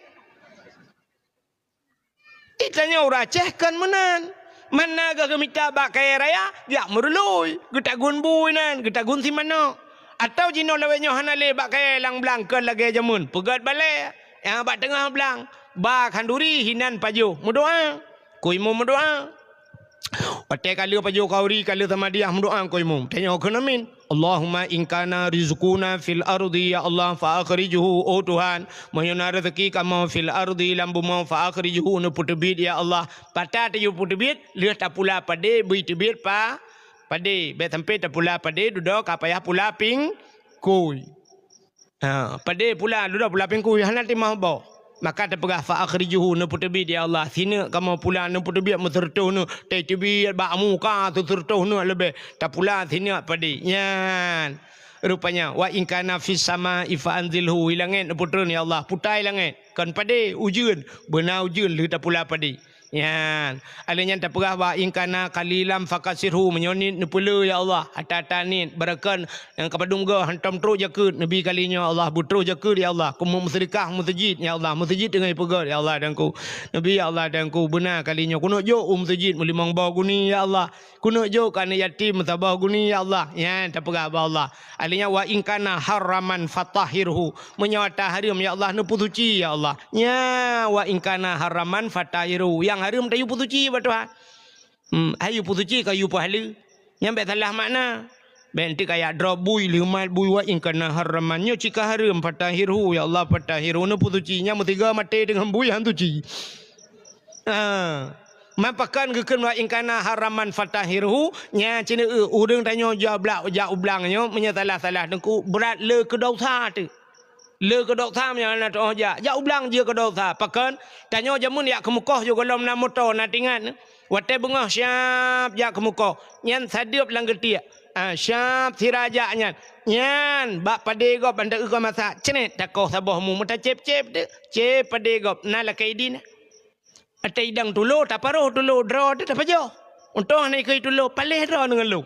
Itanyoe ureuëng Aceh kon meunan. Mana geuh geumita bak kayée raya, jak meurului, geutagun bui nan, geutagun si manok. Atawa jinoe lawét nyoe hana lé bak kayée lam blang kon lagée jameun, peugét balée, nyang bak teungoh blang, ba khanduri hinan pajoh, meudoá. Keu imum meudoá. Watée ka lheueh pajoh khanduri, ka lheueh samadiyah, meudoá keu imum. Tanyoe kheun amin. Allahumma in kana rizquna fil ardi, ya Allah, fa akhrijhu, oh Tuhan, meunyoe na raseuki kamoe fil ardi, lam bumoe, fa akhrijhu, neupeuteubiet, ya Allah. Pat tateupue teubiet, lheueh tapula padé, bri teubiet pa-, padé. Bék sampai tapula padé, dudoe ka payah pula pingkui. Ha, padé pula, dudoe pula pingkui, hana timah boh. Maka tapeugah, fa akhrijhu, neupeuteubiet, ya Allah. Sineuk kamoe pula, neupeuteubiet meuseureutoh neuk. Tateubiet bak muka seuseureutoh neuk leubeh. Tapula sineuk padé. Nyan. Rupanya, "Wa in kana fis sama'i fa anzilhu," i langét neupeutreun, ya Allah, putai langét. Kon padé, ujeuen, beuna ujeuen lheueh tapula padé. Nyan, alheuh nyan tapeugah, "Wa in kana qalilan fakasirhu," meunyoe niet neupeuleueh, ya Allah, ata-ata niet, barakan nyang ka padum goe hantom trok jakeuet, neubi kali nyoe, Allah, beutroh jakeuet, ya Allah, keumeung meuseudeukah meuseujid, ya Allah, meuseujid teungoh ipeugöt, ya Allah, Tuhanku. Neubi, ya Allah, Tuhanku, beuna kali nyoe, keuneuk jok u meuseujid meulimong boh guni, ya Allah. Keuneuk jok keu aneuk yatim meusaboh guni, ya Allah. Nyan tapeugah bak Allah. Alheuh nyan, "Wa in kana haraman fatahhirhu." Meunyoe ata hareuem, ya Allah, neupeusuci, ya Allah. Nya, "Wa in kana haraman fatahhirhu." Nyang hareuem tayue peusuci bak Tuhan. Hmm, hayue peusuci ka yue peuhaleue. Nyan bèk salah makna. Bèk enteuk kajak drob bui, leumat bui, "Wa in kana haraman." Nyoe cit ka hareuem, "Fatahhirhu, ya Allah, fatahhirhu." Neupeusuci, nyan meusigoe maté deungon bui han suci. Ah. Man pakon geukheun, "Wa in kana haraman fatahhirhu," nyan cit, eh, ureueng tanyoe jak blak, jak u blang nyoe, meunyoe salah-salah teungku, brat le keu dosa teuk. Le keu dosa meunyoe hana teu'oh jak. Jak u blang jeuet keu dosa. Pakon? Tanyoe jameun jak keumeukoh jih gohlom na moto, na tingat. Watèe beungoh siap jak keumeukoh. Nyan sadeup lam geutiek. Ah, siap sira jak nyan. Nyan, bak padé gob ban ta-eu keu masak. Cret, takoh saboh mu, meutacép-cép teuk. Cép padé gob, na lakèe idin. Ata idang tulo, taparoh tulo, droe teuh tapajoh. Untông hana ikheun tulo, paléh droe deungon lôn.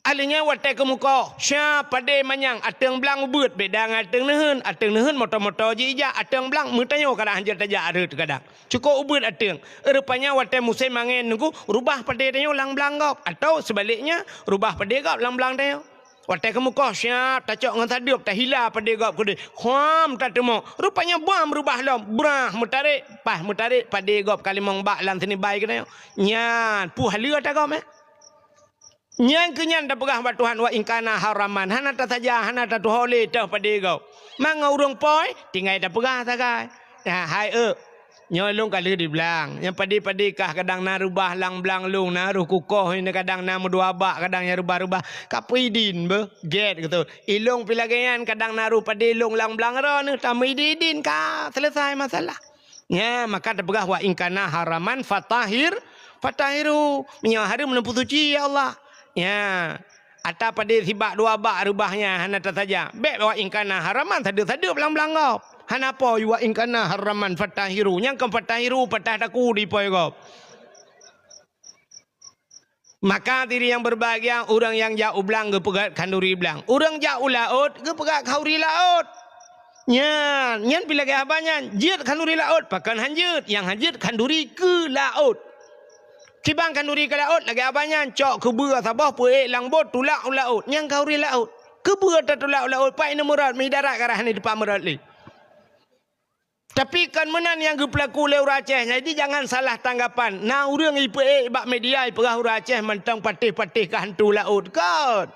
Alheuh nyan watèe keumeukoh, siap padé manyang, ateueng blang ubeuet, beda ngon ateueng neuheun. Ateueng neuheun moto-moto jih ijak, ateueng blang meutanyoe kadang hanjeuet tajak rhot kadang. Cukôp ubeuet ateueng. Rupanya watèe musém angén nunggu, rubah padé tanyoe lam blang gob. Atau sebaliknya, rubah padé gob lam blang tanyoe. Watèe keumeukoh siap tacok ngon sadeup, tahila padé gob keudeh. Khuam tateumok. Rupanya bam reubah lom. Brah meutarek, paih meutarek padé gob ka limong bak lam sinibai keunoe. Nyan, peue haleue ata gob, eh? Nyan keuh nyan tapeugah bak Tuhan, "Wa in kana haraman." Hana tasaja, hana tatuho lé teuh padé gob. Mangat ureueng po, tinggai tapeugah sagai. Nah, hai eu, nyoe lôn ka lheueh di blang. Nyang padé-padé kah kadang na reubah lam blang lôn, na roh kukoh, ini kadang na meudua bak, kadang nyang reubah-reubah. Ka peue idin beuh, gét gitu. Ilôn pih lagèe nyan kadang na roh padé lôn lam blang droeneuh, tameuidin-idin ka selesai masalah. Nya, maka tapeugah, "Wa in kana haraman fatahhir, fatahhirhu." Meunyoe hareuem neupeusuci, ya Allah. Nya, ata padé sibak dua bak reubah nyan hana tasaja. Bèk "Wa in kana haraman" sadeup-sadeup lam blang gob. Hana po "Wa in kana haraman fatahhirhu." Nyang kon "fatahhirhu" patah taku di po gob. Maka diri nyang berbahagia, ureueng nyang jak u blang geupeugöt khanduri blang. Ureueng jak u laôt geupeugöt khanduri laôt. Nyan, nyan pih lagèe haba nyan, jeuet khanduri laôt, pakon han jeuet, nyang han jeuet khanduri keu laôt. Kiban khanduri keu laôt lagèe haba nyan, cok keubeue saboh peuék lam bot tulak u laôt, nyan khanduri laôt. Keubeue tatulak u laôt, pat ineuk meurot, mi darat ka rhah ni teupah meurot lé. Tapi kon meunan nyang geupeulaku lé ureueng Aceh. Jadi jangan salah tanggapan. Na ureueng ipeuék bak media ipeugah ureueng Aceh mantong patéh-patéh keu hantu laôt, kon.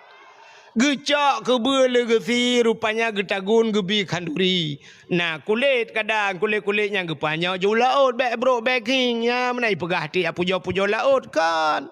Geucok keubeue lé geusie, rupanya geutagun geubi khanduri. Na kulét kadang, kulét-kulét nyang geupajoh ju laôt, bèk brok bèk khieng. Nya meunan ipeugah tik pujoe-pujoe laôt, kon.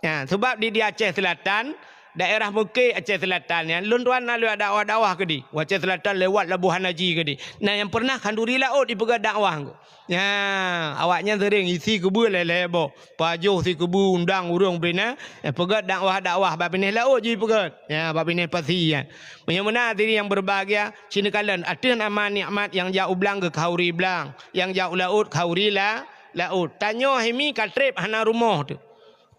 Nya, sabab di, di Aceh Selatan, daerah Meuke Aceh Selatan nyan, lôn tuan na lewat dakwah-dakwah keudeh. Aceh Selatan lewat Labuhan Haji keudeh. Na nyang pernah khanduri laôt ipeugöt dakwah. Nya, awaknyan sering isi keubeue lhèe-lhèe boh. Pajoh si keubeue undang ureueng bri na, nya, peugöt dakwah-dakwah bak binéh laôt jih peugöt. Nya, bak binéh pasi nyan. Meunyoe meunan diri nyang berbahagia, ci neukalon ateueh nama nikmat nyang jak u blang geukhanduri blang, nyang jak u laôt khanduri la, laôt. Tanyoe himi ka trép hana rumoh teuh.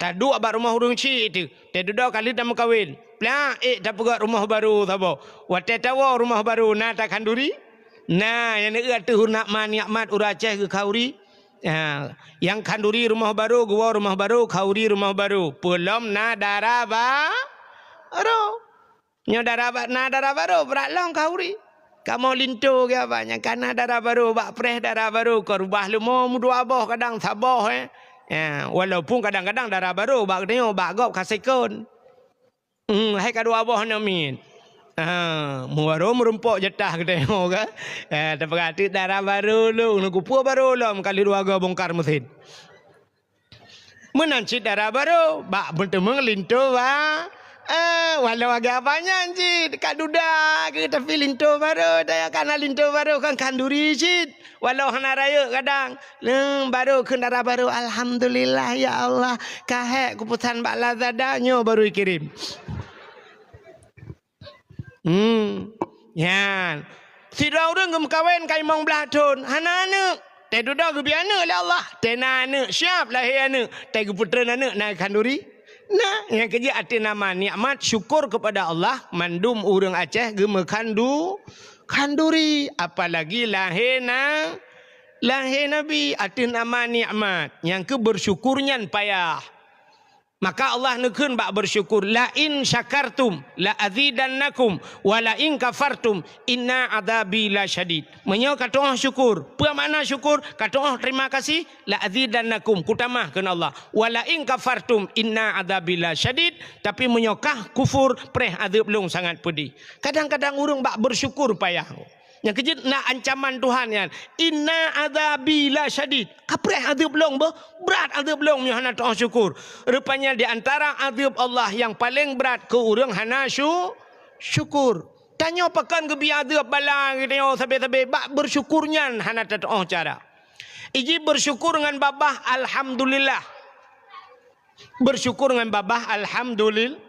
Taduek bak rumoh ureueng chik teuh, teududoe ka lheueh tameukawen. Plak ék tapeugöt rumoh barô saboh. Watèe tawoe rumoh barô na takhanduri? Na, nyang neueu ateueh nikmat-nikmat ureueng Aceh geukhanduri. Ha, nyang khanduri rumoh barô, geuwoe rumoh barô, khanduri rumoh barô. Peulom na dara ba-, barô. Nyoe dara ba-, na dara barô, brat lom khanduri. Kamoe linto geuh haba, nyang kana dara barô, bak preh dara barô, kon reubah leumo meudua boh, kadang saboh, eh. Ya, walaupun kadang-kadang dara barô bak geutanyoe, bak gob ka sekon. Hmm, hai ka dua boh namiet. Ha, meubarô meurumpok jatah geutanyoe kan. Ya, tapeugah teuk dara barô lôn, nunggu peue barô lom, ka lheueh dua goe bongkar meusén. Meunan cit dara barô, bak meuteumé linto ba-, Eh, walau agak banyak cit, ka duda ke, tapi linto baru, dah kana linto baru kan khanduri cit. Walau hana rayeuk kadang, leng baru kheun dara baru, "Alhamdulillah ya Allah, ka hék kupesan bak Lazada, nyoe baru ikirim." Hmm. Nyan. Sidroe ureuëng geumeukawen ka limong blaih thon, hana aneuëk. Teududoe geubri aneuëk lé Allah. Tena aneuëk, siap lahé aneuëk. Teugeupeutrön aneuëk na khanduri. Nah, nyang keujeuet ateueh nama nikmat syukur kepada Allah, mandum ureuëng Aceh geumeukandu-, khanduri. Apalagi lahé na, lahé Nabi ateueh nama nikmat. Nyang keu bersyukur nyan payah. Maka Allah neukheun bak bersyukur, "La in syakartum la azidannakum, wa la in kafartum inna adzabi lasyadid." Meunyoe ka tu'oh syukur, peue makna syukur? Ka tu'oh terima kasih, "la azidannakum," kutamah kheun Allah. "Wa la in kafartum inna adzabi lasyadid," tapi meunyoe kah kufur, preh azeub lôn sangat peudeh. Kadang-kadang ureuëng bak bersyukur payah. Nyang keujeuet na ancaman Tuhan nyan, "Inna adzabi lasyadid." Kapreh azeub lôn beuh, brat azeub lôn meunyoe hana tu'oh syukur. Rupanya di antara azeub Allah nyang paleng brat keu ureuëng hana syu-, syukur. Tanyoe pakon geubri azeub bala geutanyoe sabe-sabe, bak bersyukur nyan hana tatu'oh cara. Iji bersyukur ngon babah alhamdulillah. Bersyukur ngon babah alhamdulil-,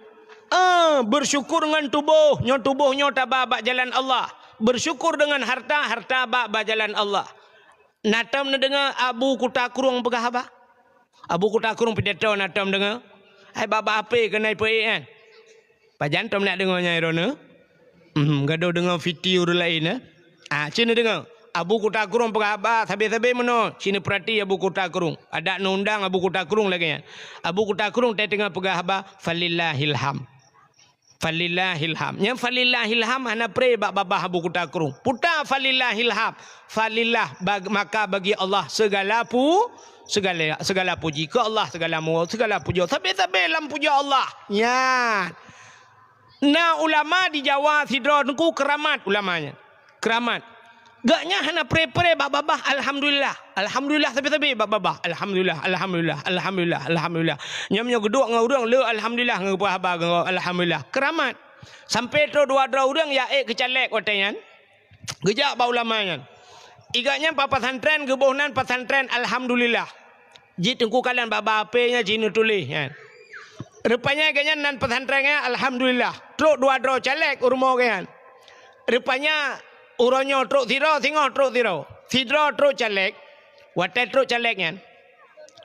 eh, bersyukur ngon tuboh, nyoe tuboh nyoe taba bak jalan Allah. Bersyukur deungon harta, harta ba bak jalan Allah. Na tom neudeungoe Abu Kuta Krueng peugah haba? Abu Kuta Krueng pidato na tom deungoe? Hai bak-bak ape keuneuk ipeuék nyan? Pajan tom nak deungoe nyang droeneuh? Hmm, gadôh deungoe fiti ureuëng laén, eh? Ah, ci neudeungoe. Abu Kuta Krueng peugah haba sabe-sabe meunoe. Ci neupeurati Abu Kuta Krueng. Adak neuundang Abu Kuta Krueng lagée nyan. Abu Kuta Krueng teuh teungoh peugah haba, "Falillahil ham." Falillahil ham. Nyang falillahil ham hana pre bak babah Abu Kuta Krueng. Puta falillahil ham. Falillah bag-, maka bagi Allah segala pu-, segala, segala puji. Keu Allah segala mu-, segala pujoe. Sabe-sabe lam pujoe Allah. Nyan. Na ulama di Jawa sidroe teungku keramat ulama nyan. Keramat. Gak nyan hana pre-pre bak babah alhamdulillah. Alhamdulillah sabe-sabe bak babah. Alhamdulillah, alhamdulillah, alhamdulillah, alhamdulillah. Nyan meunyoe geuduek ngon ureuëng le alhamdulillah ngon geupeugah haba ngon alhamdulillah. Keramat. Sampai trok dua droe ureuëng ya ék keu caleg watée nyan. Geujak bak ulama nyan. Igak nyan bak pesantren geuboh nan pesantren alhamdulillah. Jih teungku kalon bak-bak ape nyan jih neutuléh nyan. Rupanya gobnyan nan pesantren nyan alhamdulillah. Trok dua droe caleg u rumoh gobnyan. Rupanya uroe nyoe trok sidroe, singoh trok sidroe. Sidroe trok caleg. Watée trok caleg nyan,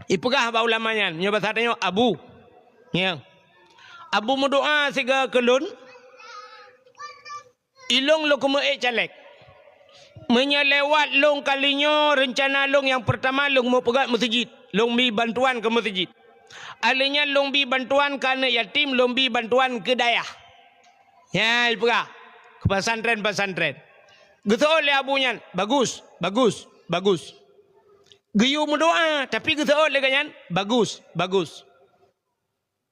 ipeugah bak ulama nyan, nyoe basa tanyoe abu. Nyan. Abu meudoa sigoe keu lôn. Ilong lôn keumeue ék caleg. Meunyoe lewat lôn kali nyoe, reuncana lôn nyang peurtama lôn meupeugét meuseujid, lôn bi bantuan keu meuseujid. Alheuh nyan lôn bi bantuan keu aneuëk yatim, lôn bi bantuan keu dayah. Nyan ipeugah keu pesantren-pesantren. Geuseuôt lé abu nyan, "Bagus, bagus, bagus." Geuyue meudoa, tapi geuseuôt lé gobnyan, "Bagus, bagus."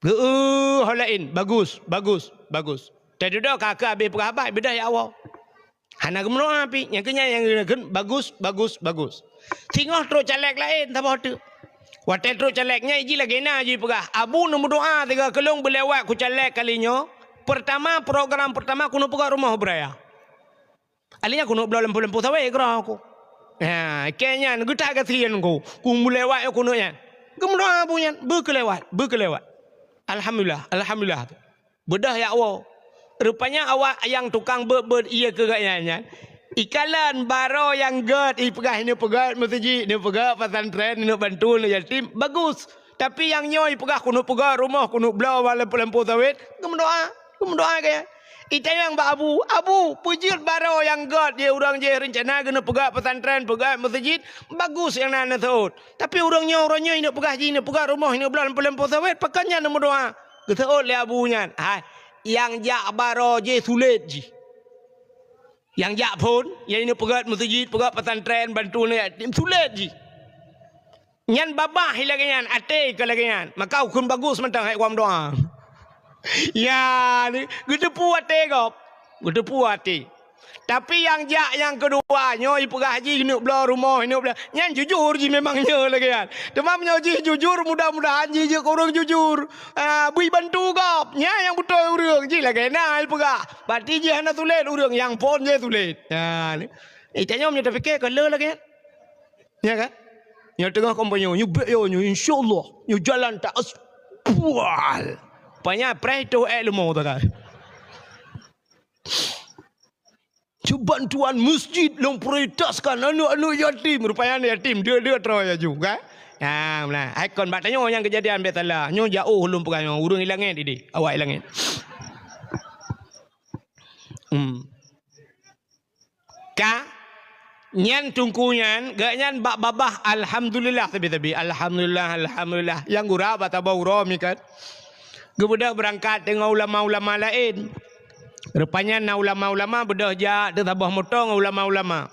Geu-, ho laén, "Bagus, bagus, bagus." Teududoe ka keu abéh peugah haba, beudôh ya Allah. Hana geumeudoa pih, nyang keu nyan nyang geukheun, "Bagus, bagus, bagus." Singoh trok caleg laén saboh teuk. Watée trok caleg nyan jih lagée na jih peugah, "Abu neumeudoa sigoe keu lôn beulewat ku caleg kali nyoe. Peurtama, program peurtama keuneuk peugét rumoh beuraya." Alheuh nyan keuneuk bloe lampôh-lampôh sawét keudroe ku. Ha, keu nyan geutak gasien ku, ku meulewat keuneuk nyan. Geumeudoa abu nyan, beukeulewat, beukeulewat. Alhamdulillah, alhamdulillah. Beudôh ya Allah. Rupanya awak nyang tukang beuet-beuet ié keu gobnyan nyan, ikalon baroe nyang gét, ipeugah ineuk peugét meuseujid, ineuk peugét pesantren, ineuk bantu aneuk yatim, bagus. Tapi nyang nyoe ipeugah keuneuk peugét rumoh, keuneuk bloe lampôh-lampôh sawét, geumeudoa, geumeudoa keu nyan. Itanyong bak abu, "Abu, peue jeuet baroe nyang gét jih ureuëng jih reuncana geuneuk peugét pesantren, peugét meuseujid, bagus nyang na neuseuôt. Tapi ureuëng nyoe, ureuëng nyoe ineuk peugah jih, ineuk peugét rumoh, ineuk bloe lampôh-lampôh sawét, pakon nyan neumeudoa?" Geuseuôt lé abu nyan, "Hai, nyang jak baroe jih sulet jih. Nyang jak phon, nyang ineuk peugét meuseujid, peugét pesantren, bantu aneuk yatim, sulet jih. Nyan babah ilagée nyan, até ka lagée nyan. Maka ukheun bagus mantong hai kuam doa." Ya, ni, geuteupeue até gob. Geuteupeue até. Tapi nyang jak nyang keudua nyoe, ipeugah jih neuk bloe rumoh, neuk bloe. Nyan jujur jih, memang nyoe lagée nyan. Teuma meunyoe jih jujur, mudah-mudahan jih jeuet keu ureuëng jujur. Ah, bri bantu gob. Nyan nyang beutôi ureuëng jih lagée na ipeugah. Berarti jih hana sulet ureuëng, nyang phon jih sulet. Nyan. Eh, tanyoe meunyoe tapike ka le lagée nyan. Ya kan? Nyoe teungoh kompeni, nyoe bek yo, nyoe insyaallah, nyoe jalan tak as-, pual. Panya preh tu eh leumo tu kan. Cuban tuan masjid lôn prioritaskan aneuk-aneuk yatim. Rupanya aneuk yatim, dia-dia troh ya ju, kan? Ha, meunan. Hai kon bak tanyoe nyang keujadian bek salah. Nyoe jauh lôn peugah nyoe, ureuëng i langét ideh, awak i langét. Hmm. Ka, nyan teungku nyan, geuh nyan bak babah alhamdulillah sabe-sabe. Alhamdulillah, alhamdulillah. Nyang gura bak saboh uroe mi kan. Geubeudôh beurangkat deungon ulama-ulama laén. Rupanya na ulama-ulama beudôh jak teusaboh moto ngon ulama-ulama.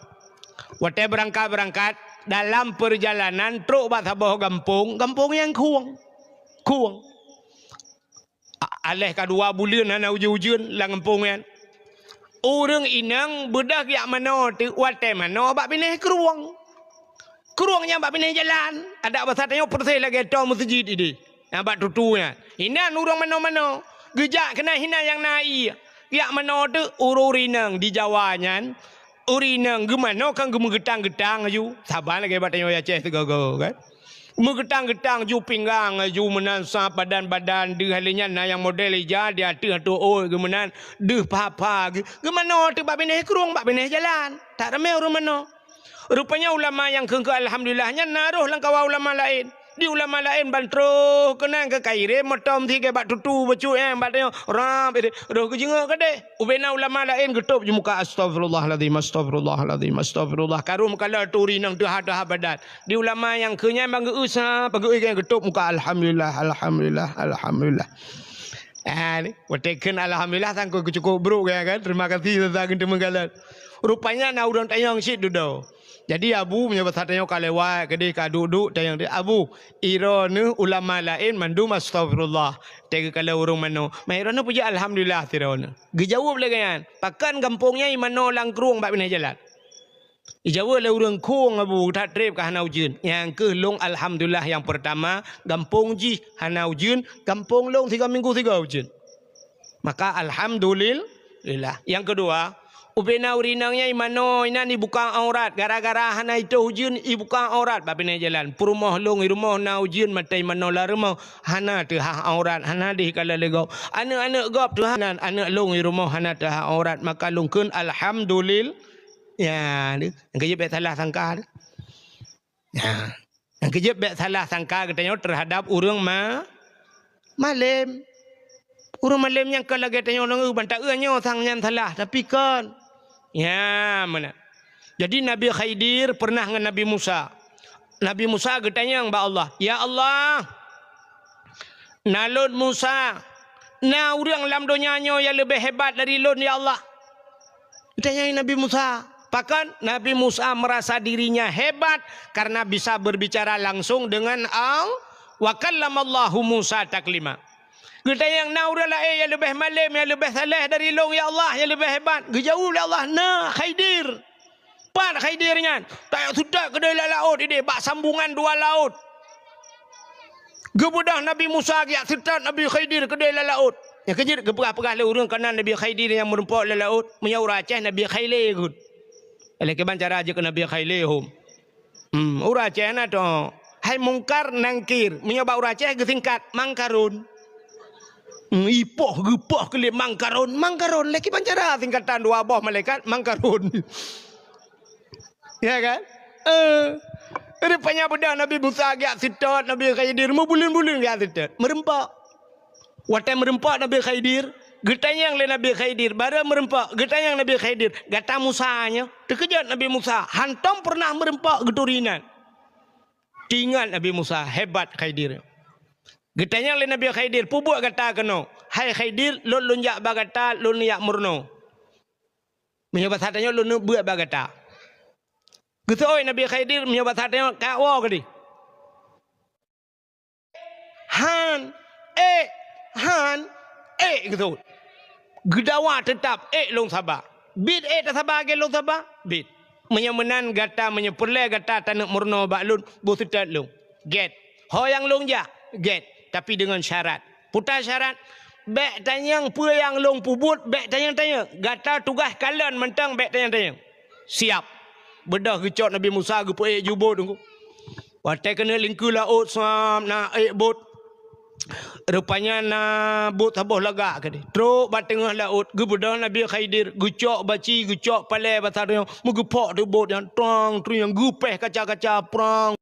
Watée beurangkat-beurangkat, dalam peurjalanan trok bak saboh gampông, gampông nyang khueng. Khueng. A-, aléh ka dua buleuen hana ujeuen-ujeuen lam gampông nyan. Ureuëng inong beudôh jak manoe teuk, watée manoe bak binéh krueng. Krueng nyan bak binéh jalan, adak basa tanyoe peureséh lagée toe meuseujid ideh. Nyang bak tutu nyan. Inan ureuëng manoe-manoe, geujak keunan hinan nyang na ié. Jak manoe teuk ureuëng inong di Jawa nyan, ureuëng inong geumanoe kan geumeugeutang-geutang aju. Saban lagée bak tanyoe Aceh sigoe-goe kan. Meugeutang-geutang ju pinggang aju meunan sab badan-badan deuh lé nyan na nyang model ija di ateueh ateueh ôt geuh meunan deuh pha-pha geuh. Geumanoe teuk bak binéh krueng, bak binéh jalan. Tak ramé ureuëng manoe. Rupanya ulama nyang kheun-kheun alhamdulillah nyan na roh lam kawan ulama laén. Di ulama laén ban troh keunan ka kairém moto meusigée bak tutu bacut nyan bak tanyoe rab roh geujeungok keudeh. Ubena ulama laén geutôb ju muka, "Astagfirullahalazim, astagfirullahalazim, astagfirullah." Karu meukalon turi nang teuha-teuha badan. Di ulama nyang keu nyan ban geu-eu sa, ban geu-eu nyan geutôb muka, "Alhamdulillah, alhamdulillah, alhamdulillah." Ah, ni, watée kheun alhamdulillah sangkot keucukôp brok gaya kan. Terima kasih teusa geuteumeung kalon. Rupanya na ureuëng tanyong cit dudoe. Jadi abu meunyoe basa tanyoe ka lewat keudeh ka duek-duek tanyong, "Abu, iroe neuh ulama laén mandum astagfirullah." Teuka kala ureuëng manoe, "Ma iroe neuh peujeuet alhamdulillah siroe neuh?" Geujaweueb lé gobnyan, "Pakon gampông nyan imanoe lam krueng bak binéh jalan?" Ijaweueb lé ureuëng, "Krueng abu, that treb ka hana ujeuen." Nyang kheueh lôn alhamdulillah nyang peurtama, gampông jih hana ujeuen, gampông lôn sigoe minggu sigoe ujeuen. Maka alhamdulillah. Nyang keudua, ubena ureuëng inong nyan imanoe inan ibuka aurat, gara-gara hana itôh ujeuen ibuka aurat bak binéh jalan. Peurumoh lôn i rumoh na ujeuen maté imanoe lam rumoh, hana teuhah aurat, hana deh kala lé gob. Aneuëk-aneuëk gob teuhah nan, aneuëk lôn i rumoh hana teuhah aurat, maka lôn kheun alhamdulillah. Ya, deh. Nyang keujeuet bék salah sangka deh. Ya. Nyang keujeuet bék salah sangka geutanyoe teuhadab ureuëng ma-, malém. Ureuëng malém nyang ka lagée tanyoe nangeu ban taeu nyoe sang nyan salah, tapi kon. Ya, meunan. Jadi Nabi Khidir pernah ngon Nabi Musa. Nabi Musa geutanyong bak Allah, "Ya Allah, na lôn Musa, na ureuëng lam donya nyoe nyang leubeh hebat dari lôn, ya Allah?" Geutanyong Nabi Musa. Pakon? Nabi Musa merasa dirinya hebat karena bisa berbicara langsung dengan Allah. "Wa kallamallahu Musa taklima." Geutanyong, "Na ureuëng laén nyang leubeh malém, nyang leubeh saleh dari lôn, ya Allah, nyang leubeh hebat?" Geujaweueb lé Allah, "Na, Khidir." Pat Khidir nyan? Tajak seutôt keudeh lam laôt ideh, bak sambungan dua laôt. Geubeudôh Nabi Musa geujak seutôt Nabi Khidir keudeh lam laôt. Nyang keujeuet geupeugah-peugah lé ureuëng kana Nabi Khidir nyang meureumpok lam laôt, meunyoe ureuëng Aceh Nabi Khaile geuh. Lé kiban cara jeuet keu Nabi Khaile hom. Hmm, ureuëng Aceh na toh. Hai Mungkar Nangkir, meunyoe bak ureuëng Aceh geusingkat Mangkarun. Hmm, ipoh geupoh keu lé Mangkarun, Mangkarun. Lé kiban cara singkatan dua boh malaikat Mangkarun. Ya kan? Eh, rupanya beudôh Nabi Musa geujak seutôt Nabi Khidir, meubuleuen-buleuen geujak seutôt. Meureumpok. Watée meureumpok Nabi Khidir, geutanyong lé Nabi Khidir, barô meureumpok, geutanyong Nabi Khidir, "Gata Musa nyoe?" Teukeujot Nabi Musa, hantom peureunah meureumpok geuturi nan. Teuingat Nabi Musa, hebat Khidir. Geutanyong lé Nabi Khidir, "Peubeuet gata keunoe?" "Hai Khidir, lôn lôn jak bak gata, lôn jak meurunoe." Meunyoe basa tanyoe lôn beuet bak gata. Geuseuôt Nabi Khidir meunyoe basa tanyoe ka woe keudeh. Han, ék, han, ék geuseuôt. Geudawa teutap, ék lôn saba. Bit ék tasaba lagèe lôn saba? Bit. Meunyoe meunan gata, meunyoe peureulèe gata taneuk meurunoe bak lôn, boh seutôt lôn. Gèt. Ho nyang lôn jak? Gèt. Tapi deungon syarat. Peue syarat? Bèk tanyong peue nyang lôn peubuet, bèk tanyong-tanyong. Gata tugaih kalon mantong, bèk tanyong-tanyong. Siap. Beudôh geucok Nabi Musa geupeuék ju bot teungku. Watèe keuneuk lingkeue laôt, sam na ék bot. Rupanya na bot saboh lagak keudéh. Trôk bak teungoh laôt, geubeudôh Nabi Khidir, geucok baci, geucok palèe basa tanyoe, meugeupok teuk bot nyan, trong, tring, geupéh kaca-kaca, prang.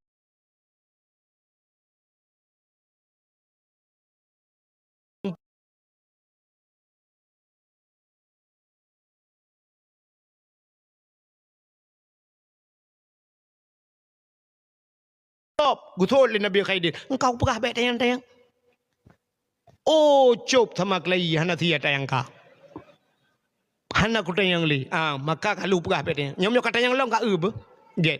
Stop, geuthôt lé Nabi Khidir. Engkau peugah bèk tanyong-tanyong. Oh, cop sama keulayi, hana sia tanyong ka. Hana kutanyong lé. Ah, maka ka lheuh peugah bèk tanyong. Nyoe meunyoe katanyong lom ka eu beuh. Gèt.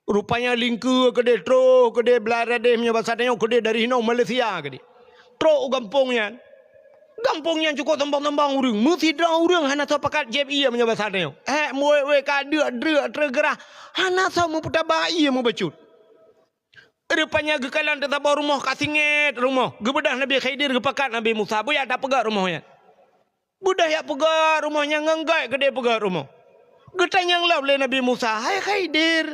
Rupanya lingkeue keudéh, troh keudéh, blah radéh, meunyoe basa tanyoe keudéh dari hinoe Malaysia keudéh. Troh u gampông nyan. Gampông nyan cukôp sombong-sombong ureueng. Meusidroe ureueng hana soe pakat jieb ié meunyoe basa tanyoe. Hék, meuwék-wék ka deuk-deuk teugeurah. Hana soe meupeutaba ié meubacut. Rupanya geukalon teusaboh rumoh ka singét rumoh. Geubeudôh Nabi Khidir geupakat Nabi Musa. Bujak tapeugöt rumoh nyan. Beudôh jak peugöt rumoh nyan ngon gèt keudéh peugöt rumoh. Geutanyong lom lé Nabi Musa, "Hai Khidir,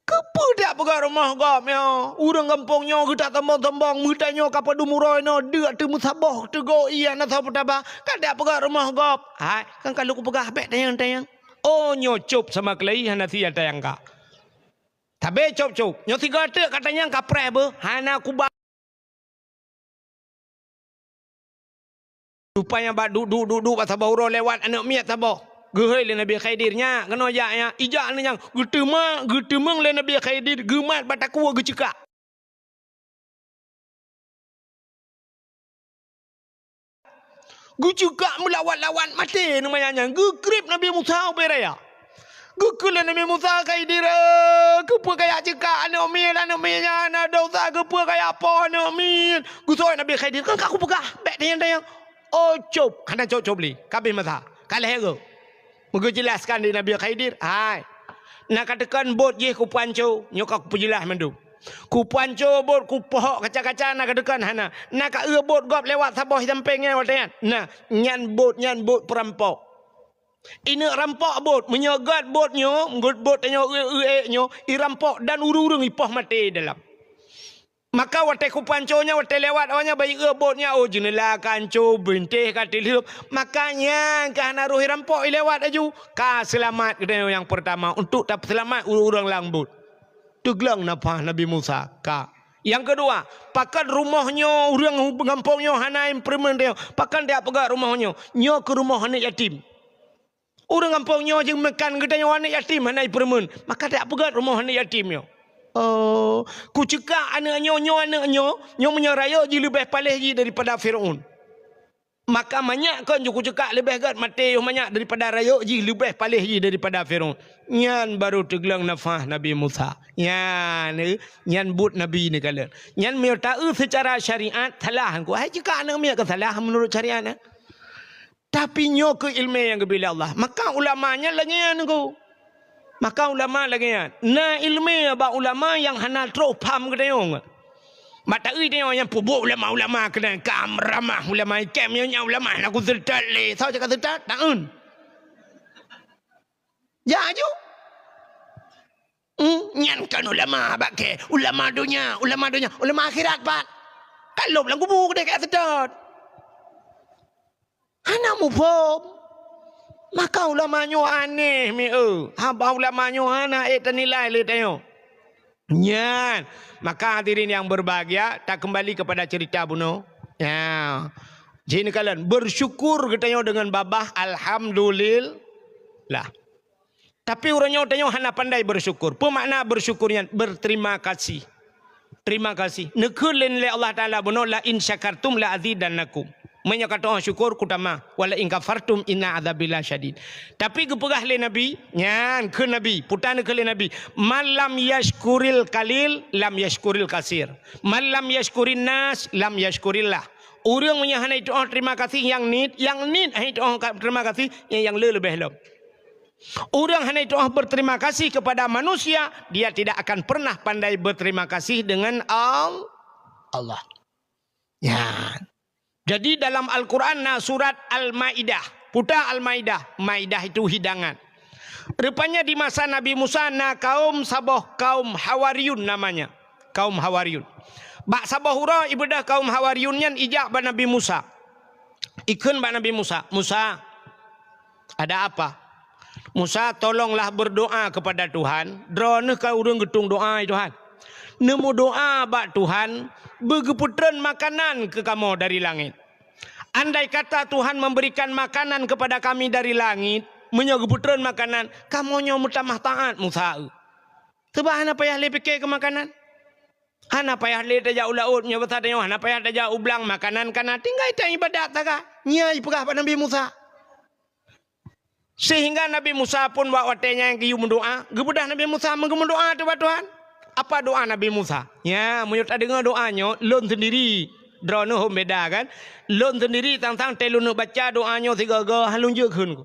keupeue tajak peugöt rumoh gob nyoe? Ureueng gampông nyoe geutak sombong-sombong, meutanyoe ka padum uroe nyoe deuk teumeusaboh teugok ié hana soe peutaba, ka tajak peugöt rumoh gob." "Hai, kan ka lôn kupeugah bèk tanyong-tanyong." Oh, nyoe cop sama keulayi hana sia tanyong ka. Tabé cop-cop. Nyoe sigoe teuk katanyong ka preh beuh, hana kuba. Rupanya bak duek-duek, duek-duek bak saboh uroe lewat aneuk miet saboh. Geuhôi lé Nabi Khidir, "Nyak, keunoe jak nyak." Ijak aneuk nyan, geuteumeung, geuteumeung lé Nabi Khidir, geumat bak takue geuceukak. Geuceukak meulawat-lawat maté aneuk manyak nyan, geukrieb Nabi Musa ubé raya. Geukheun lé Nabi Musa, "Khidir, eh, keupeue kajak ceukak aneuk miet, aneuk miet nyan hana desya, keupeue kajak poh aneuk miet?" Geuseuôt Nabi Khidir, "Kan ka kupeugah, bèk tanyong-tanyong." Oh, cop, hana cop-cop lé, ka abéh masa, ka lhèe goe. Meugeujelaskan lé Nabi Khidir, "Hai, na kateukan bot jih kupanco, nyoe ka kupeujeulah mandum. Kupanco bot, kupohok kaca-kaca, na kateukan hana. Na ka eu bot gob lewat saboh sampéng nyan watèe nyan. Na, nyan bot, nyan bot peurampok. Ineuk rampok bot, meunyoe göt bot nyoe, göt bot tanyoe eu-eu ék nyoe, irampok dan ureueng-ureueng ipoh maté dalam." Maka watèe kupanco nyan, watèe lewat awak nyan, bayeue bot nyan, oh, jeuneula ka anco, bintéh ka teulheueb. Maka nyan ka hana roh irampok, ilewat laju. Ka seulamat geutanyoe nyang peurtama, untuk tapeuseulamat ureueng-ureueng lam bot. Teugleng nafah Nabi Musa, ka. Nyang keudua, pakon rumoh nyoe ureueng gampông nyoe hana ipeureumeun tanyoe? Pakon tajak peugöt rumoh nyoe? Nyoe keuh rumoh aneuk yatim. Ureueng gampông nyoe jeuet meukan geutanyoe aneuk yatim hana ipeureumeun, maka tajak peugöt rumoh aneuk yatim nyoe. Oh, kuceukak aneuk nyoe, nyoe aneuk nyoe, nyoe meunyoe rayeuk jih leubeh paléh jih daripada Fir'aun. Maka manyak kon jih kuceukak leubeh göt maté yoh manyak daripada rayeuk jih leubeh paléh jih daripada Fir'aun. Nyan barô teugleng nafah Nabi Musa. Nyan, eh, nyan buet Nabi neukalon. Nyan meunyoe taeu seucara syariat salah, ku hai ceukak aneuk miet ka salah meunurot syariat, eh. Tapi nyoe keuh ileumèe nyang geubri lé Allah. Maka ulama nyan lagèe nyan, Teungku. Maka ulama lagèe nyan. Na ileumèe bak ulama nyang hana trôh pham geutanyoe. Bak taeu tanyoe nyang peubuet ulama-ulama keunan ka ramah ulama, ikém nyoe nyan ulama hana kuseutôt lé. Soe cit ka seutôt? Taeun. Jak aju. Hmm, nyan kon ulama bak kèe. Ulama donya, ulama donya, ulama akhirat pat. Ka lhôb lam kubu keudéh ka seutôt. Hana muphom. Maka ulama nyoe aneh mi eu. Haba ulama nyoe hana ék tanilai lé tanyoe. Nyan. Maka hadirin yang berbahagia, takeumbali kepada cerita bunoe. Ya. Jih neukalon, bersyukur geutanyoe deungon babah, alhamdulillah. Tapi uroe nyoe tanyoe hana pandai bersyukur. Peue makna bersyukur nyan? Berterima kasih. Terima kasih. Neukheun lé Allah Taala bunoe, "La in syakartum la azidannakum." Meunyoe katoe syukur, kutamah. "Wa la in kafartum inna adzabi lasyadid." Tapi geupeugah lé Nabi, nyan kheun Nabi, puta neukheun lé Nabi, "Man lam yashkuril qalil, lam yashkuril kasir. Man lam yashkurin nas, lam yashkurillah." Ureuëng meunyoe hana jitu'oh terima kasih nyang niet, nyang niet hana jitu'oh ka-, terima kasih, nyang, nyang le leubeh lom. Ureuëng hana jitu'oh berterima kasih kepada manusia, dia tidak akan pernah pandai berterima kasih dengan Al-, Allah. Ya. Jadi dalam Al-Quran na surat Al-Maidah. Puta Al-Maidah. Maidah itu hidangan. Rupanya di masa Nabi Musa na kaum saboh kaum Hawariyun namanya. Kaum Hawariyun. Bak saboh uroe ibadah kaum Hawariyun nyan ijak bak Nabi Musa. Ikheun bak Nabi Musa, "Musa, ada apa?" "Musa, tolonglah berdoa kepada Tuhan. Droeneuh ka ureuëng geutung doa, ya Tuhan. Neumeudoa bak Tuhan, beugeupeutrön makanan keu kamoe dari langét. Andai kata Tuhan memberikan makanan kepada kami dari langét, meunyoe geupeutrön makanan, kamoe nyoe meutamah taát Musa eu. Seuba hana payah lé pike keu makanan. Hana payah lé tajak u laôt, nyoe basa tanyoe hana payah tajak u blang, makanan ka na, tinggai taibadat saga." Nyan jipeugah bak Nabi Musa. Sehingga Nabi Musa pun bak watée nyan geuyue meudoa, geubeudôh Nabi Musa meugeumeudoa teuh bak Tuhan. Apa doa Nabi Musa? Ya, meunyoe tadeungoe doa nyoe, lôn sendiri, droeneuh hom beda kan? Lôn sendiri sang-sang tée lôn baca doa nyoe sigoe-goe, hana lôn jeuet kheun ku.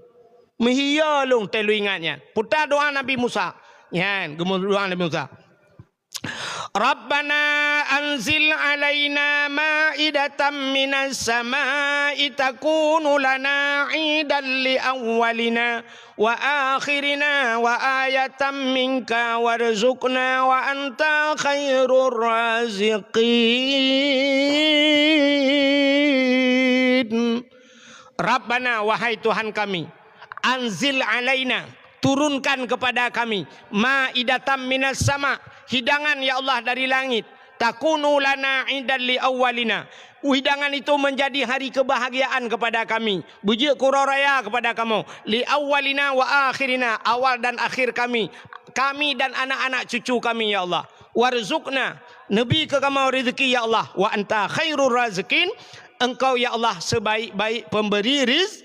Meuhiyo lôn tée lôn ingat nyan. Puta doa Nabi Musa. Nyan, geumeudoa Nabi Musa. "Rabbana anzil alaina ma'idatan minas sama'i takunu lana 'idan li awwalina wa akhirina wa ayatan minka warzuqna wa anta khairur raziqin." Rabbana, wahai Tuhan kami, anzil alaina, turunkan kepada kami, ma'idatan minas sama, hidangan ya Allah dari langit, takunu lana 'idan li awwalina, hidangan itu menjadi hari kebahagiaan kepada kami, beujeuet keu uroe raya kepada kamoe, li awwalina wa akhirina, awal dan akhir kami, kami dan anak-anak cucu kami ya Allah, warzuqna, neubi keu kamoe rezeki ya Allah, wa anta khairur raziqin, Engkau ya Allah sebaik-baik pemberi riz-,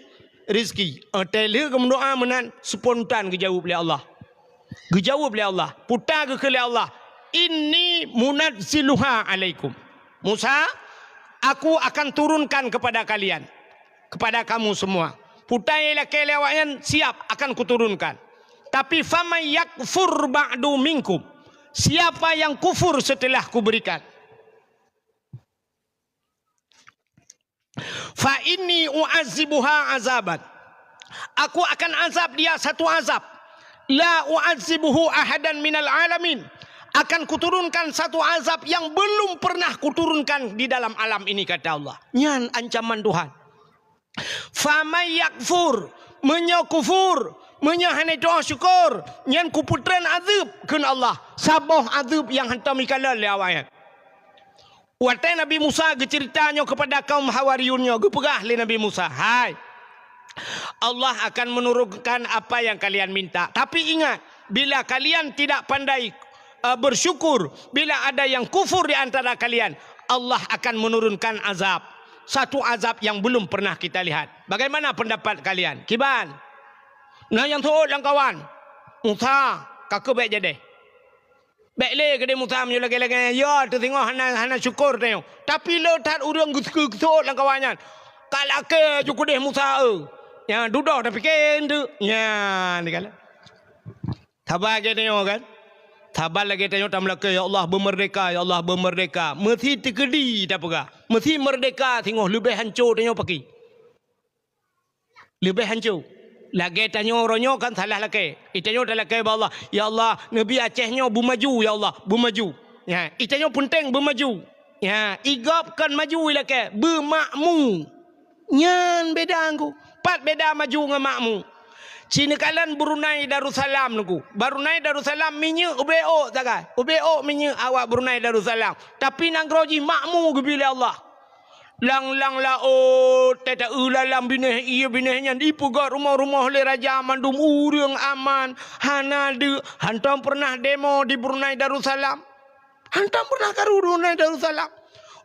rezeki. Watée lheueh geumeudoa meunan, spontan geujaweueb lé Allah. Geujaweueb lé Allah. Puta geukheun lé Allah, "Inni munazziluha alaikum." "Musa, aku akan turunkan kepada kalian, kepada kamu semua." Puta nyang lakée lé awaknyan, "Siap, akan kuturunkan. Tapi faman yakfur ba'du minkum." Siapa yang kufur setelah kuberikan? "Fa inni u'adzibuha azaban." Aku akan azab dia satu azab. "La u'adzibuhu ahadan minal alamin." Akan kuturunkan satu azab yang belum pernah kuturunkan di dalam alam ini, kata Allah. Nyan ancaman Tuhan. "Faman yakfur," meunyoe kufur, meunyoe hana jitu'oh syukur, nyan kupeutrön azeueb, kheun Allah. Saboh azeueb nyang hantom jikalon lé awaknyan. Watée Nabi Musa geuceurita nyoe keupada kaum Hawariyun nyoe, geupeugah lé Nabi Musa, "Hai, Allah akan menurunkan apa yang kalian minta. Tapi ingat, bila kalian tidak pandai, eh, bersyukur, bila ada yang kufur di antara kalian, Allah akan menurunkan azab. Satu azab yang belum pernah kita lihat. Bagaimana pendapat kalian? Kiban?" Na nyang seuôt lam kawan, "Musa, ka keuh bék jadeh. Bék lé keudeh Musa meunyoe lagée-lagée nyan, ya teusingoh hana, hana syukur tanyoe." Tapi le that ureuëng geuseuôt lam kawan nyan, "Ka lakée ju keudeh Musa eu. Nyan dudoe tapike eunteuk." Nyan dikalon. Saban lagée tanyoe kan? Saban lagée tanyoe tameulakée, "Ya Allah, beumeurdeka, ya Allah, beumeurdeka." Meusi teukeudi tapeugah. Meusi meurdeka singoh leubeh hanco tanyoe paki. Leubeh hanco. Lagée tanyoe uroe nyoe kan salah lakée. Itanyoe talakée bak Allah, "Ya Allah, neubi Aceh nyoe beumaju, ya Allah, beumaju." Ya, itanyoe peunteng beumaju. Ya, igob kon maju ilakée, beumakmu. Nyan beda ngku. Pat beda maju ngon makmu. Ci neukalon Brunei Darussalam ngku. Brunei Darussalam minyeuk ubé ôk sagai. Ubé ôk minyeuk awak Brunei Darussalam. Tapi nanggroe jih makmu geubi lé Allah. Lang-lang laôt, tata-eu lalam binéh ié binéh nyan dipeugét rumoh-rumoh lé raja mandum ureuëng aman, hana deuk, hantom peureunah demo di Brunei Darussalam. Hantom peureunah karu Brunei Darussalam.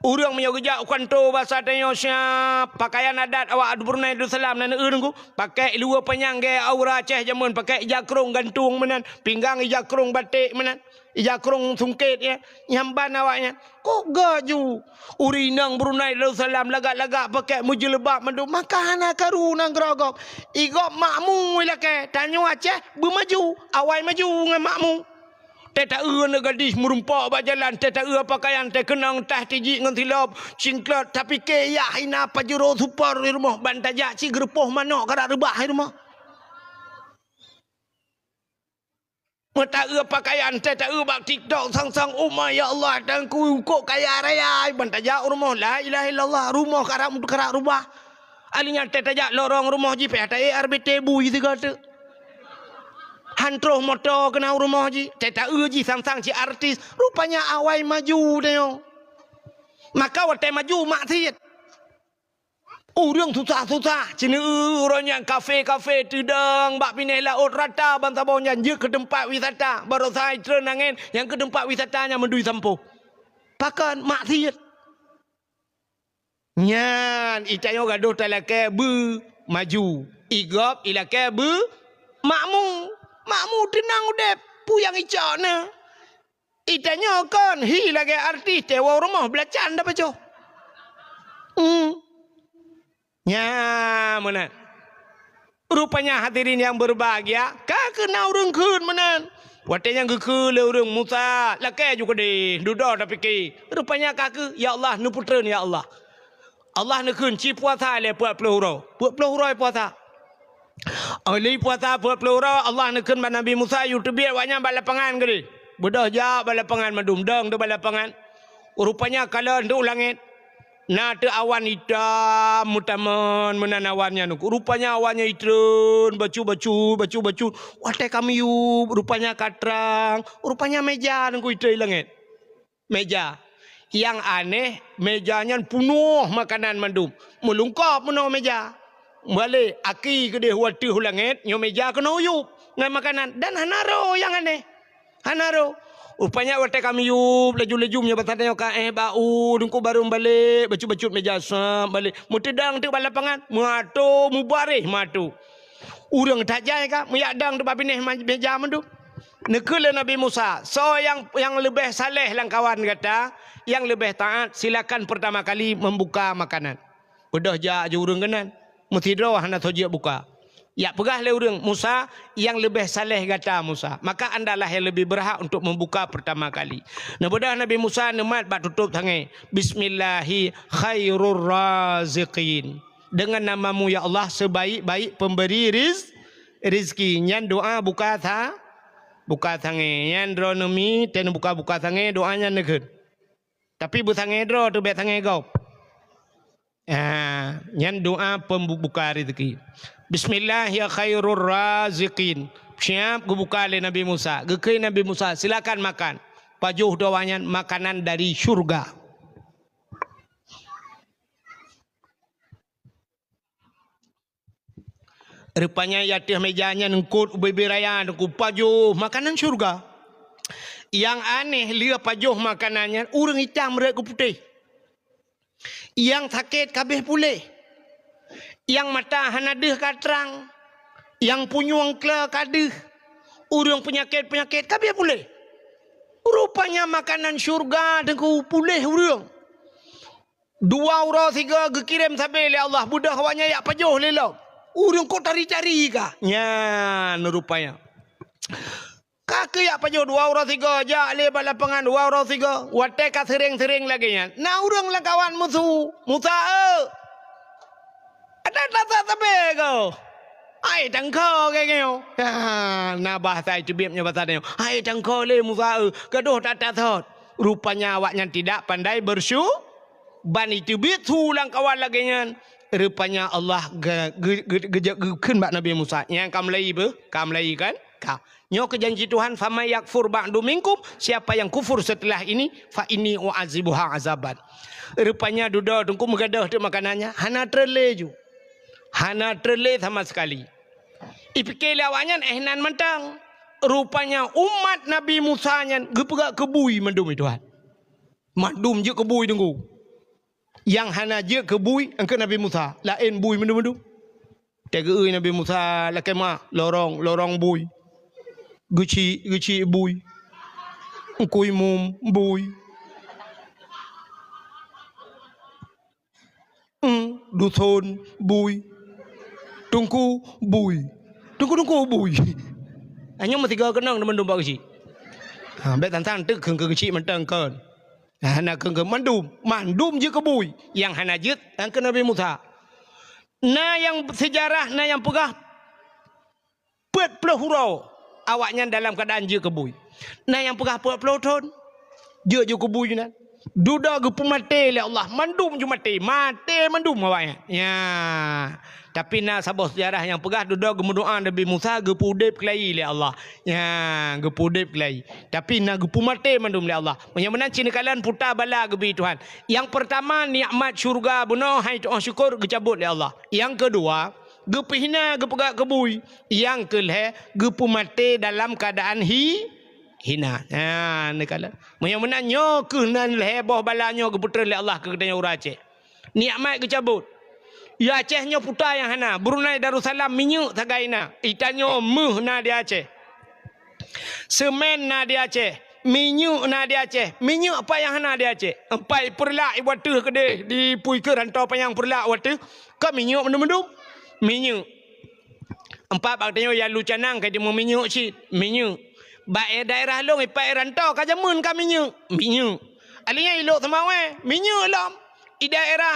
Ureuëng meunyoe geujak u kanto basa tanyoe siab, pakaian adat awak Brunei Darussalam na neueu ngku, pakai luwa panyang gaya aura Aceh jameun, pakai ija krong gantung meunan, pinggang ija krong batek meunan. Ija krong sungkét, ya, nyamban awaknyan. Kok gaju? Ureueng inong Brunei Darussalam lagak-lagak pakai meujeuleubat mandum, maka hana karu nanggroe gob. Igob makmu ilakée, tanyoe Aceh beumaju, awai maju ngon makmu. Tée taeu aneuk gadih meurumpok bak jalan, tée taeu pakaian, tée keunong tah tijik ngon silop, cingklot, tapike yah hina pajuro super di rumoh, ban tajak cit geureupoh manok karak reubah di rumoh. Meutaeu pakaian, tée taeu bak TikTok sang-sang, "Oh my, ya Allah, Tuhanku, kok kaya raya," ban tajak u rumoh, la ilaha illallah, rumoh karak, karak reubah. Alinyan tée tajak lorong rumoh jih, pih taék R B T bui sigoe teuk. Han troh moto keunan u rumoh jih, tée taeu jih sang-sang cit artis. Rupanya awai maju tanyoe. Maka watée maju maksiet. Ureueng susah-susah, ceuneu uroe nyan kafe-kafe teudong bak binéh laôt rata bansaboh nyan jeuet keu teumpat wisata. Baroesa treun angén nyang keu teumpat wisata nyan meudui sampôh. Pakon? Maksiet. Nyan, itanyoe gadôh talakée beumaju. Igob ilakée beumakmu. Makmu teunang udeb, peue nyang icok na? Itanyoe kon hi lagée artis, teuwoe rumoh beulacan dapajoh. Hmm. Nya meunan. Rupanya hadirin yang berbahagia, ka keuh na ureueng kheun meunan. Watée nyang geukheun lé ureueng, "Musa, lakée ju keudeh, dudoe tapike." Rupanya ka keuh, "Ya Allah, neupeutreun, ya Allah." Allah neukheun, "Ci puasa lé peuet ploh uroe." Peuet ploh uroe puasa. Óh lheueh puasa peuet ploh uroe, Allah neukheun bak Nabi Musa, "Yue teubiet awaknyan bak lapangan keudeh." Beudôh jak bak lapangan mandum, dong teuk bak lapangan. Rupanya kalon teuk u langét. Na teuk awan itam meutamon meunan awan nyan. Rupanya awan nyan itreun, bacut-bacut, bacut-bacut. Watée ka miyueb, rupanya ka trang, rupanya méja nyan itreun i langét. Méja. Nyang aneh, méja nyan peunoh makanan mandum. Meulungkop meunoe méja. Balek, aki keudeh wateuh u langét, nyoe méja keunoe yueb ngon makanan. Dan hana roh nyang aneh. Hana roh. Rupanya watée ka miyueb, laju-laju meunyoe basa tanyoe ka éh bak u, teungku barô balek, bacut-bacut méja sab balek. Meuteudong teuk bak lapangan, meuatoe, meubaréh meuatoe. Ureueng that jai ka, meujak dong teuk bak binéh ma-, méja mandum. Neukheun lé Nabi Musa, "Soe nyang, nyang leubeh saleh lam kawan gata, nyang leubeh taát, silakan pertama kali membuka makanan." Beudôh jak ju ureueng keunan, meusidroe hana soe jeuet buka. Jak peugah lé ureueng, "Musa, nyang leubeh saleh gata, Musa. Maka andalah nyang leubeh beurhak untuk membuka pertama kali." Neubeudôh Nabi Musa neumat bak tutôp sangé, "Bismillahi khairur raziqin." Dengan nama-Mu, ya Allah, sebaik-baik pemberi riz-, rizki. Nyan doa buka sa-, buka sangé. Nyan droeneuh mi, teuh neubuka-buka sangé, doa nyan neukheun. Tapi beusangé droe teuh, bék sangé gob. Ah, nyan doa pembuka rezeki. "Bismillah ya khairur raziqin." Siap geubuka lé Nabi Musa. Geukheun Nabi Musa, "Silakan makan." Pajoh doa nyan makanan dari syurga. Rupanya di ateueh méja nyan eungkôt ubé-bé raya, teungku, pajoh makanan syurga. Nyang aneh, lheueh pajoh makanan nyan, ureueng itam rot keu putéh. Nyang sakét ka abéh puléh. Nyang mata hana deuh ka trang. Nyang punyueng kle ka deuh. Ureueng peunyakét-peunyakét ka abéh puléh. Rupanya makanan syurga, teungku, puléh ureueng. Dua uroe sigoe geukirém sabé lé Allah, beudôh awaknyan jak pajoh lé lom. Ureueng kok tari-tari ka. Nyan rupanya. Ka keuh jak pajoh dua uroe sigoe, jak lé bak lapangan dua uroe sigoe. Watée ka seuréng-seuréng lagée nyan, na ureueng lam kawan meusu, "Musa, eu! Ada tasot sabé ko?" "Hai tangko," kheun nyoe. Ha, na bahasa iteubiet nyoe basa nyoe. "Hai tangko lé Musa, eu, gadôh that tasot." Rupanya awaknyan tidak pandai bersyu-, ban iteubiet su lam kawan lagée nyan. Rupanya Allah ge-, ge-, ge-, geujak geukheun bak Nabi Musa, "Nyan ka meulai beuh? Ka meulai kan? Ka. Nyoe keuh janji Tuhan, 'Faman yakfur ba'du minkum,' siapa yang kufur setelah ini, 'fa inni u'adzibuha azaban.'" Rupanya dudoe teungku meugadôh teuk makanan nyan, hana treun lé ju. Hana treun lé sama sekali. Ipike lé awaknyan éh nan mantong. Rupanya umat Nabi Musa nyan geupeugah keu bui mandum, "Hai Tuhan, mandum jeuet keu bui teungku." Nyang hana jeuet keu bui, eungkôt Nabi Musa, laén bui mandum-mandum. Teugeue Nabi Musa lakée meu'ah, lorong, lorong bui. Geuchik, geuchik bui. Teungku Imum, bui. Eng, duson, bui. Teungku, bui. Teungku-teungku, bui. Hanya meusigoe keunong teuma mandum bak geuchik. Ha, bèk tantang teuk kheun keu geuchik mantong kon. Hana kheun keu mandum, mandum jeuet keu bui. Nyang hana jeuet, nyang keu Nabi Musa. Na nyang seujarah, na nyang peugah peuet ploh uroe awaknyan dalam keuadaan jeuet keu bui. Na nyang peugah peuet ploh thon jeuet jeuet keu bui nyan. Dudoe geupeumaté lé Allah, mandum ju maté, maté mandum awaknyan. Ya. Tapi na saboh seujarah nyang peugah dudoe geumeudoa Nabi Musa geupeuudép keulayi lé Allah. Ya, geupeuudép keulayi. Tapi na geupeumaté mandum lé Allah. Meunyoe meunan cit neukalon puta bala geubi Tuhan. Nyang peurtama, nikmat syeuruga bunoe hai tu'oh syukur geucabot lé Allah. Nyang keudua, geupeuhina, geupeugah keu bui. Nyang keu lhèe, geupeumaté dalam keuadaan hi-, hina. Ha, neukalon. Meunyoe meunan nyoe keuh nan lhèe boh bala nyoe geupeutrön lé Allah keu geutanyoe ureueng Aceh. Nikmat geucabot. Ya Aceh nyoe puta nyang hana. Brunei Darussalam minyeuk sagai na. Geutanyoe méuh na di Aceh. Seumén na di Aceh, minyeuk na di Aceh. Minyeuk pat nyang hana di Aceh? Empat peureulak ibu ateuh keudeh di pui keu rantau panyang peureulak wateuh. Ka minyeuk mandum-mandum. Minyeuk. Empat bak tanyoe ya lu canang ka jimeung minyeuk cit. Minyeuk. Bak daerah lôn ipat rantau ka jameun ka minyeuk. Minyeuk. Alinyan ilok Seumawé, minyeuk lom. I daerah,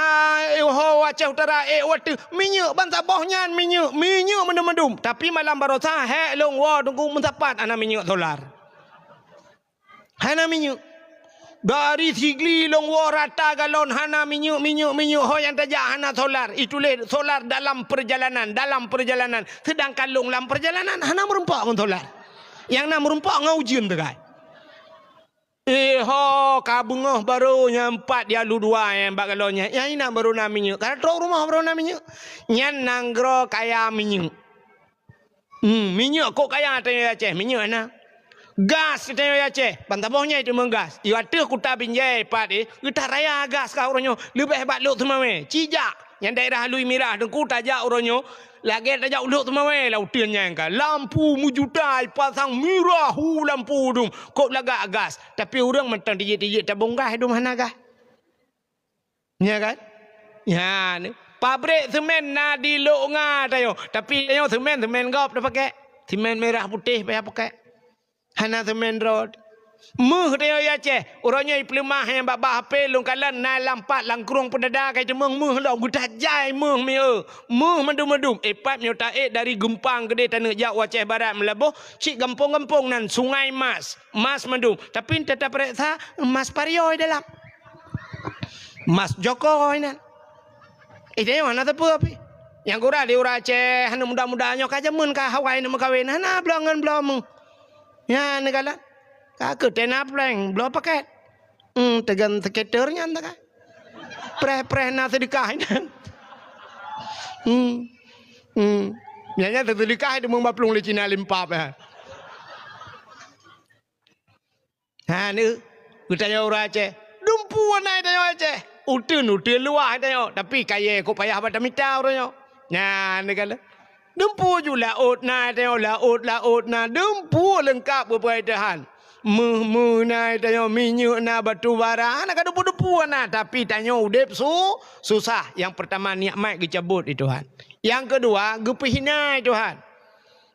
eh, ho Aceh Utara, eh, wateuh, minyeuk ban saboh nyan minyeuk, minyeuk mandum-mandum. Tapi malam baroesa, hék lôn woe teungku meusapat hana minyeuk solar. Hana minyeuk. Dari Sigli lôn woe rata galon hana minyeuk, minyeuk, minyeuk. Ho nyang tajak hana solar. Ituléh solar dalam perjalanan, dalam perjalanan. Sedangkan lôn lam perjalanan hana meurumpok ngon solar. Nyang na meurumpok ngon ujeuen teukai. Eh ho, ka beungoh barô nyang pat ya lu dua nyang bak galon nyan. Nyang inan barô na minyeuk. Ka trok rumoh barô na minyeuk. Nyan nanggroe kaya minyeuk. Hmm, minyeuk kok kaya tanyoe Aceh, minyeuk na. Gas tanyoe Aceh, ban saboh nyan teuma gas. I ateuh kuta Binjai pat eh, geutaraya gas ka uroe nyoe. Leubeh bak Lhokseumawe, Cijak. Nyang daerah Alui Mirah teungku tajak uroe nyoe, lagèe tajak u Lhokseumawe lam uteuen nyan ka. Lampu meujuta ipasang mirah hu lampu dum. Kok lagak gas. Tapi ureueng mantong tijik-tijik tabong gas dum hana gas. Nya kan? Nya ni. Pabrik semen na di Lok Nga tanyoe. Tapi tanyoe semen, semen gob tapakèk. Semen mirah putéh payah pakèk. Hana semen rot. Méuh tanyoe i Aceh. Uroe nyoe ipeuleumah nyang bak-bak H P lôn kalon na lam pat lam krueng peudada ka iteumeung méuh lom geudah jai méuh mieu. Méuh mandum-mandum. Ipat meunyoe taék dari Geumpang keudeh taneuk jak u Aceh Barat Meulaboh, cit gampông-gampông nan Sungai Mas. Mas mandum. Tapi teutab pareksa mas parioe dalam. Mas jokoi nan. Eh, tanyoe hana teupeu pih. Nyang gura di ureueng Aceh hana muda-muda nyoe ka jameun ka hawai neuk meukawen hana bloe ngon bloe méuh. Nyan neukalon. Ka keu tena prank, bloe pakèt. Hmm, teugan skater nyan teuka. Preh-preh na seudeukah nyan. Hmm. Hmm. Nyan nyan seudeukah itu meung baplueng lé Cina limpap ya. Ha ni, geutanyoe ureueng Aceh. Dumpu na tanyoe Aceh. Uteuen, uteuen luwah tanyoe. Tapi kayèe kok payah bak tamita uroe nyoe. Nyan neukalon. Dumpu ju laôt na tanyoe, laôt, laôt na. Dumpu leungkap geupeugah Tuhan. Méuh-méuh na tanyoe, minyeuk na, batu bara. Hana ka dumpu-dumpu na. Tapi tanyoe udép su-, susah. Nyang peurtama nikmat geucabot lé Tuhan. Nyang keudua geupeuhina lé Tuhan.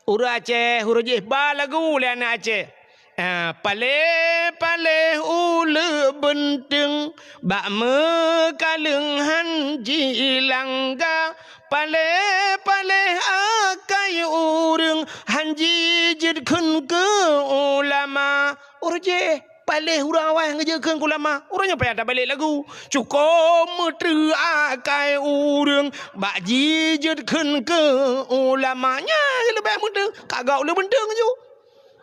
Ureueng Aceh, uroe jih ba lagu lé aneuk Aceh. Ah, paléh-paléh uleue beunteung, bak meukaleueng han jilangga. Paléh-paléh akai ureueng, han jijeuet kheun keu ulama. Uroe jih Paléh ureueng awai ngeujeuet kheun keu ulama, uroe nyoe payah tabalek lagu. Cukôp meuteuh akai ureueng bak jijeuet kheun keu ulama. Nyan leubeh meuteuh, ka gak uleue beunteung ju.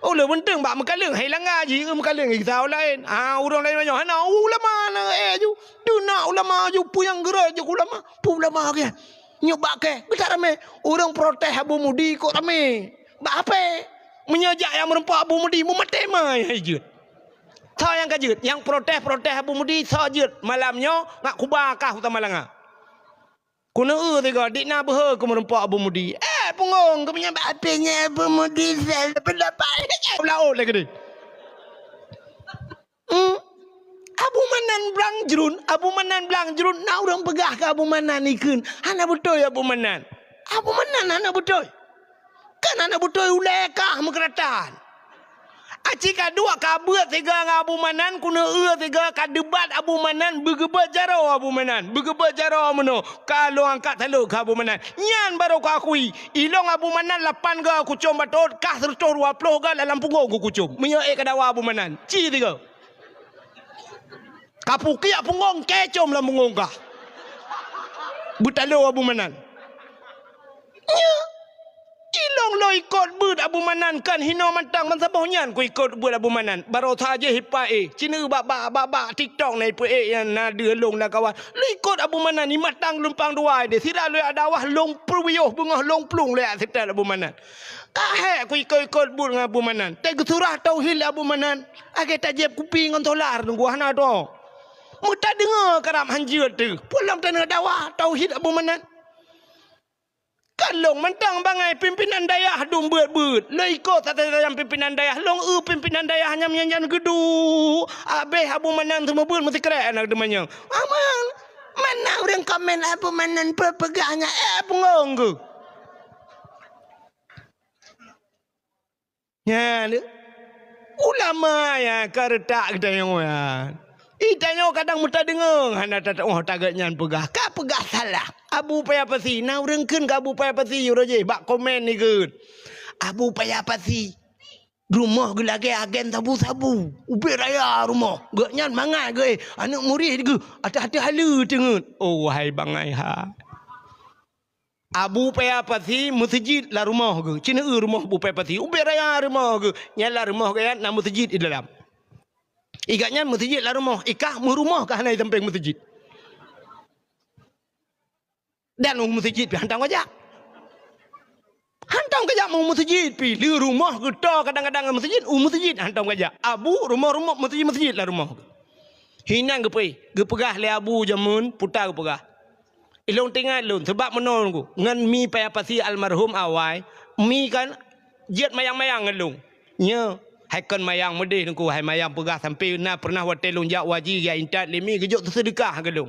Uleue beunteung bak meukaleueng, hai langga ji, meukaleueng gisa laén. Ha, ureueng laén nyoe hana ulama na, eh, ju. Deuh na ulama ju, peue nyang geurot ju keu ulama. Peue ulama keu nyan? Nyoe bak kèe, geutak ramé. Ureueng protes Abu Mudi kok ramé. Bak ape? Meunyoe jak nyang meureumpok Abu Mudi, meumaté ma hai jeuet. Soe nyang ka jeuet? Nyang protes-protes Abu Mudi, soe jeuet? Malam nyoe ngat kuba kah u Samalanga. Keuneuk eu sigoe, dik na beuhe keu meureumpok Abu Mudi. Eh, pungong, keu meunyoe bak ape nyan Abu Mudi, sel, pendapat. Laôt lagèe deh. Manan blang jrun, Abu Manan blang jrun, na ureuëng peugah keu Abu Manan ikheun, hana beutôi Abu Manan. Abu Manan hana beutôi. Kan hana beutôi ulée kah meukeuratan. Aci ka duek ka beuet siga ngon Abu Manan, keuneuk eu siga ka debat Abu Manan, beugeubeuet jaroe Abu Manan, beugeubeuet jaroe meunoe, ka lôn angkat saleuet keu Abu Manan. Nyan barô kuakui, ilong Abu Manan lapan ga kucom batot, kah seureutôh dua ploh ga lam punggong kukucom. Meunyoe ék ka dawa Abu Manan, ci siga. Ka pukiak punggong, kecom lam punggong kah. Beutalo Abu Manan. Nya, ilong lôn ikot beuet Abu Manan, kan hinoe mantang ban saboh nyan kuikot beuet Abu Manan. Baroe saja hipa éh, ci neu bak, bak, bak, bak TikTok na ipeu éh nyan na deuh lôn na kawan. Lôn ikot Abu Manan, i mantang lumpang dua deh, sira lôn dakwah lôn peuwiyôh beungoh lôn plueng lé seutôt Abu Manan. Ka hék kuikot-ikot beuet ngon Abu Manan. Teuh geusurah tauhid lé Abu Manan. Lagée tajieb kupi ngon solar teungku hana droe. Meutadeungoe karab hanjeuet teuh. Peue lom taneuk dawa tauhid Abu Manan. Kalong mantong bangai pimpinan dayah dum beuet-beuet. Lôn ikot satai-satai pimpinan dayah. Lôn eu pimpinan dayah nyam nyan-nyan geuduek. Abéh Abu Manan seumeubeuet meusikrek aneuk teumanyong. Aman. Mana ureuëng komen Abu Manan peugah nyan, eh, bungong geuh. Nyan, ulama ya ka reutak geutanyoe nyan. Itanyoe kadang meutadeungoe hana tatuoh taget nyan peugah. Ka peugah salah. Abu Paya Pasi, na ureuëng kheun keu Abu Paya Pasi uroe jih bak komen ikheun. Abu Paya Pasi, rumoh geuh lagée agen sabu-sabu. Ubé raya rumoh. Geuh nyan mangat geuh, eh, aneuk murit geuh ateueh-ateueh haleue teungeut. Oh, wahai bangai hai. Abu Paya Pasi meuseujid lam rumoh geuh. Ci neu rumoh Abu Paya Pasi. Ubé raya rumoh geuh. Nyan lam rumoh geuh nyan na meuseujid di dalam. I gobnyan meuseujid lam rumoh, i kah meurumoh ka hana i sampéng meuseujid. Dan u meuseujid pih hantom kajak. Hantom kajak u meuseujid pih. Lé rumoh geuh toe kadang-kadang ngon meuseujid, u meuseujid hantom kajak. Abu rumoh-rumoh meuseujid-meuseujid lam rumoh geuh. Hinan geupeu-, geupeugah lé Abu jameun puta geupeugah. Ilôn teuingat lôn, sabab meunoe ngon Mi Paya Pasi almarhum awai, Mi kan jeuet mayang-mayang ngon lôn. Nyoe, hai kon mayang meudeh ngon ku, hai mayang peugah sampoe na peureunah watée lôn jak u haji geujak intat lé Mi geujok seudeukah keu lôn.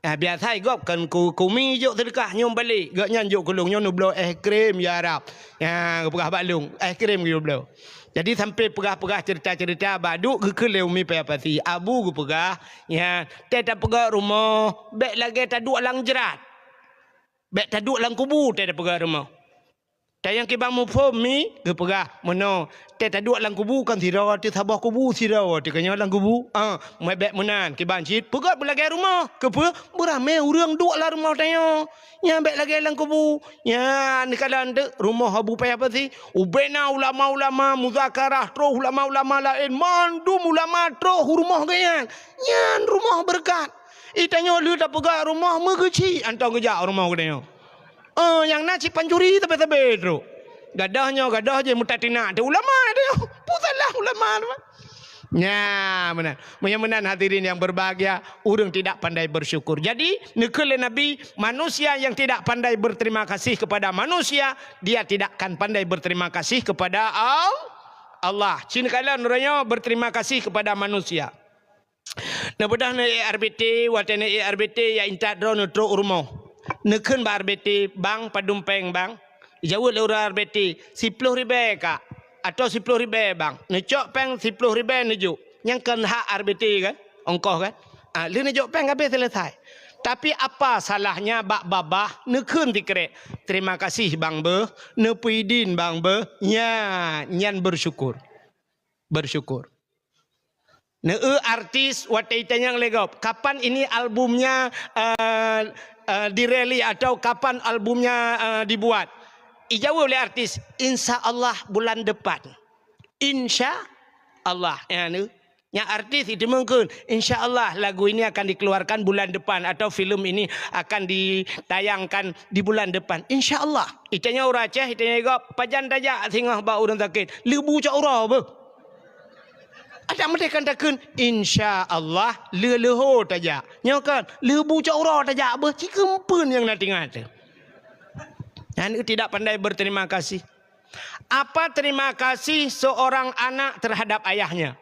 Ah, biasa gob kon ku, ku Mi jok seudeukah nyoe balek, gobnyan jok keu lôn nyoe neubloe es krim ya Rab. Ya, geupeugah bak lôn, es krim geubloe. Jadi sampoe peugah-peugah ceurita-ceurita bak duek geukheun lé Umi Paya Pasi. Abu geupeugah, ya, tée tapeugét rumoh, bék lagée taduek lam jrat. Bék taduek lam kubu tée tapeugét rumoh. Tanyong kiban muphom Mi geupeugah meunoe, tée taduek lam kubu kan sidroe teuh saboh kubu sidroe teuh keunyoe lam kubu. Ah, meubék meunan kiban cit peugét beulagée rumoh. Keupeue? Beuramé ureuëng duek lam rumoh tanyoe. Nyan bék lagée lam kubu. Nyan neukalon teuk rumoh Abu Paya Pasi. Ubena ulama-ulama muzakarah troh ulama-ulama laén mandum ulama troh u rumoh geuh nyan. Nyan rumoh beureukat. Itanyoe lheueh tapeugét rumoh meugeuchik hantom geujak rumoh geutanyoe. Oh, nyang na cit pancuri sabe-sabe trok. Gadoh nyoe, gadoh jih meutat tinak teuh ulama teuh. Peue salah ulama teuh? Nya, meunan. Meunyoe meunan hadirin yang berbahagia, ureuëng tidak pandai bersyukur. Jadi, neukheun lé Nabi, manusia yang tidak pandai berterima kasih kepada manusia, dia tidak akan pandai berterima kasih kepada Al-, Allah. Cit neukalon uroe nyoe berterima kasih kepada manusia. Neubeudôh neuék R B T, watée neuék R B T, ya intat droe neutrok u rumoh. Neukheun bak R B T, "Bang, padum péng, Bang?" Jaweueb lé ureuëng R B T, "Siploh ribée, Kak, atawa siploh ribée, Bang." Neucok péng siploh ribée neujok. Nyan kon hak R B T kan? Ongkoh kan? Ah, lheueh neujok péng habéh seuleusai. Tapi apa salahnya bak babah neukheun sikrek, "Terima kasih, Bang, beuh, neupeuidin, Bang, beuh." Nya, nyan bersyukur. Bersyukur. Neueu artis watée itanyong lé gob, "Kapan ini albumnya, eh, eh, dirilis atau kapan albumnya, eh, dibuat?" Ijaweueb lé artis, "Insya Allah bulan depan." Insya Allah. Ya, ni. Nya artis itu mungkin, "Insya Allah lagu ini akan dikeluarkan bulan depan atau film ini akan ditayangkan di bulan depan. Insya Allah." Itanyong ureuëng Aceh, itanyong lé gob, "Pajan tajak singoh bak ureuëng sakét?" "Leubu cok uroe beuh." Adak meudeh kan takheun, "Insya Allah, leuho tajak." Nyoe kan, "Leubu cok uroe tajak beuh," ci keumpeuen nyang na tingat teuh. Nyan tidak pandai berterima kasih. Apa terima kasih seorang anak terhadap ayahnya?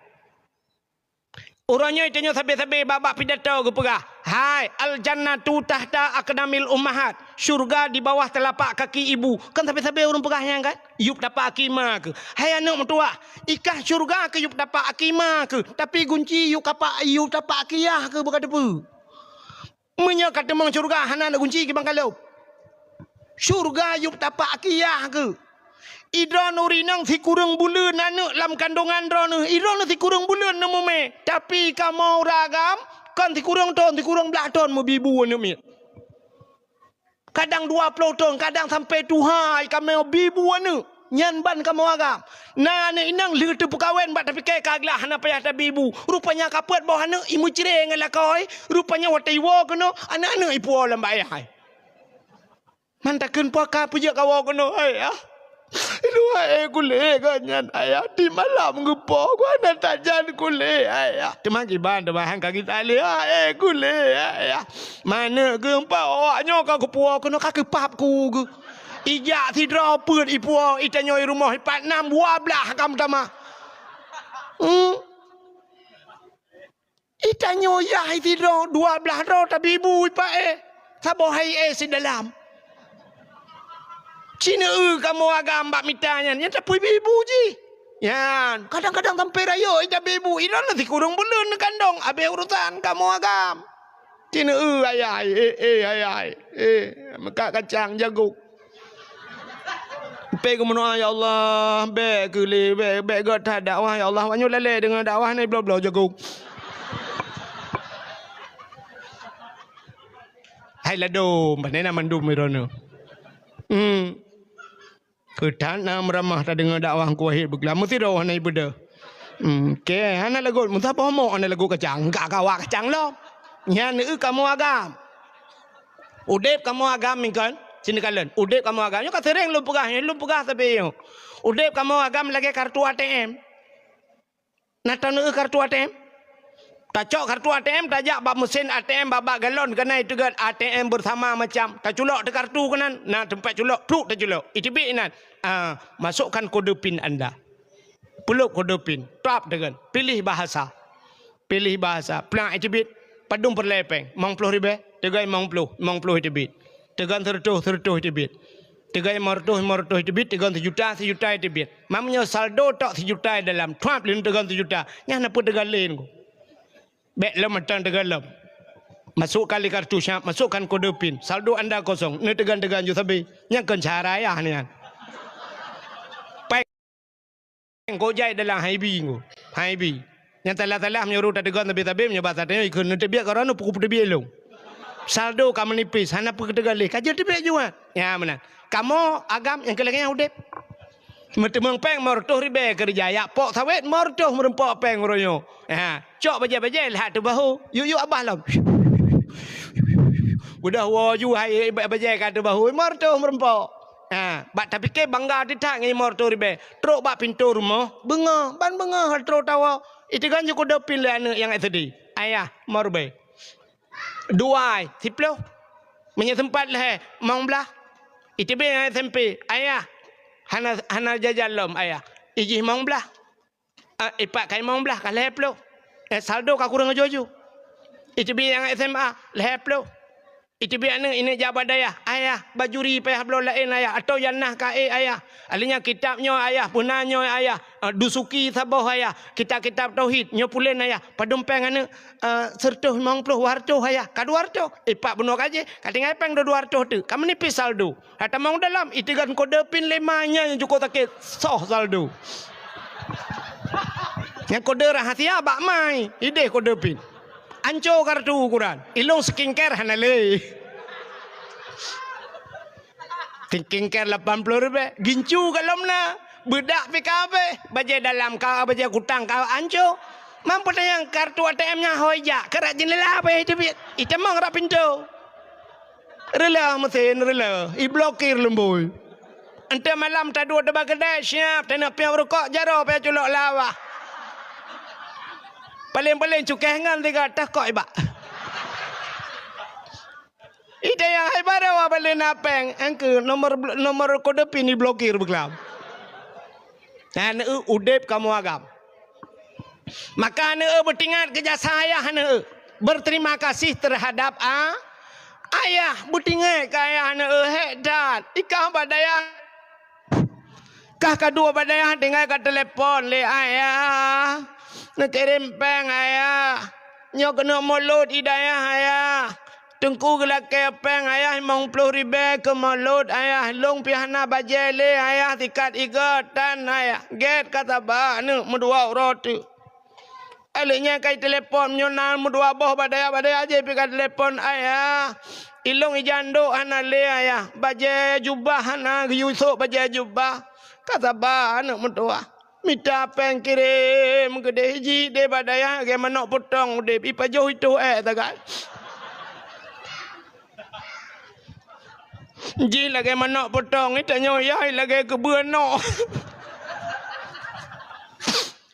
Uroe nyoe tanyoe sabe-sabe bak-bak pidato geupeugah, "Hai, al-jannatu tahta aqdamil ummahat." Syurga di bawah telapak kaki ibu. Kan sabe-sabe ureuëng peugah nyan kan? Yup tapak aki ma keuh. Hai aneuëk meutuwah, i kah syurga keuh yup tapak aki ma keuh. Tapi gunci yup kapak, yup tapak aki yah keuh buka teupeu. Meunyoe ka teumong syeuruga hana na gunci kibang kalop. Syeuruga yup tapak aki yah keuh. Idroeneuh rinong sikureueng buleuen aneuëk lam kandongan droeneuh. Idroeneuh sikureueng buleuen neumumé. Tapi kamoe ureuëng agam kon sikureueng thon, sikureueng blaih thon meubibu aneuëk miet. Kadang dua ploh thon, kadang sampai tuha kamoe bibu aneuëk. Nyan ban kamoe agam. Na aneuëk inong lheueh teupeukawen bak tapike ka glah hana payah tabi ibu. Rupanya ka peuet boh aneuëk imeucre ngon lakoe. Rupanya watée iwoe keunoe, aneuëk-aneuëk ipuwoe lam bak ayah. Man takheun puaka peujeuet kawoe keunoe, ayah. Iluwa eh kulé geuh nyan, ayah. Di malam geupo geuh hana tajan kulé, ayah. Teuma kiban teuma han ka geutalé, eh kulé, ayah. Manök geuh empat awak nyoe ka geupuwoe keunoe ka keupap ku geuh. Ijak sidroe peuet ipuwoe, itanyoe i rumoh ipat nam dua blaih agam tamah. Hmm. Itanyoe yah sidroe dua blaih droe tabi ibu ipat eh. Saboh hai eh sidalam. Cineu kamoe agam bak mita nyan, nyan tapui ibu jih. Nyan, kadang-kadang sampai rayeuk itabi ibu, idroeneuh sikureueng buleuen neukandong, abéh urusan kamoe agam. Cineu ayah, eh, eh, ayah, eh, meukat kacang jagung. Pé geumeudoa, "Ya Allah, bék keu lé, bék, bék gét that dakwah, ya Allah. Awak nyoe lalé deungon dakwah nyoe bloe-bloe jagung." Hai ladôm, pane na mandum droeneuh. Hmm. Keu that na meuramah tadeungoe dakwah Teungku Wahid beuglam meusidroe hana ibeudôh. Hmm, oke, hana lagot meusaboh mok hana lagot kacang, ka kawa kacang lom. Nyan eu kamoe agam. Udeb kamoe agam mingkon, sini kalon. Udeb kamoe agam. Nyoe ka sering lôn peugah, nyoe lôn peugah sabe nyoe. Udeb kamoe agam lagée kartu A T M. Na taneuk kartu A T M? Tacok kartu A T M, tajak bak mesin A T M, bak, bak galon keunan iteugon A T M bersama macam. Taculok teuh kartu keunan, na teumpat culok, pluk taculok. Iteubiet inan. Ah, masukkan kode pin anda. Pulop kode pin. Tap teugon. Pilih bahasa. Pilih bahasa. Plak iteubiet. Padum peureulée péng? Limong ploh ribée. Teugon limong ploh, limong ploh iteubiet. Teugon seureutôh, seureutôh iteubiet. Teugon limong reutôh, limong reutôh iteubiet. Teugon seujuta, seujuta iteubiet. Meunyoe saldo tok seujuta dalam, tuap lé teugon seujuta. Nyan na peue teugon lé nyoe. Bék lom mantong teugon lom. Masukkan lé kartu syap, masukkan kode pin. Saldo anda kosong. Neuteugon-teugon ju sabe. Nyan kon cara ayah nyan. Pai Kok jai dalam hai bi nyoe. Hai bi. Nyang salah-salah meunyoe ureueng tateugon sabe-sabe meunyoe basa tanyoe ikheun neuteubiet keu droeneuh pukon peuteubiet lôn. Saldo ka meunipis, hana peue teugaleh. Ka jeuet teubiet jua. Nyan meunan. Kamoe agam nyang keu lagée nyan udeb. Meuteumeung péng limong reutôh ribée keureuja, jak pok sawét limong reutôh meureumpok péng uroe nyoe. Ha, cok bajée-bajée lhah teubahu. Yuk-yuk abah lom. Udah woe ju hai bajée ka teubahu, limong reutôh meureumpok. Ha, bak tapike bangga teutat ngon limong reutôh ribée. Trok bak pintoe rumoh, beungoh, ban beungoh trok tawoe. Iteugon ju kode pin lé aneuëk nyang S D. Ayah, limong ribée. Dua ai, siploh. Meunyoe seumpat lhée, limong blaih. Iteubiet nyang S M P, ayah. Hana, hana jajan lom, ayah. Ijih limong blaih. Ah, ipat ka limong blaih ka lhée ploh. Eh, saldo ka kureueng aju-aju. Iteubiet nyang S M A lhée ploh. Iteubiet aneuëk ineuk jak bak dayah, "Ayah, bajuri payah bloe laén ayah, atau nyang na ka ék ayah. Alinyan kitab nyoe ayah, peuna nyoe ayah, ah, Dusuki saboh ayah, kitab-kitab tauhid nyoe pulen ayah, padum péng aneuëk, ah, seureutôh limong ploh, dua reutôh ayah, ka dua reutôh." Ipat bunoe ka jih, ka tinggai péng dua reutôh teuk, ka meunipis saldo. Ka tamong dalam, iteugon kode pin lé ma nyan nyang cukôp sakét, soh saldo. Nyang kode rahasia bak ma, ideh kode pin. Anco kartu ukuran, ilong skincare hana lé. Skincare lapan ploh ribée, gincu ka lom na, beudak pih ka abéh, bajée dalam ka, bajée kutang ka anco. Mampu tanyang kartu A T M nyan hôi jak, keurak jeundela abéh iteubiet, itamong rak pintoe. Reuloh meusén, reuloh, iblokir lumbôi. Enteuk malam taduek teuba keudai, siap, taneuk piôh rukok, jaroe payah culok lawah. Paléng-paléng cukéh ngon tiga tah kok ibak. Ide nyang hai baroe bak lé na péng, engkeu nomor, nomor kode pin iblokir beuklam. Nyan eu udeb kamoe agam. Maka aneuk eu beutingat keu jasa ayah aneuk eu, berterima kasih terhadap a-, ayah, beutingat keu ayah aneuk eu, hék that. Ikah bak dayah, kah ka duek bak dayah tinggai ka telepon lé ayah, neukirém péng ayah, nyoe keuneuk mulod i dayah ayah. Teungku geulakée péng ayah limong ploh ribée keu mulod ayah, lôn pih hana bajée lé ayah, sikat igoe tan ayah. Gét ka saba aneuk, meudua uroe teuk. Lheueh nyan ka itelepon, meunyoe na meudua boh bak dayah, bak dayah jih pih ka telepon, "Ayah, ilôn ija ndok hana lé ayah, bajée jubah hana geuyue sôk bajée jubah." Ka saba aneuk meutuwah. Mita péng kirém keudeh, jih deh bak dayah lagée manök peutong udeb, ipajoh itoh ék sagai. Jih lagée manök peutong, itanyoe yai lagée keubeue nyoe.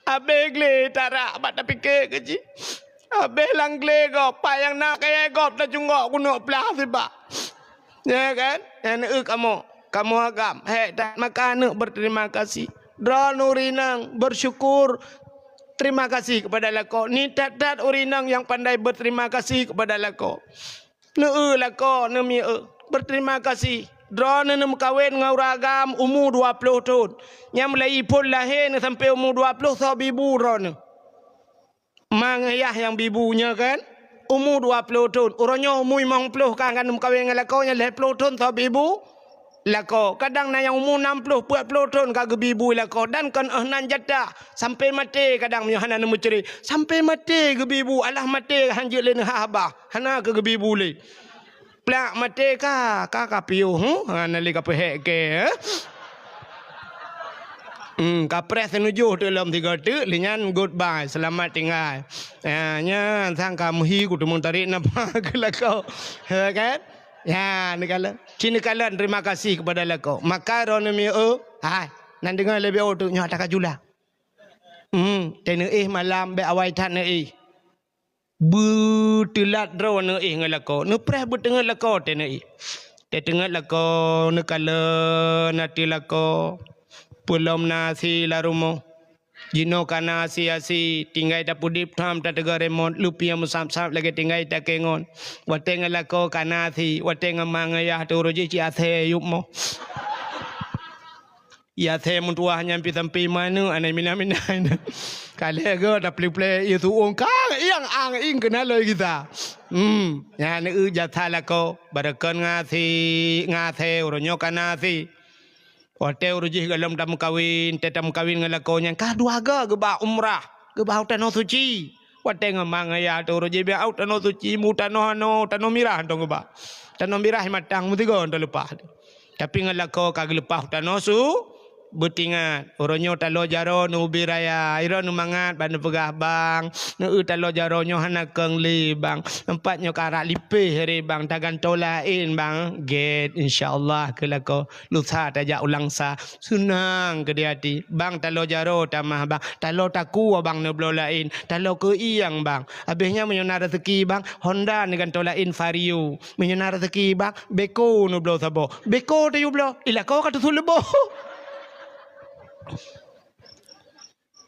Abéh glé tarak bak tapike keu jih. Abéh lam glé gob, pat nyang na kayée gob tacunggok keuneuk plah sibak. Ya kan? Nyan eu kamoe, kamoe agam, hék that maka aneuk berterima kasih. Droeneuh ureueng inong bersyukur, terima kasih kepada lakoe. Ni that-that ureueng inong nyang pandai berterima kasih kepada lakoe. Neu-eu lakoe, neumi eu, berterima kasih. Droeneuh neumeukawen ngon ureueng agam umu dua ploh thon. Nyang mulai phon lahé neuh sampoe umu dua ploh soe bibu droeneuh. Ma ngon yah nyang bibu nyoe kan, umu dua ploh thon. Uroe nyoe umu limong ploh ka, ka neumeukawen ngon lakoe, nyang lhée ploh thon soe bibu lakoe. Kadang na nyang umu nam ploh, peuet ploh thon ka geubi bu lakoe. Dan kon óh nan jatah, sampoe maté kadang meunyoe hana neumeucre. Sampoe maté geubi bu, alah maté hanjeuet lé neuhah bah. Hana keu geubi bu lé. Plak maté ka, ka, ka piôh, huh? Ha, na lé ka peuhék kée, eh? Hmm, ka preh seunujoh teuk lom sigoe teuk, lheueh nyan goodbye, seulamat tinggai. Ha, nyan sang ka meuhi kuteumeutarek napa keu lakoe. Ha, kan? Ya, neukalon. Ci neukalon terima kasih kepada lakoe. Maka droeneuh mieu, hai, nan deungoe leubeh oh teuk nyoe ata ka jula. Hmm, teuh neuéh malam bék awai that neuéh. Beuteulat droe neuéh ngon lakoe, neupreh beuteungeut lakoe teuh neuéh. Teuteungeut lakoe, neukalon ateueh lakoe, peulom na asi lam rumoh. Jinoe ka na asi-asi, tinggai tapeudeb tham tateuga remote, lupieng meusab-sab lagée tinggai takengon. Watée ngon lakoe ka na asi, watée ngon ma ngon yah teurôh jih cit asée yup moh. Ya, asée meutuwah nyan pih sampoe manök, anai mina-mina nyan. Ka lhée goe taplé-plé ié su'ueng kang iang ang ing keunan loi gisa. Hmm, nyan eu jasa lakoe, barokon ngon asi, ngon asée, uroe nyoe ka na asi. Watée uroe jih gohlom tameukawen, teuh tameukawen ngon lakoe nyan ka dua goe geuba umrah, geuba u tanoh suci. Watée ngon ma ngon yah teurôh jih bék u tanoh suci, mu tanoh anoe, tanoh mirah hantom geuba. Tanoh mirah matang meusigoe hantom leupah. Tapi ngon lakoe ka geuleupah u tanoh su, beutingat. Uroe nyoe taloe jaroe neubi raya, droeneuh mangat bak neupeugah, "Bang, neueu taloe jaroe nyoe hana kong lé, Bang. Teumpat nyoe ka rab lipéh ré, Bang, tagantoe laén, Bang." Gét, insya Allah, keu lakoe. Lusa tajak u Langsa, seunang keudéh até. Bang, taloe jaroe tamah, Bang. Taloe takue, Bang, neubloe laén. Taloe keuieng, Bang. Abéh nyan meunyoe na raseuki, Bang, Honda neugantoe laén Vario. Meunyoe na raseuki, Bang, beko neubloe saboh. Beko tayue bloe, i lakoe ka teusu leuboh.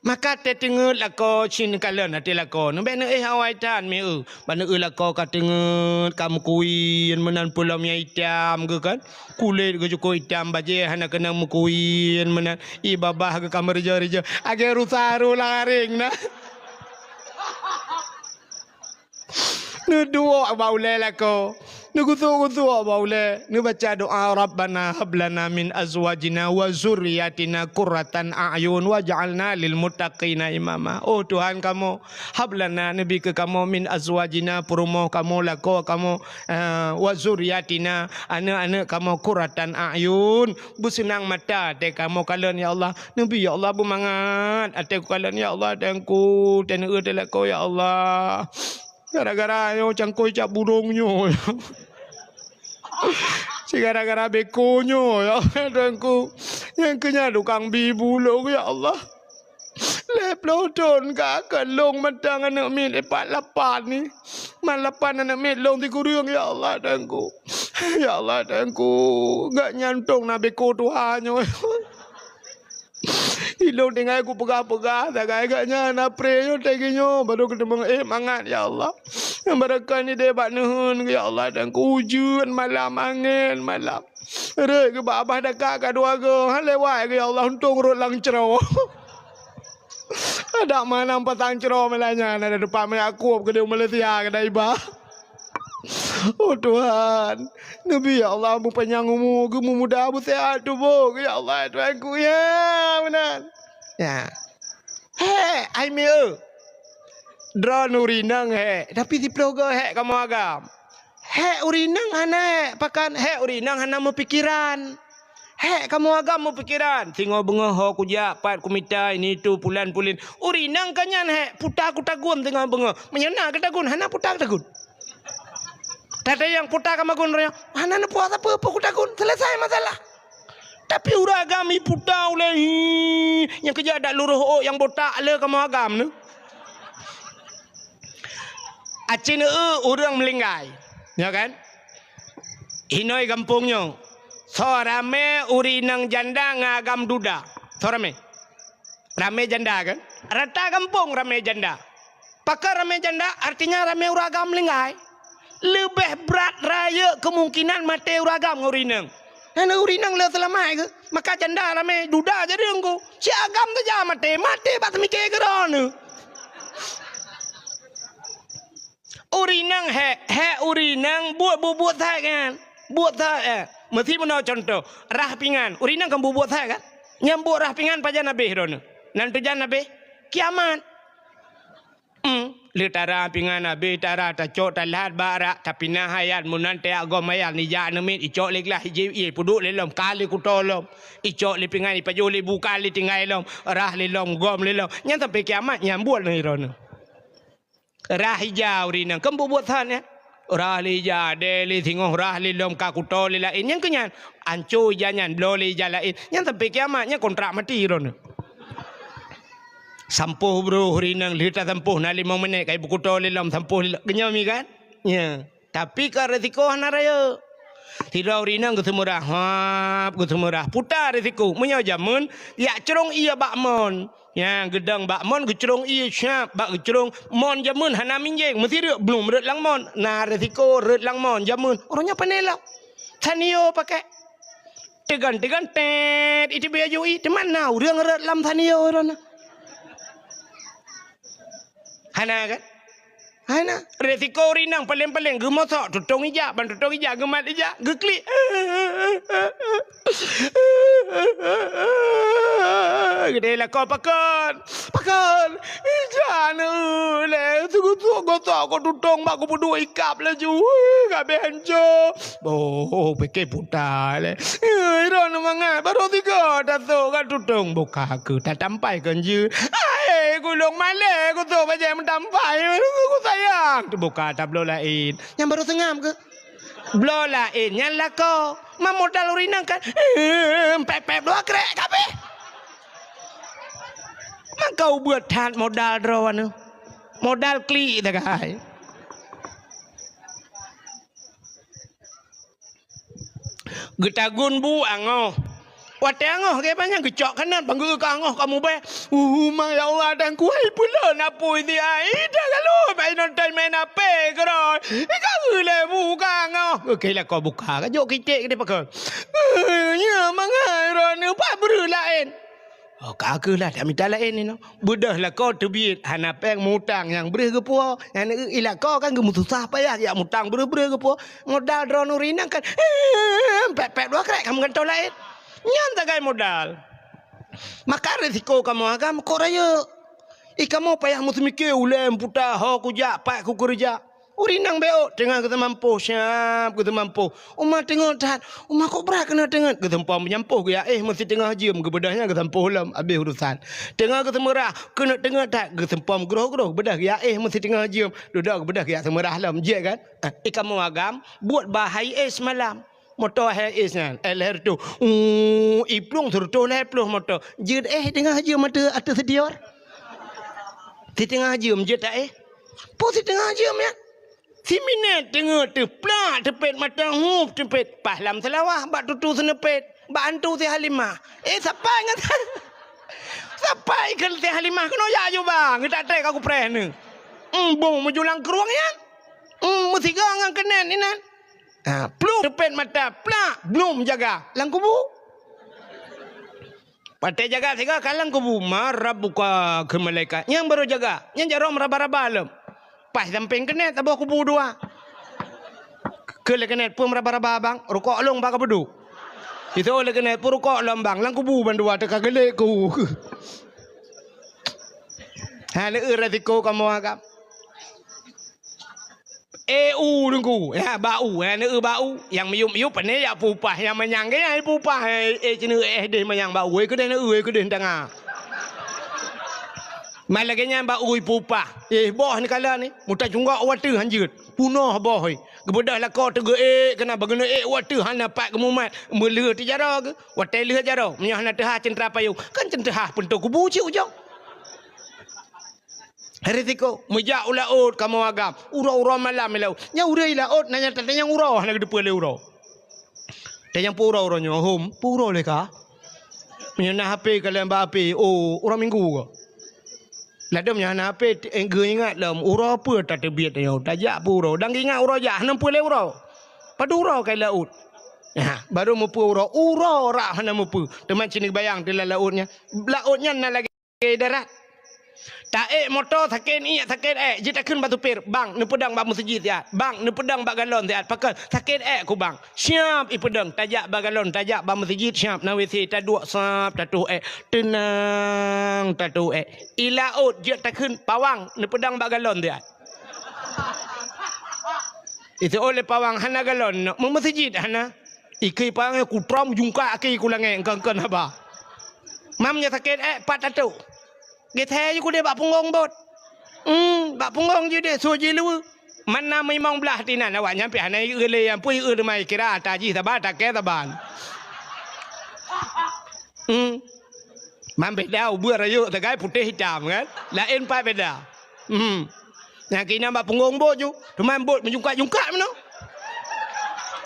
Maka teuteungeut lakoe cit neukalon até lakoe, neubék neuéh awai that mieu. Ban neueu lakoe ka teungeut, ka meukuyen meunan, peulom nyang itam geuh kan. Kulét geuh cukôp itam, bajée hana keunong meukuyen meunan. Ié babah geuh ka meurija-rija. Agée rusa ru laréng na. Neuduek bak ulée lakoe, neugusok-gusok bak ulée, neubaca doa, "Rabbana hab lana min azwajina wa zurriyatina qurratan a'yun waj'alna lil muttaqina imama." Oh Tuhan kamoe, hab lana, neubi keu kamoe, min azwajina, peurumoh kamoe, lakoe kamoe, eh, wa zurriyatina, aneuëk-aneuëk kamoe, qurratan a'yun, beuseunang mata até kamoe kalon, ya Allah. Neubi, ya Allah, beumangat até kukalon, ya Allah, Teungku, teuneuk teuh lakoe, ya Allah. Gara-gara nyoe cangkôi cap burông nyoe. Si gara-gara beko nyoe, ya Allah, Teungku. Nyang keu nyan tukang bi bulông, ya Allah. Lhée ploh thon ka keu lông mantong aneuëk miet pat lapan ni. Man lapan aneuëk miet lông sikureueng, ya Allah, Teungku. Ya Allah, Teungku. Gak nyan tông na beko tuha nyoe. Ilôn tinggai kupeugah-peugah, sagai gak nyan, apre nyoe, teugi nyoe, baru keuteumeung, eh, mangat, ya Allah. Nyang barokah ni deh bak neuheun, ya Allah, dan keu ujeuen malam, angén malam. Rhot keu bak babah dakak ka dua goe, ha lewat keu, ya Allah, untông rhot lam cro. Adak manang pasang cro malam nyan, ada depan meuyak kueb keu di Malaysia, keu Daiba. Oh Tuhan, neubi ya Allah meupanyang umu, geumumudah, beuseuhat tuboh, ya Allah, Tuhanku, ya meunan. Ya. Hék, ai mieu. Droeneuh ureueng inong hék, tapi siplôh goe hék kamoe agam. Hék ureueng inong hana hék, pakan hék ureueng inong hana meupikeran. Hék kamoe agam meupikeran, singoh beungoh ho kujak, pat kumita, ini itu, pulan pulin. Ureueng inong ka nyan hék, puta kutagun singoh beungoh. Meunyoe na kutagun, hana puta kutagun. Tatanyong puta kamagun roh nyoe, hana neupuasa peue-peue kutagun, selesai masalah. Tapi ureueng agam iputa ulèe, hi, nyang keujak dak luroh ôk nyang botak le kamoe agam nyoe. Aci neueu ureueng meulinggai, nyo kan? Inoi gampông nyoe, soe ramé ureueng inong janda ngon agam duda? Soe ramé? Ramé janda kan? Rata gampông ramé janda. Pakon ramé janda? Artinya ramé ureueng agam meulinggai. Leubeh brat rayeuk keumungkinan maté ureueng agam ngon ureueng inong. Nyan ureueng inong le seulamat keuh? Maka janda ramé duda jadi teungku. Si agam saja maté, maté bak seumiké keu droeneuh. Ureueng inong hék, hék ureueng inong buet bubuet that kan. Buet that, eh. Meusi meunoe contoh, rhah pingan. Ureueng inong kan bubuet that kan. Nyang buet rhah pingan pajan abéh droeneuh? Nan tujan abéh? Kiamat. Hmm, le tara pingan abéh, tara tacok talat bak rak, tapinah ayat meunan teuak gom ayat nijak neumiet, icok lé glah ijép ié peuduek lé lom, ka lé kuto lom. Icok lé pingan ipajoh lé buka lé tinggai lom, rhah lé lom, gom lé lom. Nyan sampai kiamat nyan buet lé droeneuh. Rhah ija ureueng inong, kan bubuet that nyan. Rhah lé ija, deh lé singoh rhah lé lom ka kuto lé laén. Nyan keuh nyan, anco ija nyan, bloe lé ija laén. Nyan sampai kiamat, nyan kontrak mati droeneuh. Sampôh broh ureueng inong, lheueh tasampôh na limong minét, kai beukuto lé lom sampôh lé lom. Geunyoe mi kan? Nya. Tapi ka resiko hana rayeuk. Sidroe ureueng inong geuseumeurah, hap, geuseumeurah. Puta resiko. Meunyoe jameun, yak crông ié bak mon. Nyang geudong bak mon geucrông ié siap, bak geucrông mon jameun hana minjeng, meusireuk blum rhot lam mon. Na resiko rhot lam mon jameun. Uroe nyoe pane lom. Sanio pakai. Teugan-teugan, tet, iteubiet aju i, teuma na ureueng rhot lam sanio droeneuh. Hana kan? Hai na, resiko ureueng inong paleng-paleng geumosok tutong ija, ban tutong ija geumat ija, geuklik. Geudeh lakoe pakon, pakon. Ija neueu lé, seugosok-gosok ko tutong bak geupeuduek ikab laju. Ui, ka abéh hanco. Boh, pike puta lé. Ui, droeneuh mangat, barô tiga tasok ka tutong. Buka keu tatampai kon jeuet. Hai, gulong malèe kuto bajèe meutampai, ku sayang. Teubuka tabloe laén. Nyang barô seungab keuh. Bloe laén nyan lakoe. Ma modal ureueng inong kan. Ehm, pép-pép dua krek kabeh. Maka ubeut that modal droeneuh. Modal klik sagai. Geutagun bu angoh. Watèe angoh geuh banyak geucok kanan, panggeu ka angoh ka mubèh. Uh, ma ya Allah, dan kuai pula napui di ai. Dah lalu, bai nonton main H P keudroe. Ika lé bu ka angoh. Oke, lakoe buka. Ka jok kitek geude pakon. Uh, nya mangai droeneuh pat breuh laén. Oh, ka keuh lah, dak mita laén inoe. Beudôh lakoe teubiet, hana péng mutang nyang breuh geupuwoe. Nyang i lakoe kan geumeususah payah, jak mutang breuh-breuh geupuwoe. Modal droeneuh ureueng inong kan, eh, pép-pép dua krek ka meugantoe laén. Nyan sagai modal. Maka resiko kamoe agam kok rayeuk. I kamoe payah meuseumiké ulèe meuputa, ho kujak, pat kukeureuja. Ureueng inong beuôt teungoh geuseumampôh, siap geuseumampôh. Uma teungeut that, uma kok brat keuneuk teungeut. Geuseumpom meunyampôh geuyak éh meusiteungoh jeuem, geubeudôh nyan geusampôh lom, abéh urusan. Teungoh geuseumeurah, keuneuk teungeut that, geuseumpom groh-groh, geubeudôh geuyak éh meusiteungoh jeuem, dudoe geubeudôh geuyak seumeurah lom, jeuet kan? Ah, i kamoe agam, buet bahai éh seumalam. Moto hai éh nyan, eh, lhèe reutôh. Uh, i plueng seureutôh lhèe ploh moto. Jeuet éh teungoh jeuem ateueh, ateueh seudior. Siteungoh jeuem jeuet that éh. Peue siteungoh jeuem nyan? Siminét teungeut teuh plak teupet mata hup teupet, paih lam Seulawah bak tutu seuneupet, bak hantu si Halimah. Eh, sapai ngon Sapai keu Siti Halimah keunoe jak aju bang, geutak trek ka kupreh neu. Embong meujulang krueng nyan. Hmm, meusigoe ngon keunen inan. Ha, pluh teupet mata, plak, blum jaga lam kubu. Watèe jaga sigoe ka lam kubu, "Man rabbuka," kheun malaikat. Nyang barô jaga, nyang jaroe meuraba-raba lom. Paih sampéng keunen saboh kubu dua. Kheun lé keunen, "Peue meuraba-raba bang? Rukok lôn bak ka peuduek." Jiteu'oh lé keunen, "Peue rukok lôn bang? Lam kubu bandua teuka geulék ku." Ha, lé eu resiko kamoe agam. Eh, u Teungku, ya, bak u, ya, neu bak u. Nyang miyup-miyup pane jak pupah, nyang manyang ke nyang pupah, eh, eh, cina eh deh manyang bak u, eh, keudeh neu, eh, keudeh tanga. Mai lagèe nyan bak u pupah. Eh, boh ni kala ni, muta cunggok watèe hanjeut. Punoh boh, eh. Geubeudôh lakoe teugeu, eh, keunan bageuneuk, eh, watèe hana pat geumumat. Meuleuh teujaroe geuh, watèe leuh jaroe. Meunyoe hana teuhah ceuntra payong, kan ceuntra peuntô kubu cit ujong. Risiko, meujak u laôt kamoe agam. Uroe-uroe malam i laôt. Nyang ureueng i laôt na nyang tatanyong uroe, hana geuteupeue lé uroe. Tanyong peue uroe, uroe nyoe, hom, peue uroe lé ka? Meunyoe na H P kalon bak H P, oh, uroe Minggu ka. Ladôm nyang hana H P, eh, geuingat lom, uroe peue tateubiet nyoe, tajak peue uroe. Dan geuingat uroe jak, hana peue lé uroe. Padub uroe ka i laôt. Ha, barô meupeue uroe, uroe rak hana meupeue. Teuma cit neubayang di lam laôt nyan. Laôt nyan na lagèe darat. Taék moto sakét iék, sakét ék, jeuet takheun bak supir, "Bang, neupeudong bak meuseujid siat. Bang, neupeudong bak galon siat." Pakon, "Sakét ék ku, Bang." Siap ipeudong, tajak bak galon, tajak bak meuseujid, siap na W C, taduek sab, tatoh ék. Teunang, tatoh ék. I laôt jeuet takheun, "Pawang, neupeudong bak galon siat." Jiteu'oh lé pawang hana galon, meu-, meuseujid hana. Ikei pang ku trom jungkak keu ku langèt, engkon-engkon haba. Mam nyoe sakét, eh, pat tatoh. Geuthèe ju keudeh bak punggong bot. Hmm, bak punggong ju deh, su jiluweue. Mana meimong blah tinan awak nyan pih hana ieu lé, nyang peue ieu teuma kira ata jih saban, takée saban. Hmm. Mam beda ubeue rayeuk sagai putéh itam kan? Laén pat beda. Hmm. Nyang kinan bak punggong bot ju, teuma bot meujungkak-jungkak meunoe.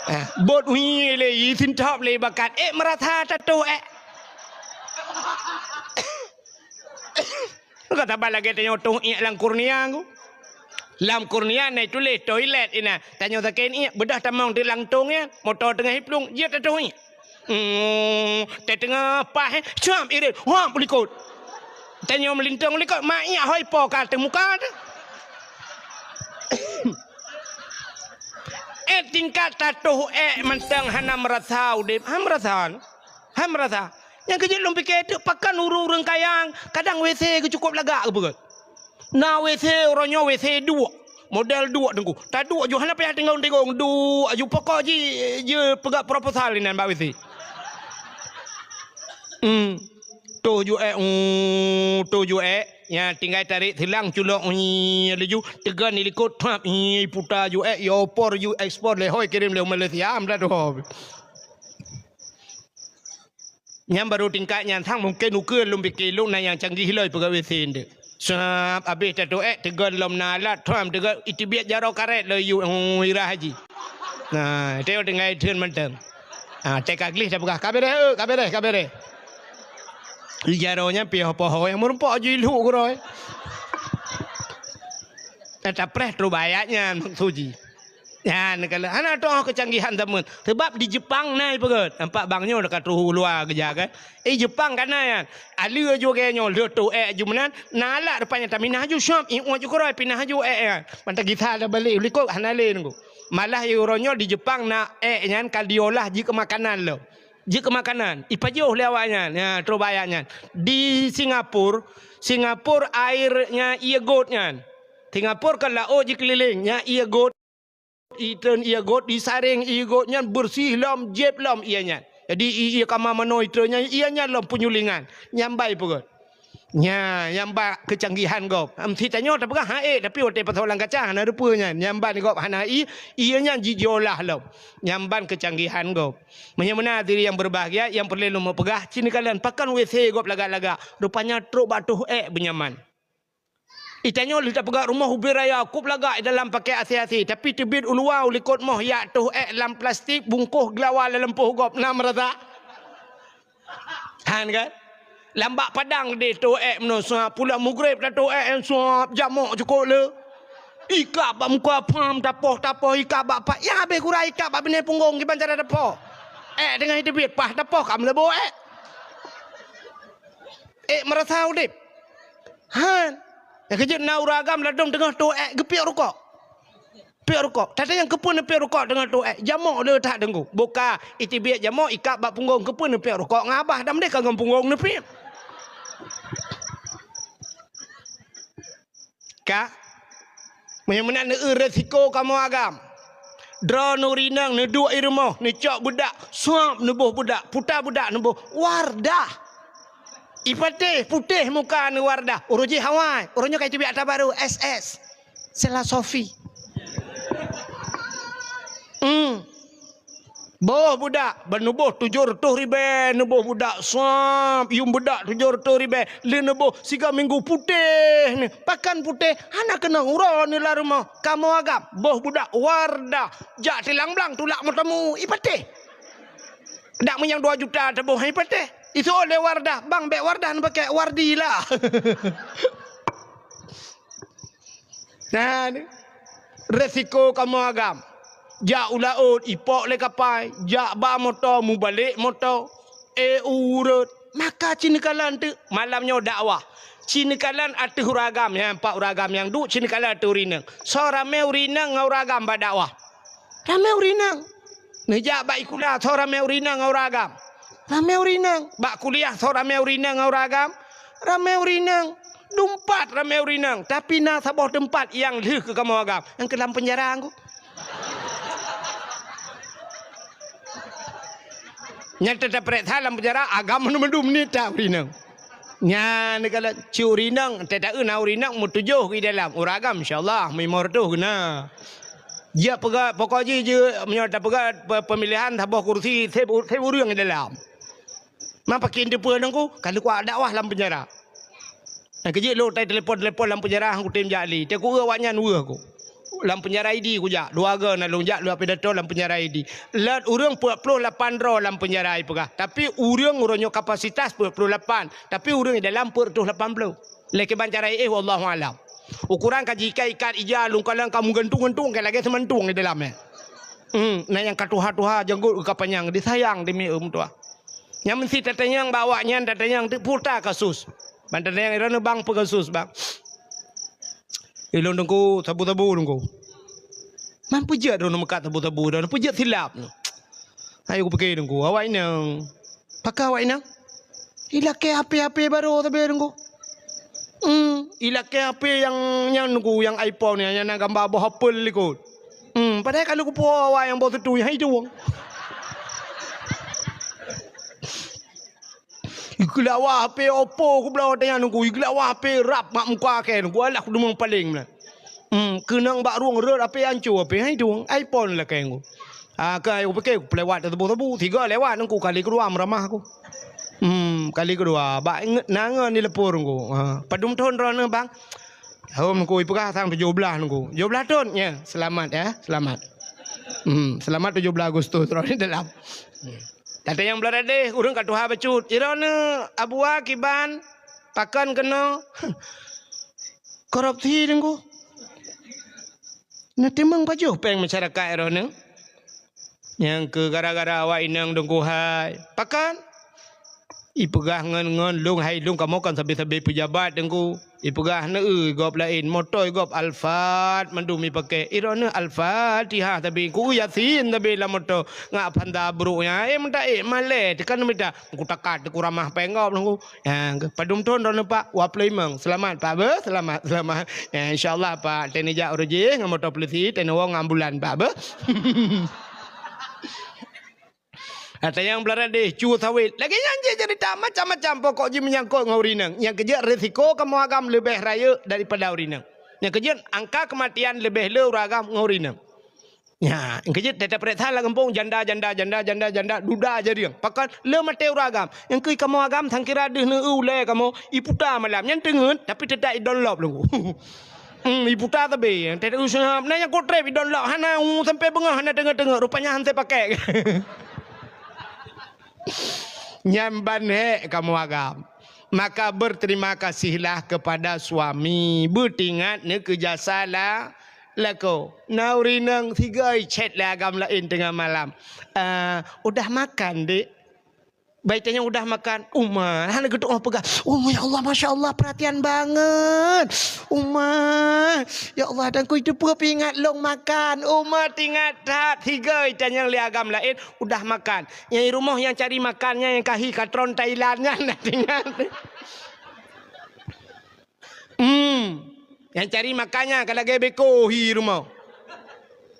Eh, bot uyi lé, yi sintop lé bakat. Eh, meurasa tatoh ék. Ka saban lagèe tanyoe toh iék lam kurnia ku. Lam kurnia na ituléh toilet inan. Tanyoe sakét iék, beudôh tamong di lam tong nyan, moto teungoh iplueng, jeuet tatoh iék. Hmm, teungoh paih, eh, cam irit, wah, u likot. Tanyoe meulintong u likot, ma iék hôi po ka ateueh muka teuh. Eh, tingkat tatoh ék mantong hana meurasa udép, ha meurasa. Ha meurasa. Nyang keujeuet lôn pike teuk pakon ureueng-ureueng kaya, kadang W C geuh cukôp lagak geupeugöt. Na W C uroe nyoe W C duek, model duek Teungku. Taduek ju hana payah tingong-tingong, duek ju pokok ji, jipeugah proposal inan bak W C. Hmm. Toh ju ék, uh, toh ju ék. Nya tinggai tarék silang culok, uh, laju teugon di likot, trap, uh, puta ju ék, ya opor ju ekspor lé hôi kirém lé Malaysia, am dah doh. Nyan barô tingkat nyan sang mungken ukeue lôn pike lôn na nyang canggih lom peugah W C nteuk. Sab abéh tatoh ék teugon lom na alat, tham teugon iteubiet jaroe karét lom yue, oh, irah haji. Nah, teuh tinggai theun mantong. Ah, teuka gleh tapeugah, "Ka beureh, eu, ka beureh, ka beureh." Jaroe nyan pih poho nyang meurumpok ju ilhuk keudroe. Tapreh trok bak ayat nyan maksud jih. Nyan, kalau hana toh keucanggihan zaman. Sebab di Jepang na ipeugöt. Nampak bang nyoe ka troh u luwa keujak kan. Eh, Jepang ka na nyan. Alue ju gaya nyoe, lheueh toh ék ju meunan, na alat rupanya taminah ju syap, iôt ju keudroe pinah ju ék nyan. Mantong gisa dah balek u likot hana lé nunggu. Malah uroe nyoe di Jepang na ék nyan ka diolah jeuet keu makanan lom. Jeuet keu makanan. Ipajoh lé awak nyan. Ya, troh bak ayat nyan. Di Singapura, Singapura air nyan ié göt nyan. Singapura kan laôt jikeuliléng, nyan ié göt. Itreun ié göt, disaréng ié göt nyan beureuséh lom, jieb lom ié nyan. Jadi, i-, ié kama manoe itreun nyan, ié nyan lom peunyulingan. Nyan ban ipeugöt. Nya, nyan ban keucanggihan gob. Em, si tanyoe tapeugah, ha, ék, tapi watèe pasoe lam kaca hana rupa nyan. Nyan ban gob hana i, ié nyan ji-, jiolah lom. Nyan ban keucanggihan gob. Meunyoe meunan hadirin nyang berbahagia, nyang peureulèe lôn peugah, ci neukalon pakon W C gob lagak-lagak. Rupanya trok bak toh ék beunyaman. I tanyoe lheueh tapeugah rumoh ubé raya, kôb lagak i dalam pakèt asé-asé, tapi teubiet u luwa u likot moh jak toh ék lam plastik, bungkôh geulawa lam lampôh gob, na meurasa? Han kan? Lam bak padang deh to ék meunoe suap, pulang mugreb ta to ék suap, jamok cukôp le. Ikab bak muka pham, tapoh-tapoh ikab bak pat, nyang habéh gura ikab bak binéh punggong kiban cara tapoh. Ék teungoh teubiet, paih tapoh ka meuleubo ék. Ék meurasa udeb. Han. Nyang keujeuet na ureuëng agam ladôm teungoh to ék geupiôk rukok. Piôk rukok. Tatanyong keupeue neupiôk rukok deungon tuek? Jamok le that deungon. Boh ka iteubiet jamok ikab bak punggong, keupeue neupiôk rukok ngon abah, dan meudeh ka ngon punggong neupiôk. Ka? Meunyoe meunan neueu resiko kamoe agam. Droeneuh ureuëng inong neuduek i rumoh, neucok beudak, suap neuboh beudak, puta beudak neuboh Wardah. Ipatéh, putéh muka neuh Wardah. Uroe jih awai, uroe nyoe ka iteubiet atra barô, S S. Sila Sofi. Hmm. Boh beudak, ban neuboh tujoh reutôh ribèe, neuboh beudak suap, yuem beudak tujoh reutôh ribèe, lheueh neuboh siga minggu putéh neuh. Pakon putéh, hana keunong uroe neuh lam rumoh. Kamoe agam, boh beudak Wardah, jak tilang blang tulak meuteumé, ipatéh. Dak meunyoe dua juta teuboh, ipatéh. Iseuôt lé Wardah, bang, bèk Wardah neupakèk, Wardi lah. Nah, ni. Resiko kamoe agam. Jak u laôt, ipok lé kapai, jak ba moto, mubalek moto. Eh, ureuëng, maka ci neukalon teuk malam nyoe dakwah. Ci neukalon ateueh ureuëng agam, nyan pat ureuëng agam nyang duek, ci neukalon ateueh ureuëng inong. Soe ramé ureuëng inong ngon ureuëng agam bak dakwah? Ramé ureuëng inong. Neujak bak sikula, soe ramé ureuëng inong ngon ureuëng agam? Ramé ureuëng inong. Bak kuliah, soe ramé ureuëng inong ngon ureuëng agam? Ramé ureuëng inong. Dumpat ramé ureuëng inong, tapi na saboh teumpat nyang lheueh keu kamoe agam, nyang keu lam peunjara ngku. Nyang teuta peuriksa lam peunjara, agam mandum-mandum nita ureuëng inong. Nyan kalau ci ureuëng inong, teuta na ureuëng inong meutujoh di dalam, ureuëng agam insya Allah meulima reutôh geuna. Jeuet peugah, pokok jih jeuet, meunyoe tapeugah pe-, pemilihan saboh kursi, seb, seb ureuëng di dalam. Ma pakon teupeue nangku, ka lheueh kuat dakwah lam peunjara. Nyang keujeuet lôn tai telepon-telepon lam peunjara, han kutem jak lé. Teuh kueu awaknyan weueh ku. Lam peunjara Idi kujak, dua go na lôn jak lôn pidato lam peunjara Idi. Lôn ureuëng peuet ploh lapan droe lam peunjara ipeugah. Tapi ureuëng uroe nyoe kapasitas peuet ploh lapan, tapi ureuëng di dalam peuet reutôh lapan ploh. Lé kiban cara éh, wallahu alam. Ukuran ka jiikat-ikat ija, lungkalan ka meugantung-gantung, ka lagée seumantong di dalam, eh. Hmm, na nyang ka tuha-tuha, janggot ka panyang, disayang demi meutuah. Nyang meusti tatanyong bak awaknyan, tatanyong teuk peue kasus. Ban tatanyong droeneuh, bang, peue kasus, bang? Ilôn teungku sabu-sabu teungku. Man peue jeuet droeneuh meukat sabu-sabu, droeneuh peue jeuet silap nyoe. Ayo kupike teungku, awak inong. Pakon awak inong? Ilakée H P-H P barô sabe teungku. Hmm, ilakée H P nyang, nyang teungku, nyang iPhone nyan, nyang na gamba boh apel likot. Hmm, padahai ka lheueh kupuwoe awak nyang boh seutu nyang hai tuwong. Igeulawa H P Oppo kubloe watée nyan teungku, igeulawa H P rab mak muka kée teungku, alah kudeungoe paleng meunan. Hmm, keunong bak rueng rot H P anco, H P hai tuwong, iPhone lakée teungku. Ah, ka kupike kupeuliwat teuseubu-seubu, sigo lewat teungku, kali keudua meuramah ku. Hmm, kali keudua, bak ingat na ngon di leupur teungku. Ha, padum thon droeneuh bang? Hom teungku, ipeugah sang tujoh blaih teungku. Tujoh blaih thon? Ya, selamat ya, selamat. Hmm, selamat tujoh blaih Agustus droeneuh dalam. Hmm. Tatanyong blah radeh, ureuëng ka tuha bacut. Droeneuh Abu Wa kiban, pakon keunoe korupsi teungku. Neutimeung pajoh péng masyarakat droeneuh. Nyang keu gara-gara awak inong teungku hai. Pakon? Ipeugah ngon, ngon lôn hai lôn kamoe kon sabe-sabe peujabat teungku. Ipeugah neueu gob laén, moto gob Alphard mandum ipakée. Droeneuh Al-Fatihah sabe, ku Yasin sabe lam moto. Ngak phanda brok nyan, eh, meuta, eh, malée, teuka neumita. Ku takat, ku ramah péng gob teungku. Ya, padum thon droeneuh Pak? Dua ploh limong. Selamat Pak beuh, selamat, selamat. Ya, insya Allah Pak, teuneuk jak uroe jih ngon moto polisi, teuneuk woe ngon ambulan Pak beuh. Ata nyang blah radeh, cu sawét. Lagée nyan jih cerita macam-macam, pokok jih meunyangkot ngon ureuëng inong. Nyang keujeuet resiko kamoe agam leubeh rayeuk daripada ureuëng inong. Nyang keujeuet angka keumatian leubeh le ureuëng agam ngon ureuëng inong. Nya, nyang keujeuet teuta peuriksa lam gampông janda, janda, janda, janda, janda, duda jadeueng. Pakon le maté ureuëng agam. Nyang keu kamoe agam sangkira deuh neueu ulée kamoe, iputa malam. Nyan teungeut, tapi teuta idonlop lom. Hmm, iputa tabe, teuta useuhab. Na nyang kotreb idonlop, hana u sampai beungoh hana teungeut-teungeut. Rupanya han teupakai. Nyan ban hék kamoe agam. Maka berterima kasihlah kepada suami. Beutingat neuh keu jasa la-, lakoe. Na ureueng inong sigoe chat lé agam laén teungoh malam. "Eh, udah makan, Dek?" Bai tanyong udah makan, "Uma." Hana geutu'oh peugah, "Oh, ya Allah, masya Allah, perhatian banget. Uma, ya Allah, dan ku itu peuingat long makan." Uma, tingat that, sigoe tanyong lé agam laén, udah makan. Nyang di rumoh nyang cari makan nyan nyang kahi katron Thailand nyan, na tingat. Hmm. Nyang cari makan nyan ka lagèe beko hi rumoh.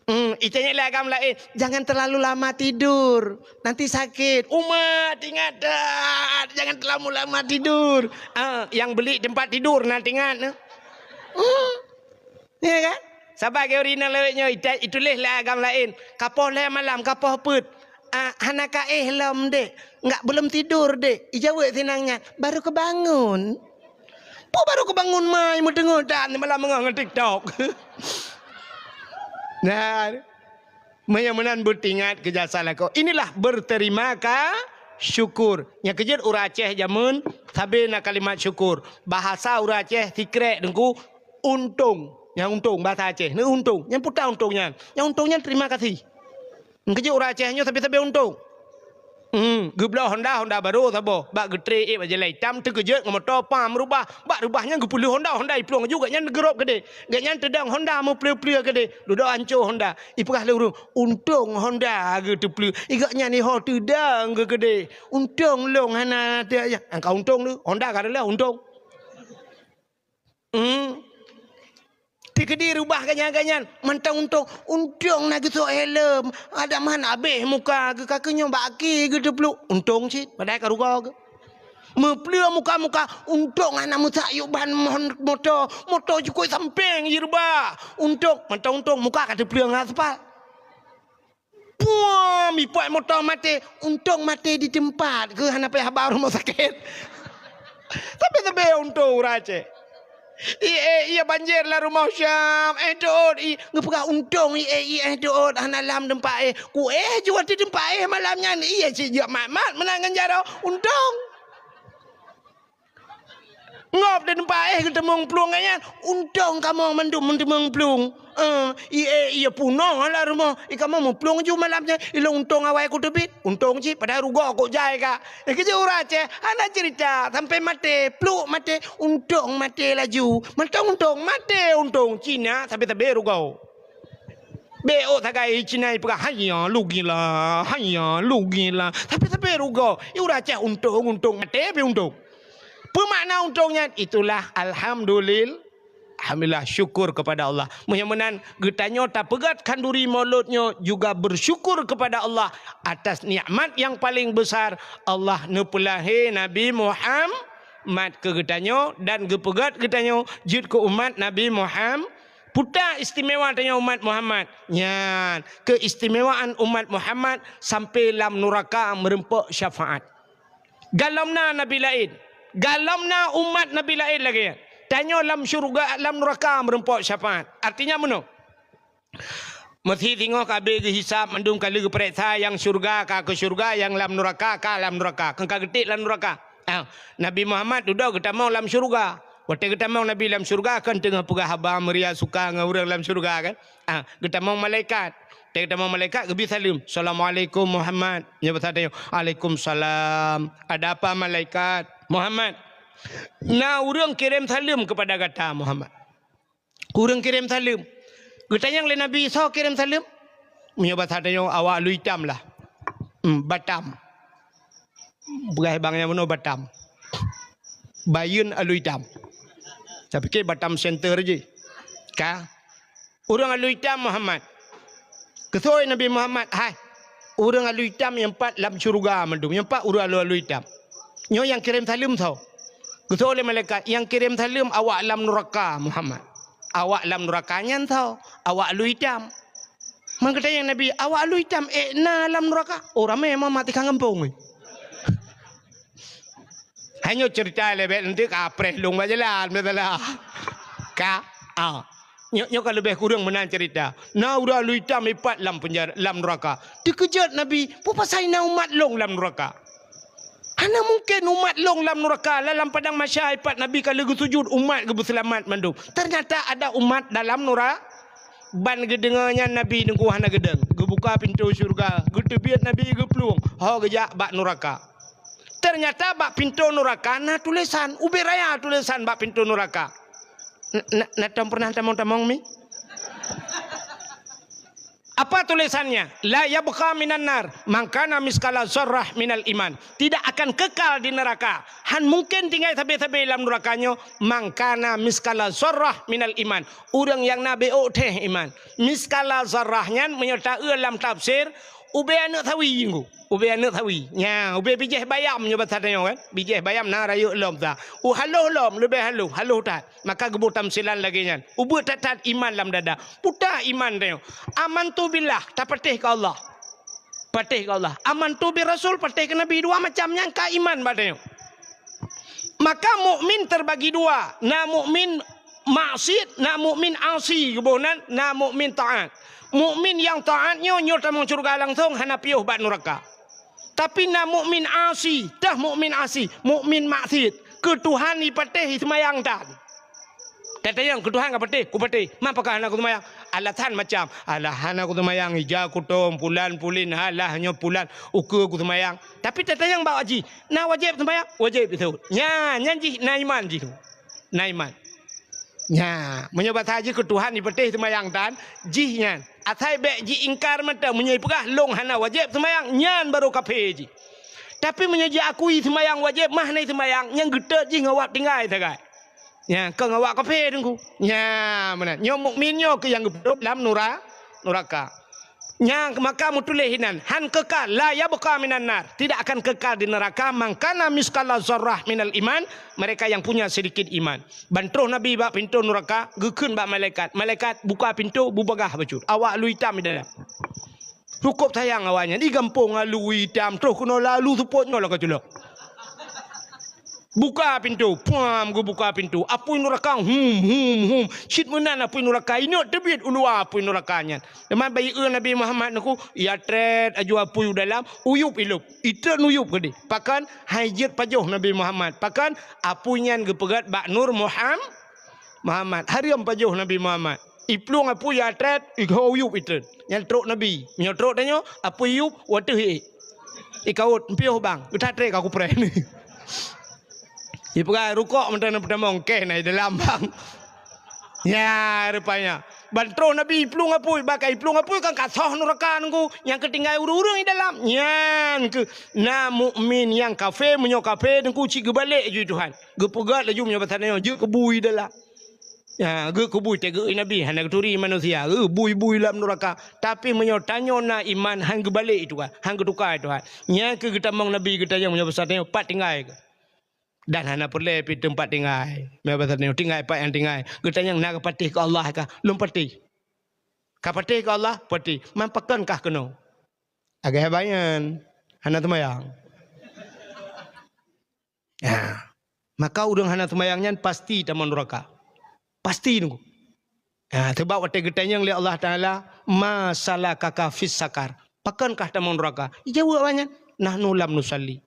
Hmm, itanyong lé agam laén, "Jangan terlalu lama tidur, nanti sakit." Uma, tingat that, jangan terlalu lama tidur. Ah, nyang beli tempat tidur na tingat. Hmm. Ya kan? Saban geuh ureueng inong lawét nyoe ita-, ituléh lé agam laén. "Kapoh lhèe malam, kapoh peuet?" "Ah, hana kaéh lom, Dek. Enggak, belum tidur, Dek." Ijaweueb sinan nyan, "Baru kebangun." Peue baru kebangun mai meuteungoh dan malam beungoh ngon TikTok. Nah, meunyoe meunan beutingat keu jasa lakoe. Inilah berterima ka-, syukur. Nyang keujeuet ureueng Aceh jameun sabe na kalimat syukur. Bahasa ureueng Aceh sikrek teungku, untông. Nyang untông bahasa Aceh. Ni untông. Nyang peue untông nyan? Nyang untông nyan terima kasih. Keujeuet ureueng Aceh nyoe sabe-sabe untông. Hmm, geubloe Honda, Honda barô saboh. Bak geutré ék bak jalan itam, teukeujot ngon moto pam reubah. Bak reubah nyan geupeuleueh Honda, Honda iplueng laju, gobnyan geurôb keudéh. Gobnyan teudong Honda meupleue-pleue keudéh. Dudoe ancô Honda. Ipeugah lé ureueng, "Untông Honda geuteupeuleueh." Gobnyan iho teudong geukeudéh. "Untông lôn hana teu-, ya, angka untông lé. Honda ka reuloh untông." Hmm. Teukeudi reubah gobnyan-gobnyan, mantong untông. Untông na geusok helm, adak man abéh muka geuh, ka keuh nyoe bak aki geuteupluek. Untông cit, padahai ka rugoe geuh. Meupleue muka-muka, untông hana meusak yub ban mon-, moto, moto jukôi sampéng jireubah. Untông, mantong untông, muka ka teupleue ngon aspal. Puam, ipat moto maté, untông maté di teumpat, keu hana payah ba rumoh sakét. Tapi sabe untông ureueng Aceh. "Ié, ié banjir lam rumoh Syam, éh teuôt, i," geupeugah untông, "Ié, ié, éh teuôt, hana lam teumpat éh." Ku éh jeuet di teumpat éh malam nyan, ié cit jeuet mat-mat meunan ngon jaroe, untông. Ngop di teumpat éh geuteumeung plueng nyan, untông kamoe mandum meuteumeung plueng. Eh, ié, ié punoh lam rumoh, i kamoe meuplueng ju malam nyan, ilôn untông awai kuteubiet, untông cit padahai rugoe kok jai ka. Eh, keujeuet ureueng Aceh, hana cerita, sampai maté, pluek maté, untông maté laju. Mantong untông, maté untông, Cina sabe-sabe rugoe. Bék ôk sagai Cina ipeugah, "Haiya, lugilah, haiya, lugilah." Sabe-sabe rugoe, i ureueng Aceh untông, untông, maté pih untông. Peue makna untông nyan? Itulah alhamdulil-, alhamdulillah, syukur kepada Allah. Meunyoe meunan geutanyoe tapeugét khanduri Maulud nyoe juga bersyukur kepada Allah atas nikmat yang paling besar, Allah neupeulahé Nabi Muhammad keu geutanyoe dan geupeugét geutanyoe jeuet keu umat Nabi Muhammad. Peue istimewa tanyoe umat Muhammad? Nyan, keistimewaan umat Muhammad sampai lam nuraka meureumpok syafaat. Galom na nabi laén, galom na umat nabi laén lagée nyan. Tanyoe lam syeuruga, lam nuraka meureumpok syafaat. Artinya meunoe. Meusé singoh ka abéh geuhisab mandum ka lheueh geupareksa nyang syeuruga ka keu syeuruga, nyang lam nuraka ka lam nuraka. Kon ka geutik lam nuraka. Ah, Nabi Muhammad dudoe geutamong lam syeuruga. Watée geutamong Nabi lam syeuruga, kon teungoh peugah haba meuria suka ngon ureuëng lam syeuruga kan. Ah, geutamong malaikat. Watée geutamong malaikat geubri saleuem, "Assalamualaikum Muhammad." Nyoe basa tanyoe, "Waalaikumsalam." "Ada apa malaikat?" "Muhammad, na ureuëng kirém saleuem keupada gata Muhammad." Ureuëng kirém saleuem. Geutanyong lé Nabi, "Soe kirém saleuem?" Meunyoe basa tanyoe, "Awak lu itam lah." Hmm, Batam. Peugah bang nyang bunoe Batam. Bayeuen alu itam. Tapike Batam Center jih. Ka. Ureuëng alu itam Muhammad. Keusoe Nabi Muhammad, "Hai, ureuëng alu itam nyang pat lam syeuruga mandum, nyang pat ureuëng alu-alu itam." Nyoe nyang kirém saleuem soe? Keusoe lé malaikat, "Nyang kirém saleuem awak lam nuraka Muhammad." "Awak lam nuraka nyan soe?" "Awak alu itam." Man geutanyong Nabi, "Awak alu itam ék na lam nuraka?" "Oh, ramé Muhammad tikang gampông." Hai nyoe cerita lé bék nanti ka preh lông bak jalan, beutala. Ka, ah. Nyoe, nyoe ka leubeh kureueng meunan cerita. Na ureuëng alu itam ipat lam penjara, lam nuraka. Teukeujot Nabi, "Peue pasai na umat lông lam nuraka?" Hana mungken umat lôn lam nuraka, lam padang mahsyar ipat Nabi ka lheueh geusujud, umat geubeuseulamat mandum. Teunyata ada umat dalam nura-, ban geudeungoe nyan Nabi teungku hana geudeung. Geubuka pintoe syeuruga, geuteubiet Nabi geuplueng, ho geujak bak nuraka. Teunyata bak pintoe nuraka na tulésan, ubé raya tulésan bak pintoe nuraka. Na, na, na tom pernah tamong-tamong mi? Apa tulisannya? La yabqa minan nar man kana miskala zarrah minal iman. Tidak akan kekal di neraka. Han mungken tinggai sabe-sabe lam neraka nyoe man kana miskala zarrah minal iman. Ureuëng nyang na béok théh iman. Miskala zarrah nyan meunyoe taeu lam tafsir, ubé aneuëk sawi jih. Ubé aneuëk sawi. Nya, ubé bijéh bayam nyoe basa tanyoe kan. Bijéh bayam na rayeuk lom sa. U haloh lom, leubeh haloh, haloh that. Maka geuboh tamsilan lagée nyan. Ubeuet that-that iman lam dada. Puta iman tanyoe. Amantu billah, tapatéh keu Allah. Patéh keu Allah. Amantu bir rasul, patéh keu Nabi. Dua macam nyan ka iman bak tanyoe. Maka mukmin terbagi dua. Na mukmin maksiat, na mukmin asi geuboh nan, na mukmin taat. Mukmin nyang taat nyoe, nyoe tamong syeuruga langsong, hana piôh bak nuraka. Tapi na mukmin asi, tah mukmin asi, mukmin maksiat. Keu Tuhan ipatéh iseumayang tan. Tatanyong keu Tuhan ka patéh, kupatéh. Ma pakon hana kuseumayang? Alasan macam, alah hana kuseumayang, ija kutom, pulan pulin, alah nyoe pulan, ukeue kuseumayang. Tapi tatanyong bak jih, na wajéb seumayang? Wajéb beutôi. Nya, nyan jih na iman jih tu. Na iman. Nya, meunyoe basa jih keu Tuhan ipatéh seumayang tan, jih nyan. Asai bék jiingkar mantong, meunyoe ipeugah lôn hana wajéb seumayang, nyan barô kafé jih. Tapi meunyoe jiakui seumayang wajéb, mah na seumayang, nyang geutot jih ngon awak tinggai sagai. Nya, kon ngon awak kafé teungku. Nya, meunan. Nyoe mukmin nyoe keuh nyang geupeudong lam nura-, nuraka. Nyang maka meutuléh inan, han kekal, la yabqa minan nar, tidak akan kekal di neraka, man kana miskala zarrah minal iman, mereka yang punya sedikit iman. Ban troh Nabi bak pintoe nuraka, geukheun bak malaikat, malaikat buka pintoe, beubagaih bacut, awak lu itam di dalam. Cukôp sayang awaknyan, di gampông alu itam, troh keunoe lalu seupôt nyoe lagée culok. Buka pintoe, puam geubuka pintoe. Apui nuraka, hum, hum, hum. Cit meunan apui nuraka, inok teubiet u luwa apui nuraka nyan. Teuma bayeue Nabi Muhammad nyoe, ya trét aju apui u dalam, uyup ilop. Itreun uyup keudeh. Pakon hai jeuet pajoh Nabi Muhammad. Pakon apui nyan geupeugét bak nur Muham-, Muhammad. Hareuem pajoh Nabi Muhammad. Iplueng apui ya trét, iho uyup itreun. Nyan trok Nabi. Meunyoe trok tanyoe, apui yup, wateuh ék. Ikaut, piôh bang, geutat tré ka kupreh. Ipeugah rukok meuteumé peutamong, keh na i dalam bang. Nya rupanya. Ban troh Nabi iplueng apui, bak iplueng apui kan ka soh nuraka nunggu. Nyang keutinggai ureuëng-ureuëng i dalam. Nyan keuh na mukmin nyang kafé, meunyoe kafé teungku cit geubalek ju Tuhan. Geupeugét laju meunyoe basa nyoe, jeuet keu bui dalam. Ya, geukeubui teugeue Nabi, hana geuturi manusia, geubui-bui lam nuraka. Tapi meunyoe tanyoe na iman, han geubalek itu kan, han geutuka itu kan. Nyan keuh geutamong Nabi geutanyong meunyoe basa tanyoe pat tinggai keuh. Dan hana peureulée pi teumpat tinggai. Meunyoe basa tanyoe tinggai pat nyang tinggai. Geutanyong na geupatéh keu Allah kah? Lôn patéh. Ka patéh keu Allah? Patéh. Man pakon kah keunoe? Agak hebat nyan. Hana teumayang. Ya. Maka ureuëng hana seumayang nyan pasti tamong nuraka. Pasti nunggu. Ya, sebab watée geutanyong lé Allah Taala, "Ma salakaka fis sakar?" Pakon kah tamong nuraka? Ijaweueb awaknyan, "Nahnu lam nusalli."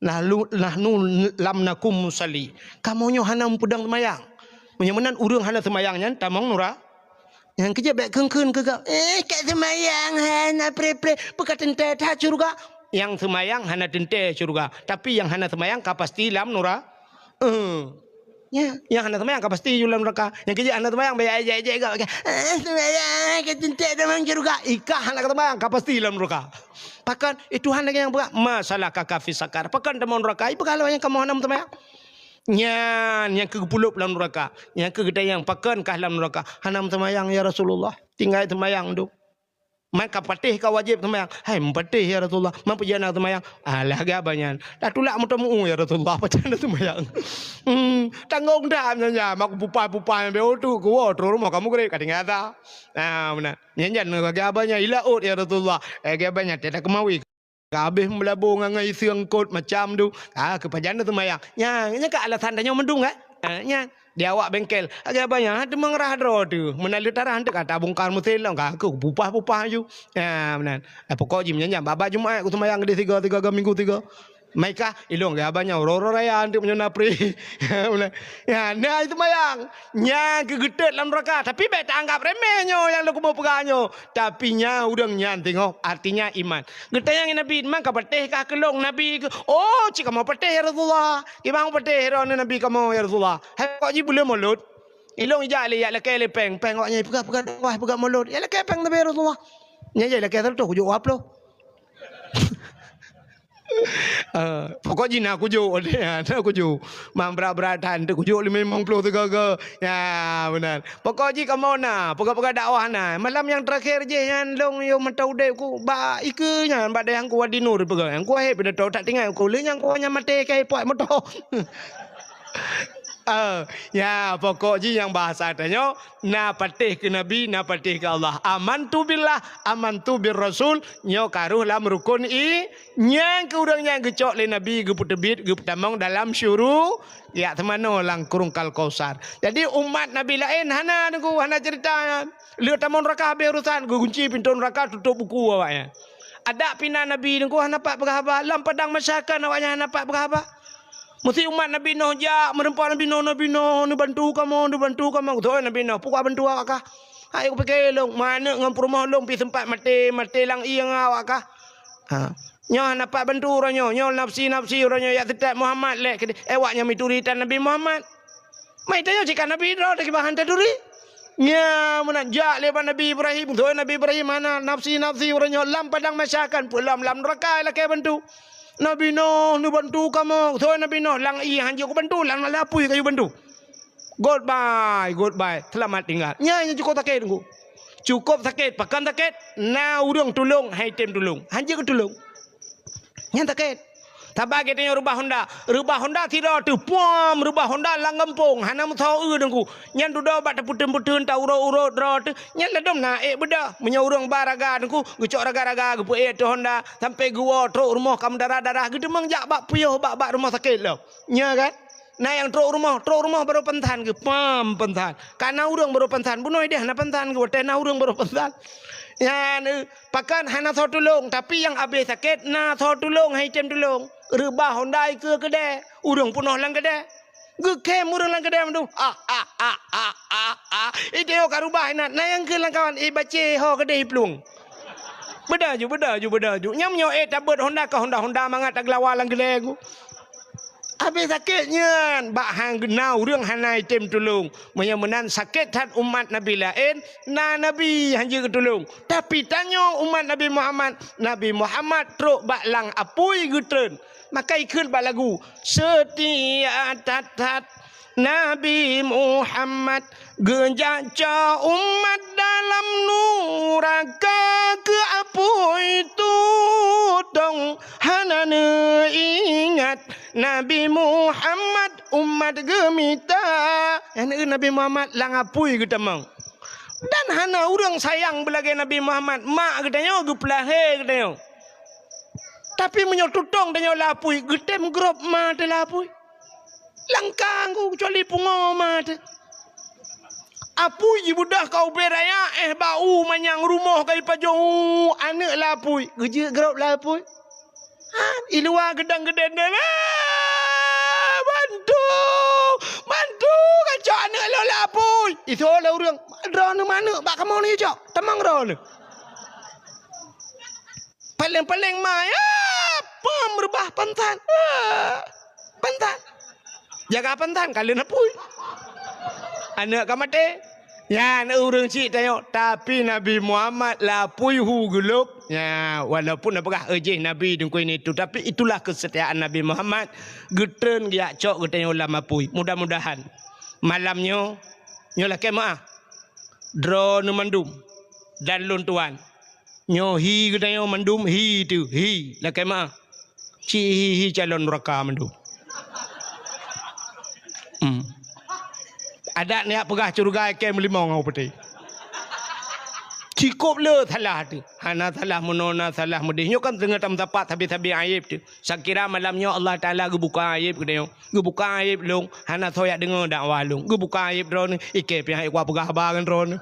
Nahnu, nahnu lam nakum musalli. Kamoe nyoe hana meupeudong seumayang. Meunyoe meunan ureuëng hana seumayang nyan tamong nura-, Nyang keujeuet bék kheun-kheun keu gab, "Eh, ka seumayang hana preh-preh, peu ka teuntée that syeuruga?" Nyang seumayang hana teuntée syeuruga, tapi nyang hana seumayang ka pasti lam nura-, eh. Ya, nyang hana seumayang ka pasti ju lam nuraka. Nyang keujeuet hana seumayang bék ejek-ejek gab, "Eh, seumayang ka teuntée tamong syeuruga." Ikah hana seumayang ka pasti lam nuraka. Pakon, eh, Tuhan lagée nyang peugah, "Ma salakaka fis sakar?" Pakon tamong nuraka? Ipeugah lom nyang kamoe hana meuseumayang. Nyan nyang keu geupulop lam nuraka. Nyang keu geutanyong, "Pakon kah lam nuraka?" "Hana meuseumayang, ya Rasulullah." Tinggai seumayang dum. Man ka patéh ka wajéb seumayang. "Hai, meupatéh, ya Rasulullah. Man peue jeuet hana seumayang?" "Alah, lagée abah nyan. Tatulak meuteumeu, ya Rasulullah, pajan hana seumayang." Hmm, tanggong that nyan, nyan. Mak pupah-pupah nyang beu tu, kuwoe, troh rumoh kamoe greb, ka tinggai ata. Ah, meunan. Nyan, nyan, lagée abah nyan, ilaôt, ya Rasulullah. Lagée abah nyan, teuka keumawi. Ka habéh meulabô ngon, ngon iseung kot macam tu. Ah, keu pajan na seumayang. Nyan, nyan ka alasan tanyoe meudum, kan? Ah, nyan. Di awak bengkel. Lagée abah nyan, ha, teuma ngeurah droe tu. Meunan leutarah hanteuk ka tabongkar meusén lom, ka keu pupah-pupah aju. Ah, meunan. Ah, pokok jih meunyan nyan, babah Jumat ku seumayang keudeh tiga, tiga, tiga minggu tiga. Meuikah ilong ya banyak uroe-uroe raya anteuk meunyoe na pri. Ya, na itu mayang. Nyang keu geutot lam neraka, tapi bèk taanggap remeh nyoe nyang lôn kubu peugah nyoe. Tapi nya ureueng nyan teungoh, artinya iman. Geutanyong Nabi, "Man ka patéh kah keu lôn Nabi?" "Oh, cit kamoe patéh ya Rasulullah." "Kiban patéh droeneuh Nabi kamoe ya Rasulullah?" "Hai pokok jih buleuen mulod. Ilong ijak lé, yak lakèe lé péng, péng awak nyan peugah-peugah dakwah, peugah mulod. Yak lakèe péng Nabi ya Rasulullah." Nyan jih lakèe seratus, kujok dua ploh. Ah, pokok jih na kujok, na kujok. Mang brat-brat that, kujok limong ploh sigoe-goe. Ya, beuna. Pokok jih kamoe na, peugah-peugah dakwah na. Malam nyang teurakhir jih nyan lôn yoh mantong udép ku bak ikeue nyan, bak dayang ku Wadi Nur peugah. Nyang ku wahé pih na tho, tak tinggai ku lé nyang ku nyan maté kai puak moto. Ah, ya, pokok jih nyang bahasa tanyoe, na patéh keu Nabi, na patéh keu Allah. Amantu billah, amantu bir rasul, nyoe ka rhoh lam rukun i-, Nyang keu ureueng nyang geucok lé Nabi geupeuteubiet geupeutamong dalam syuru-, jak teumanoe lam krueng Al-Kausar. Jadi umat Nabi laén hana nunggu, hana ceurita nyan. Lheueh tamong raka habéh urosan, geugunci pintoe raka, tutôp buku awaknyan. Adak pih na Nabi nunggu hana pat peugah haba, lam padang mahsyar kan awaknyan hana pat peugah haba. Meusé umat Nabi Nuh jak, meureumpok Nabi Nuh, "Nabi Nuh, neubantu kamoe, neubantu kamoe." Beutôi Nabi Nuh, "Peue kubantu awak kah? Hai kupike lôn, manök ngon peurumoh lôn pih seumpat maté, maté lam ié ngon awak kah?" Ha. Nyoe hana pat bantu uroe nyoe, nyoe nafsi-nafsi uroe nyoe, jak seutôt Muhammad lé keudeh. Eh, awak nyan mituri tan Nabi Muhammad. Mai tanyoe cit ka Nabi droe teuh kiban han taturi. Nya meunan jak lé bak Nabi Ibrahim, beutôi Nabi Ibrahim hana nafsi-nafsi uroe nyoe lam padang mahsyar kan, peue lom lam neuraka lakèe bantu. Nabi Nuh neubantu kamoe, beutôi Nabi Nuh lam ié han jeuet kubantu, lam lapui ka jibantu. Goodbye, goodbye. Selamat tinggal. Nyan nyang cukôp sakét, Teungku. Cukôp sakét, pakon sakét? Na ureueng tulông, han jitem tulông. Han jeuet keu tulông. Nyan sakét. Saban geutanyoe reubah honda. Reubah honda sidroe teuh, puam, reubah honda lam gampông. Hana meusoe eu, Teungku. Nyan dudoe bak tapeuteun-peuteun, ta urot-urot droe teuh. Nyan ladôm na ék beudôh. Meunyoe ureueng ba raga, Teungku, geucok raga-raga, geupeuék ateueh honda, sampoe geuwoe trok rumoh ka meudarah-darah, geuteumeung jak bak piôh, bak, bak rumoh sakét lom. Nya kan? Na nyang trok rumoh, trok rumoh barô pansan geuh, pam pansan. Ka na ureueng barô pansan, bunoe deh hana pansan geuh, watèe na ureueng barô pansan. Nyan, eh, pakon hana soe tulông, tapi nyang abéh sakét na soe tulông, han jitem tulông. Reubah honda ikeue keudè, ureueng peunoh lam keudè. Geukhém ureueng lam keudè mandum. Ah, ah, ah, ah, ah, ah. Iteuk ka reubah inan, na nyang kheun lam kawan, eh, bacé ho keudeh iplueng. Beudôh ju, beudôh ju, beudôh ju. Nyan meunyoe ék tabeuet honda ka honda-honda mangat tageulawa lam keudè geuh. Abéh sakét nyan, bak han na ureueng hana jitem tulông. Meunyoe meunan sakét that umat Nabi laén, na Nabi han jeuet keu tulông. Tapi tanyoe umat Nabi Muhammad, Nabi Muhammad trok bak lam apui geutreun. Maka ikheun bak lagu, "Seutia that-that Nabi Muhammad, geujak cok umat dalam nuraka keu apui tutong, hana neuingat Nabi Muhammad umat geumita." Nyan Nabi Muhammad lam apui geutamong. Dan hana ureueng sayang beulagèe Nabi Muhammad, mak geutanyoe geupeulahé geutanyoe. Tapi meunyoe tutong tanyoe lam apui, geutem grob ma teuh lam apui. Langkang ku kecuali pungo ma teuh. Apui jibeudôh ka ubé raya, eh, bak u manyang rumoh ka jipajôh, u, aneuk lam apui, geujeuet grob lam apui. Ha, i luwa geudong-geudong, "Eh, bantu! Bantu, kacok aneuk lôn lam apui!" Isoe lé ureueng, "Droeneuh ma aneuk, bak kamoe neucok, tamong droeneuh." Paleng-paleng ma, ya, pam reubah pansan. Ah, pansan. Jaga pansan, ka lheueh apui. Aneuk ka maté. Nyan ureueng chik tanyoe, tapi Nabi Muhammad lam apui hu geulôb. Nya, walaupun na peugah, "Eh, jih Nabi teungku ini itu," tapi itulah kesetiaan Nabi Muhammad. Geutreun geujak cok geutanyoe lam apui. Mudah-mudahan malam nyoe, nyoe lakèe meu'ah. Droeneuh mandum dan lôn tuan. Nyoe hi geutanyoe mandum hi teuh, hi, lakèe meu'ah. Ci hi, hi calon nuraka mandum. Hmm. Adak neujak peugah syeuruga ikèe meulimong ngon upeutéh. Cikôp le salah teuh. Hana salah meunoe, na salah meudéh. Nyoe kan teungoh tameusapat sabe-sabe ayeb teuh. Sakira malam nyoe Allah Taala geubuka ayeb geutanyoe. Geubuka ayeb lôn, hana soe jak deungoe dakwah lôn. Geubuka ayeb droeneuh, ikèe pih han ék kupeugah haba ngon droeneuh.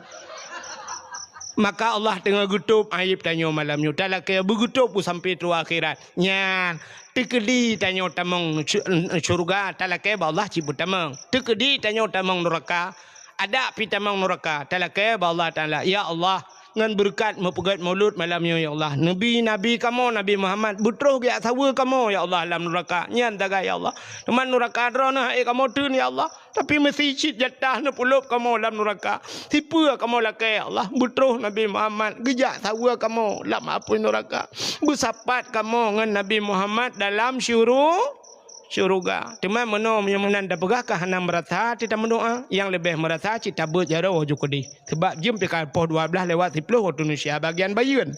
Maka Allah teungoh geutôb aib tanyoe malam nyoe, talakée beugeutôb beusampe troh akhirat. Nyan, teukeudi tanyoe tamong sy-, syeuruga, talakée bak Allah cit beutamong. Teukeudi tanyoe tamong nuraka, adak pih tamong nuraka, talakée bak Allah Taala, "Ya Allah, ngon beureukat meupeugét mulod malam nyoe, ya Allah, neubi Nabi kamoe, Nabi Muhammad, beutroh geujak saweue kamoe, ya Allah, lam nuraka." Nyan sagai, ya Allah. Teuma nuraka droeneuh hana kamoe teun, ya Allah. Tapi meusé cit jatah neupeulôb kamoe lam nuraka. Sipeue kamoe lakée, ya Allah? Beutroh Nabi Muhammad geujak saweue kamoe lam apui nuraka. Beusapat kamoe ngon Nabi Muhammad dalam syuru-, syeuruga. Teuma meunoe meunyoe meunan tapeugah ka hana meurasa, cit tameudoá. Nyang leubeh meurasa cit tabeuet jaroe ju keudeh. Sabab jeuem pih ka poh dua blaih lewat siploh waktu Indonesia bagian bayeuen.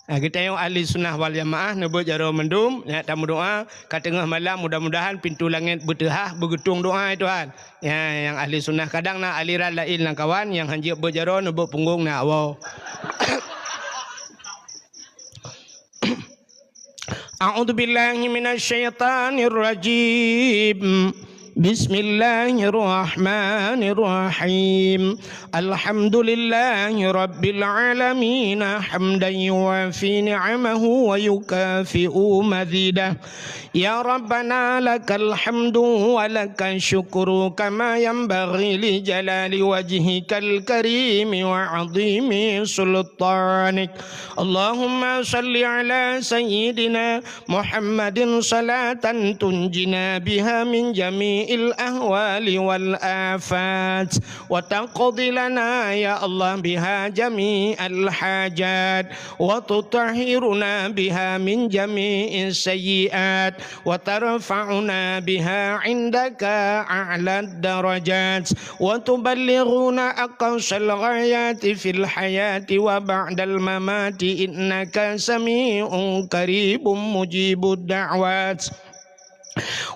Ah, geutanyoe ahli sunnah wal jamaah neubeuet jaroe mandum, nyak tameudoá, ka teungoh malam mudah-mudahan pintoe langét beuteuhah beugeutueng doá, ya Tuhan. Ya, nyang ahli sunnah, kadang na aliran laén lam kawan nyang hanjeuet beuet jaroe neubeuet punggong na awoe. A'udzubillahi minasyaitonirrajim. Bismillahirrahmanirrahim. Alhamdulillahi rabbil alamin, hamdan yuwafi ni'amahu wa yukafi'u mazidah. Ya Rabbana, lakal hamdu wa lakal syukru, kama yanbaghi li jalali wajhikal karimi wa azimi sultanik. Allahumma salli ala sayyidina محمد صلاة تنجينا بها من جميع الأهوال والآفات، وتقضي لنا يا الله بها جميع الحاجات، وتطهرنا بها من جميع السيئات، وترفعنا بها عندك أعلى الدرجات، وتبلغنا أقصى الغايات في الحياة وبعد الممات، إنك سميع قريب مجيب الدعوات.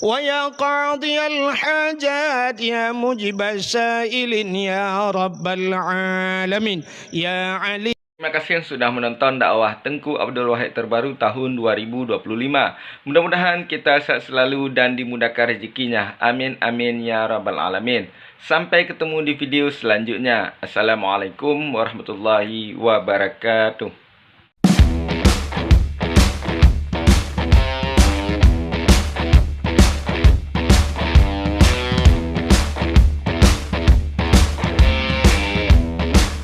ويا قاضي الحاجات، يا مجيب السائلين، يا رب العالمين، يا علي. Terima kasih sudah menonton dakwah Teungku Abdul Wahid terbaru tahun dua ribu dua puluh lima. Mudah-mudahan kita sehat selalu dan dimudahkan rezekinya. Amin, amin, ya rabbal alamin. Sampai ketemu di video selanjutnya. Assalamualaikum warahmatullahi wabarakatuh.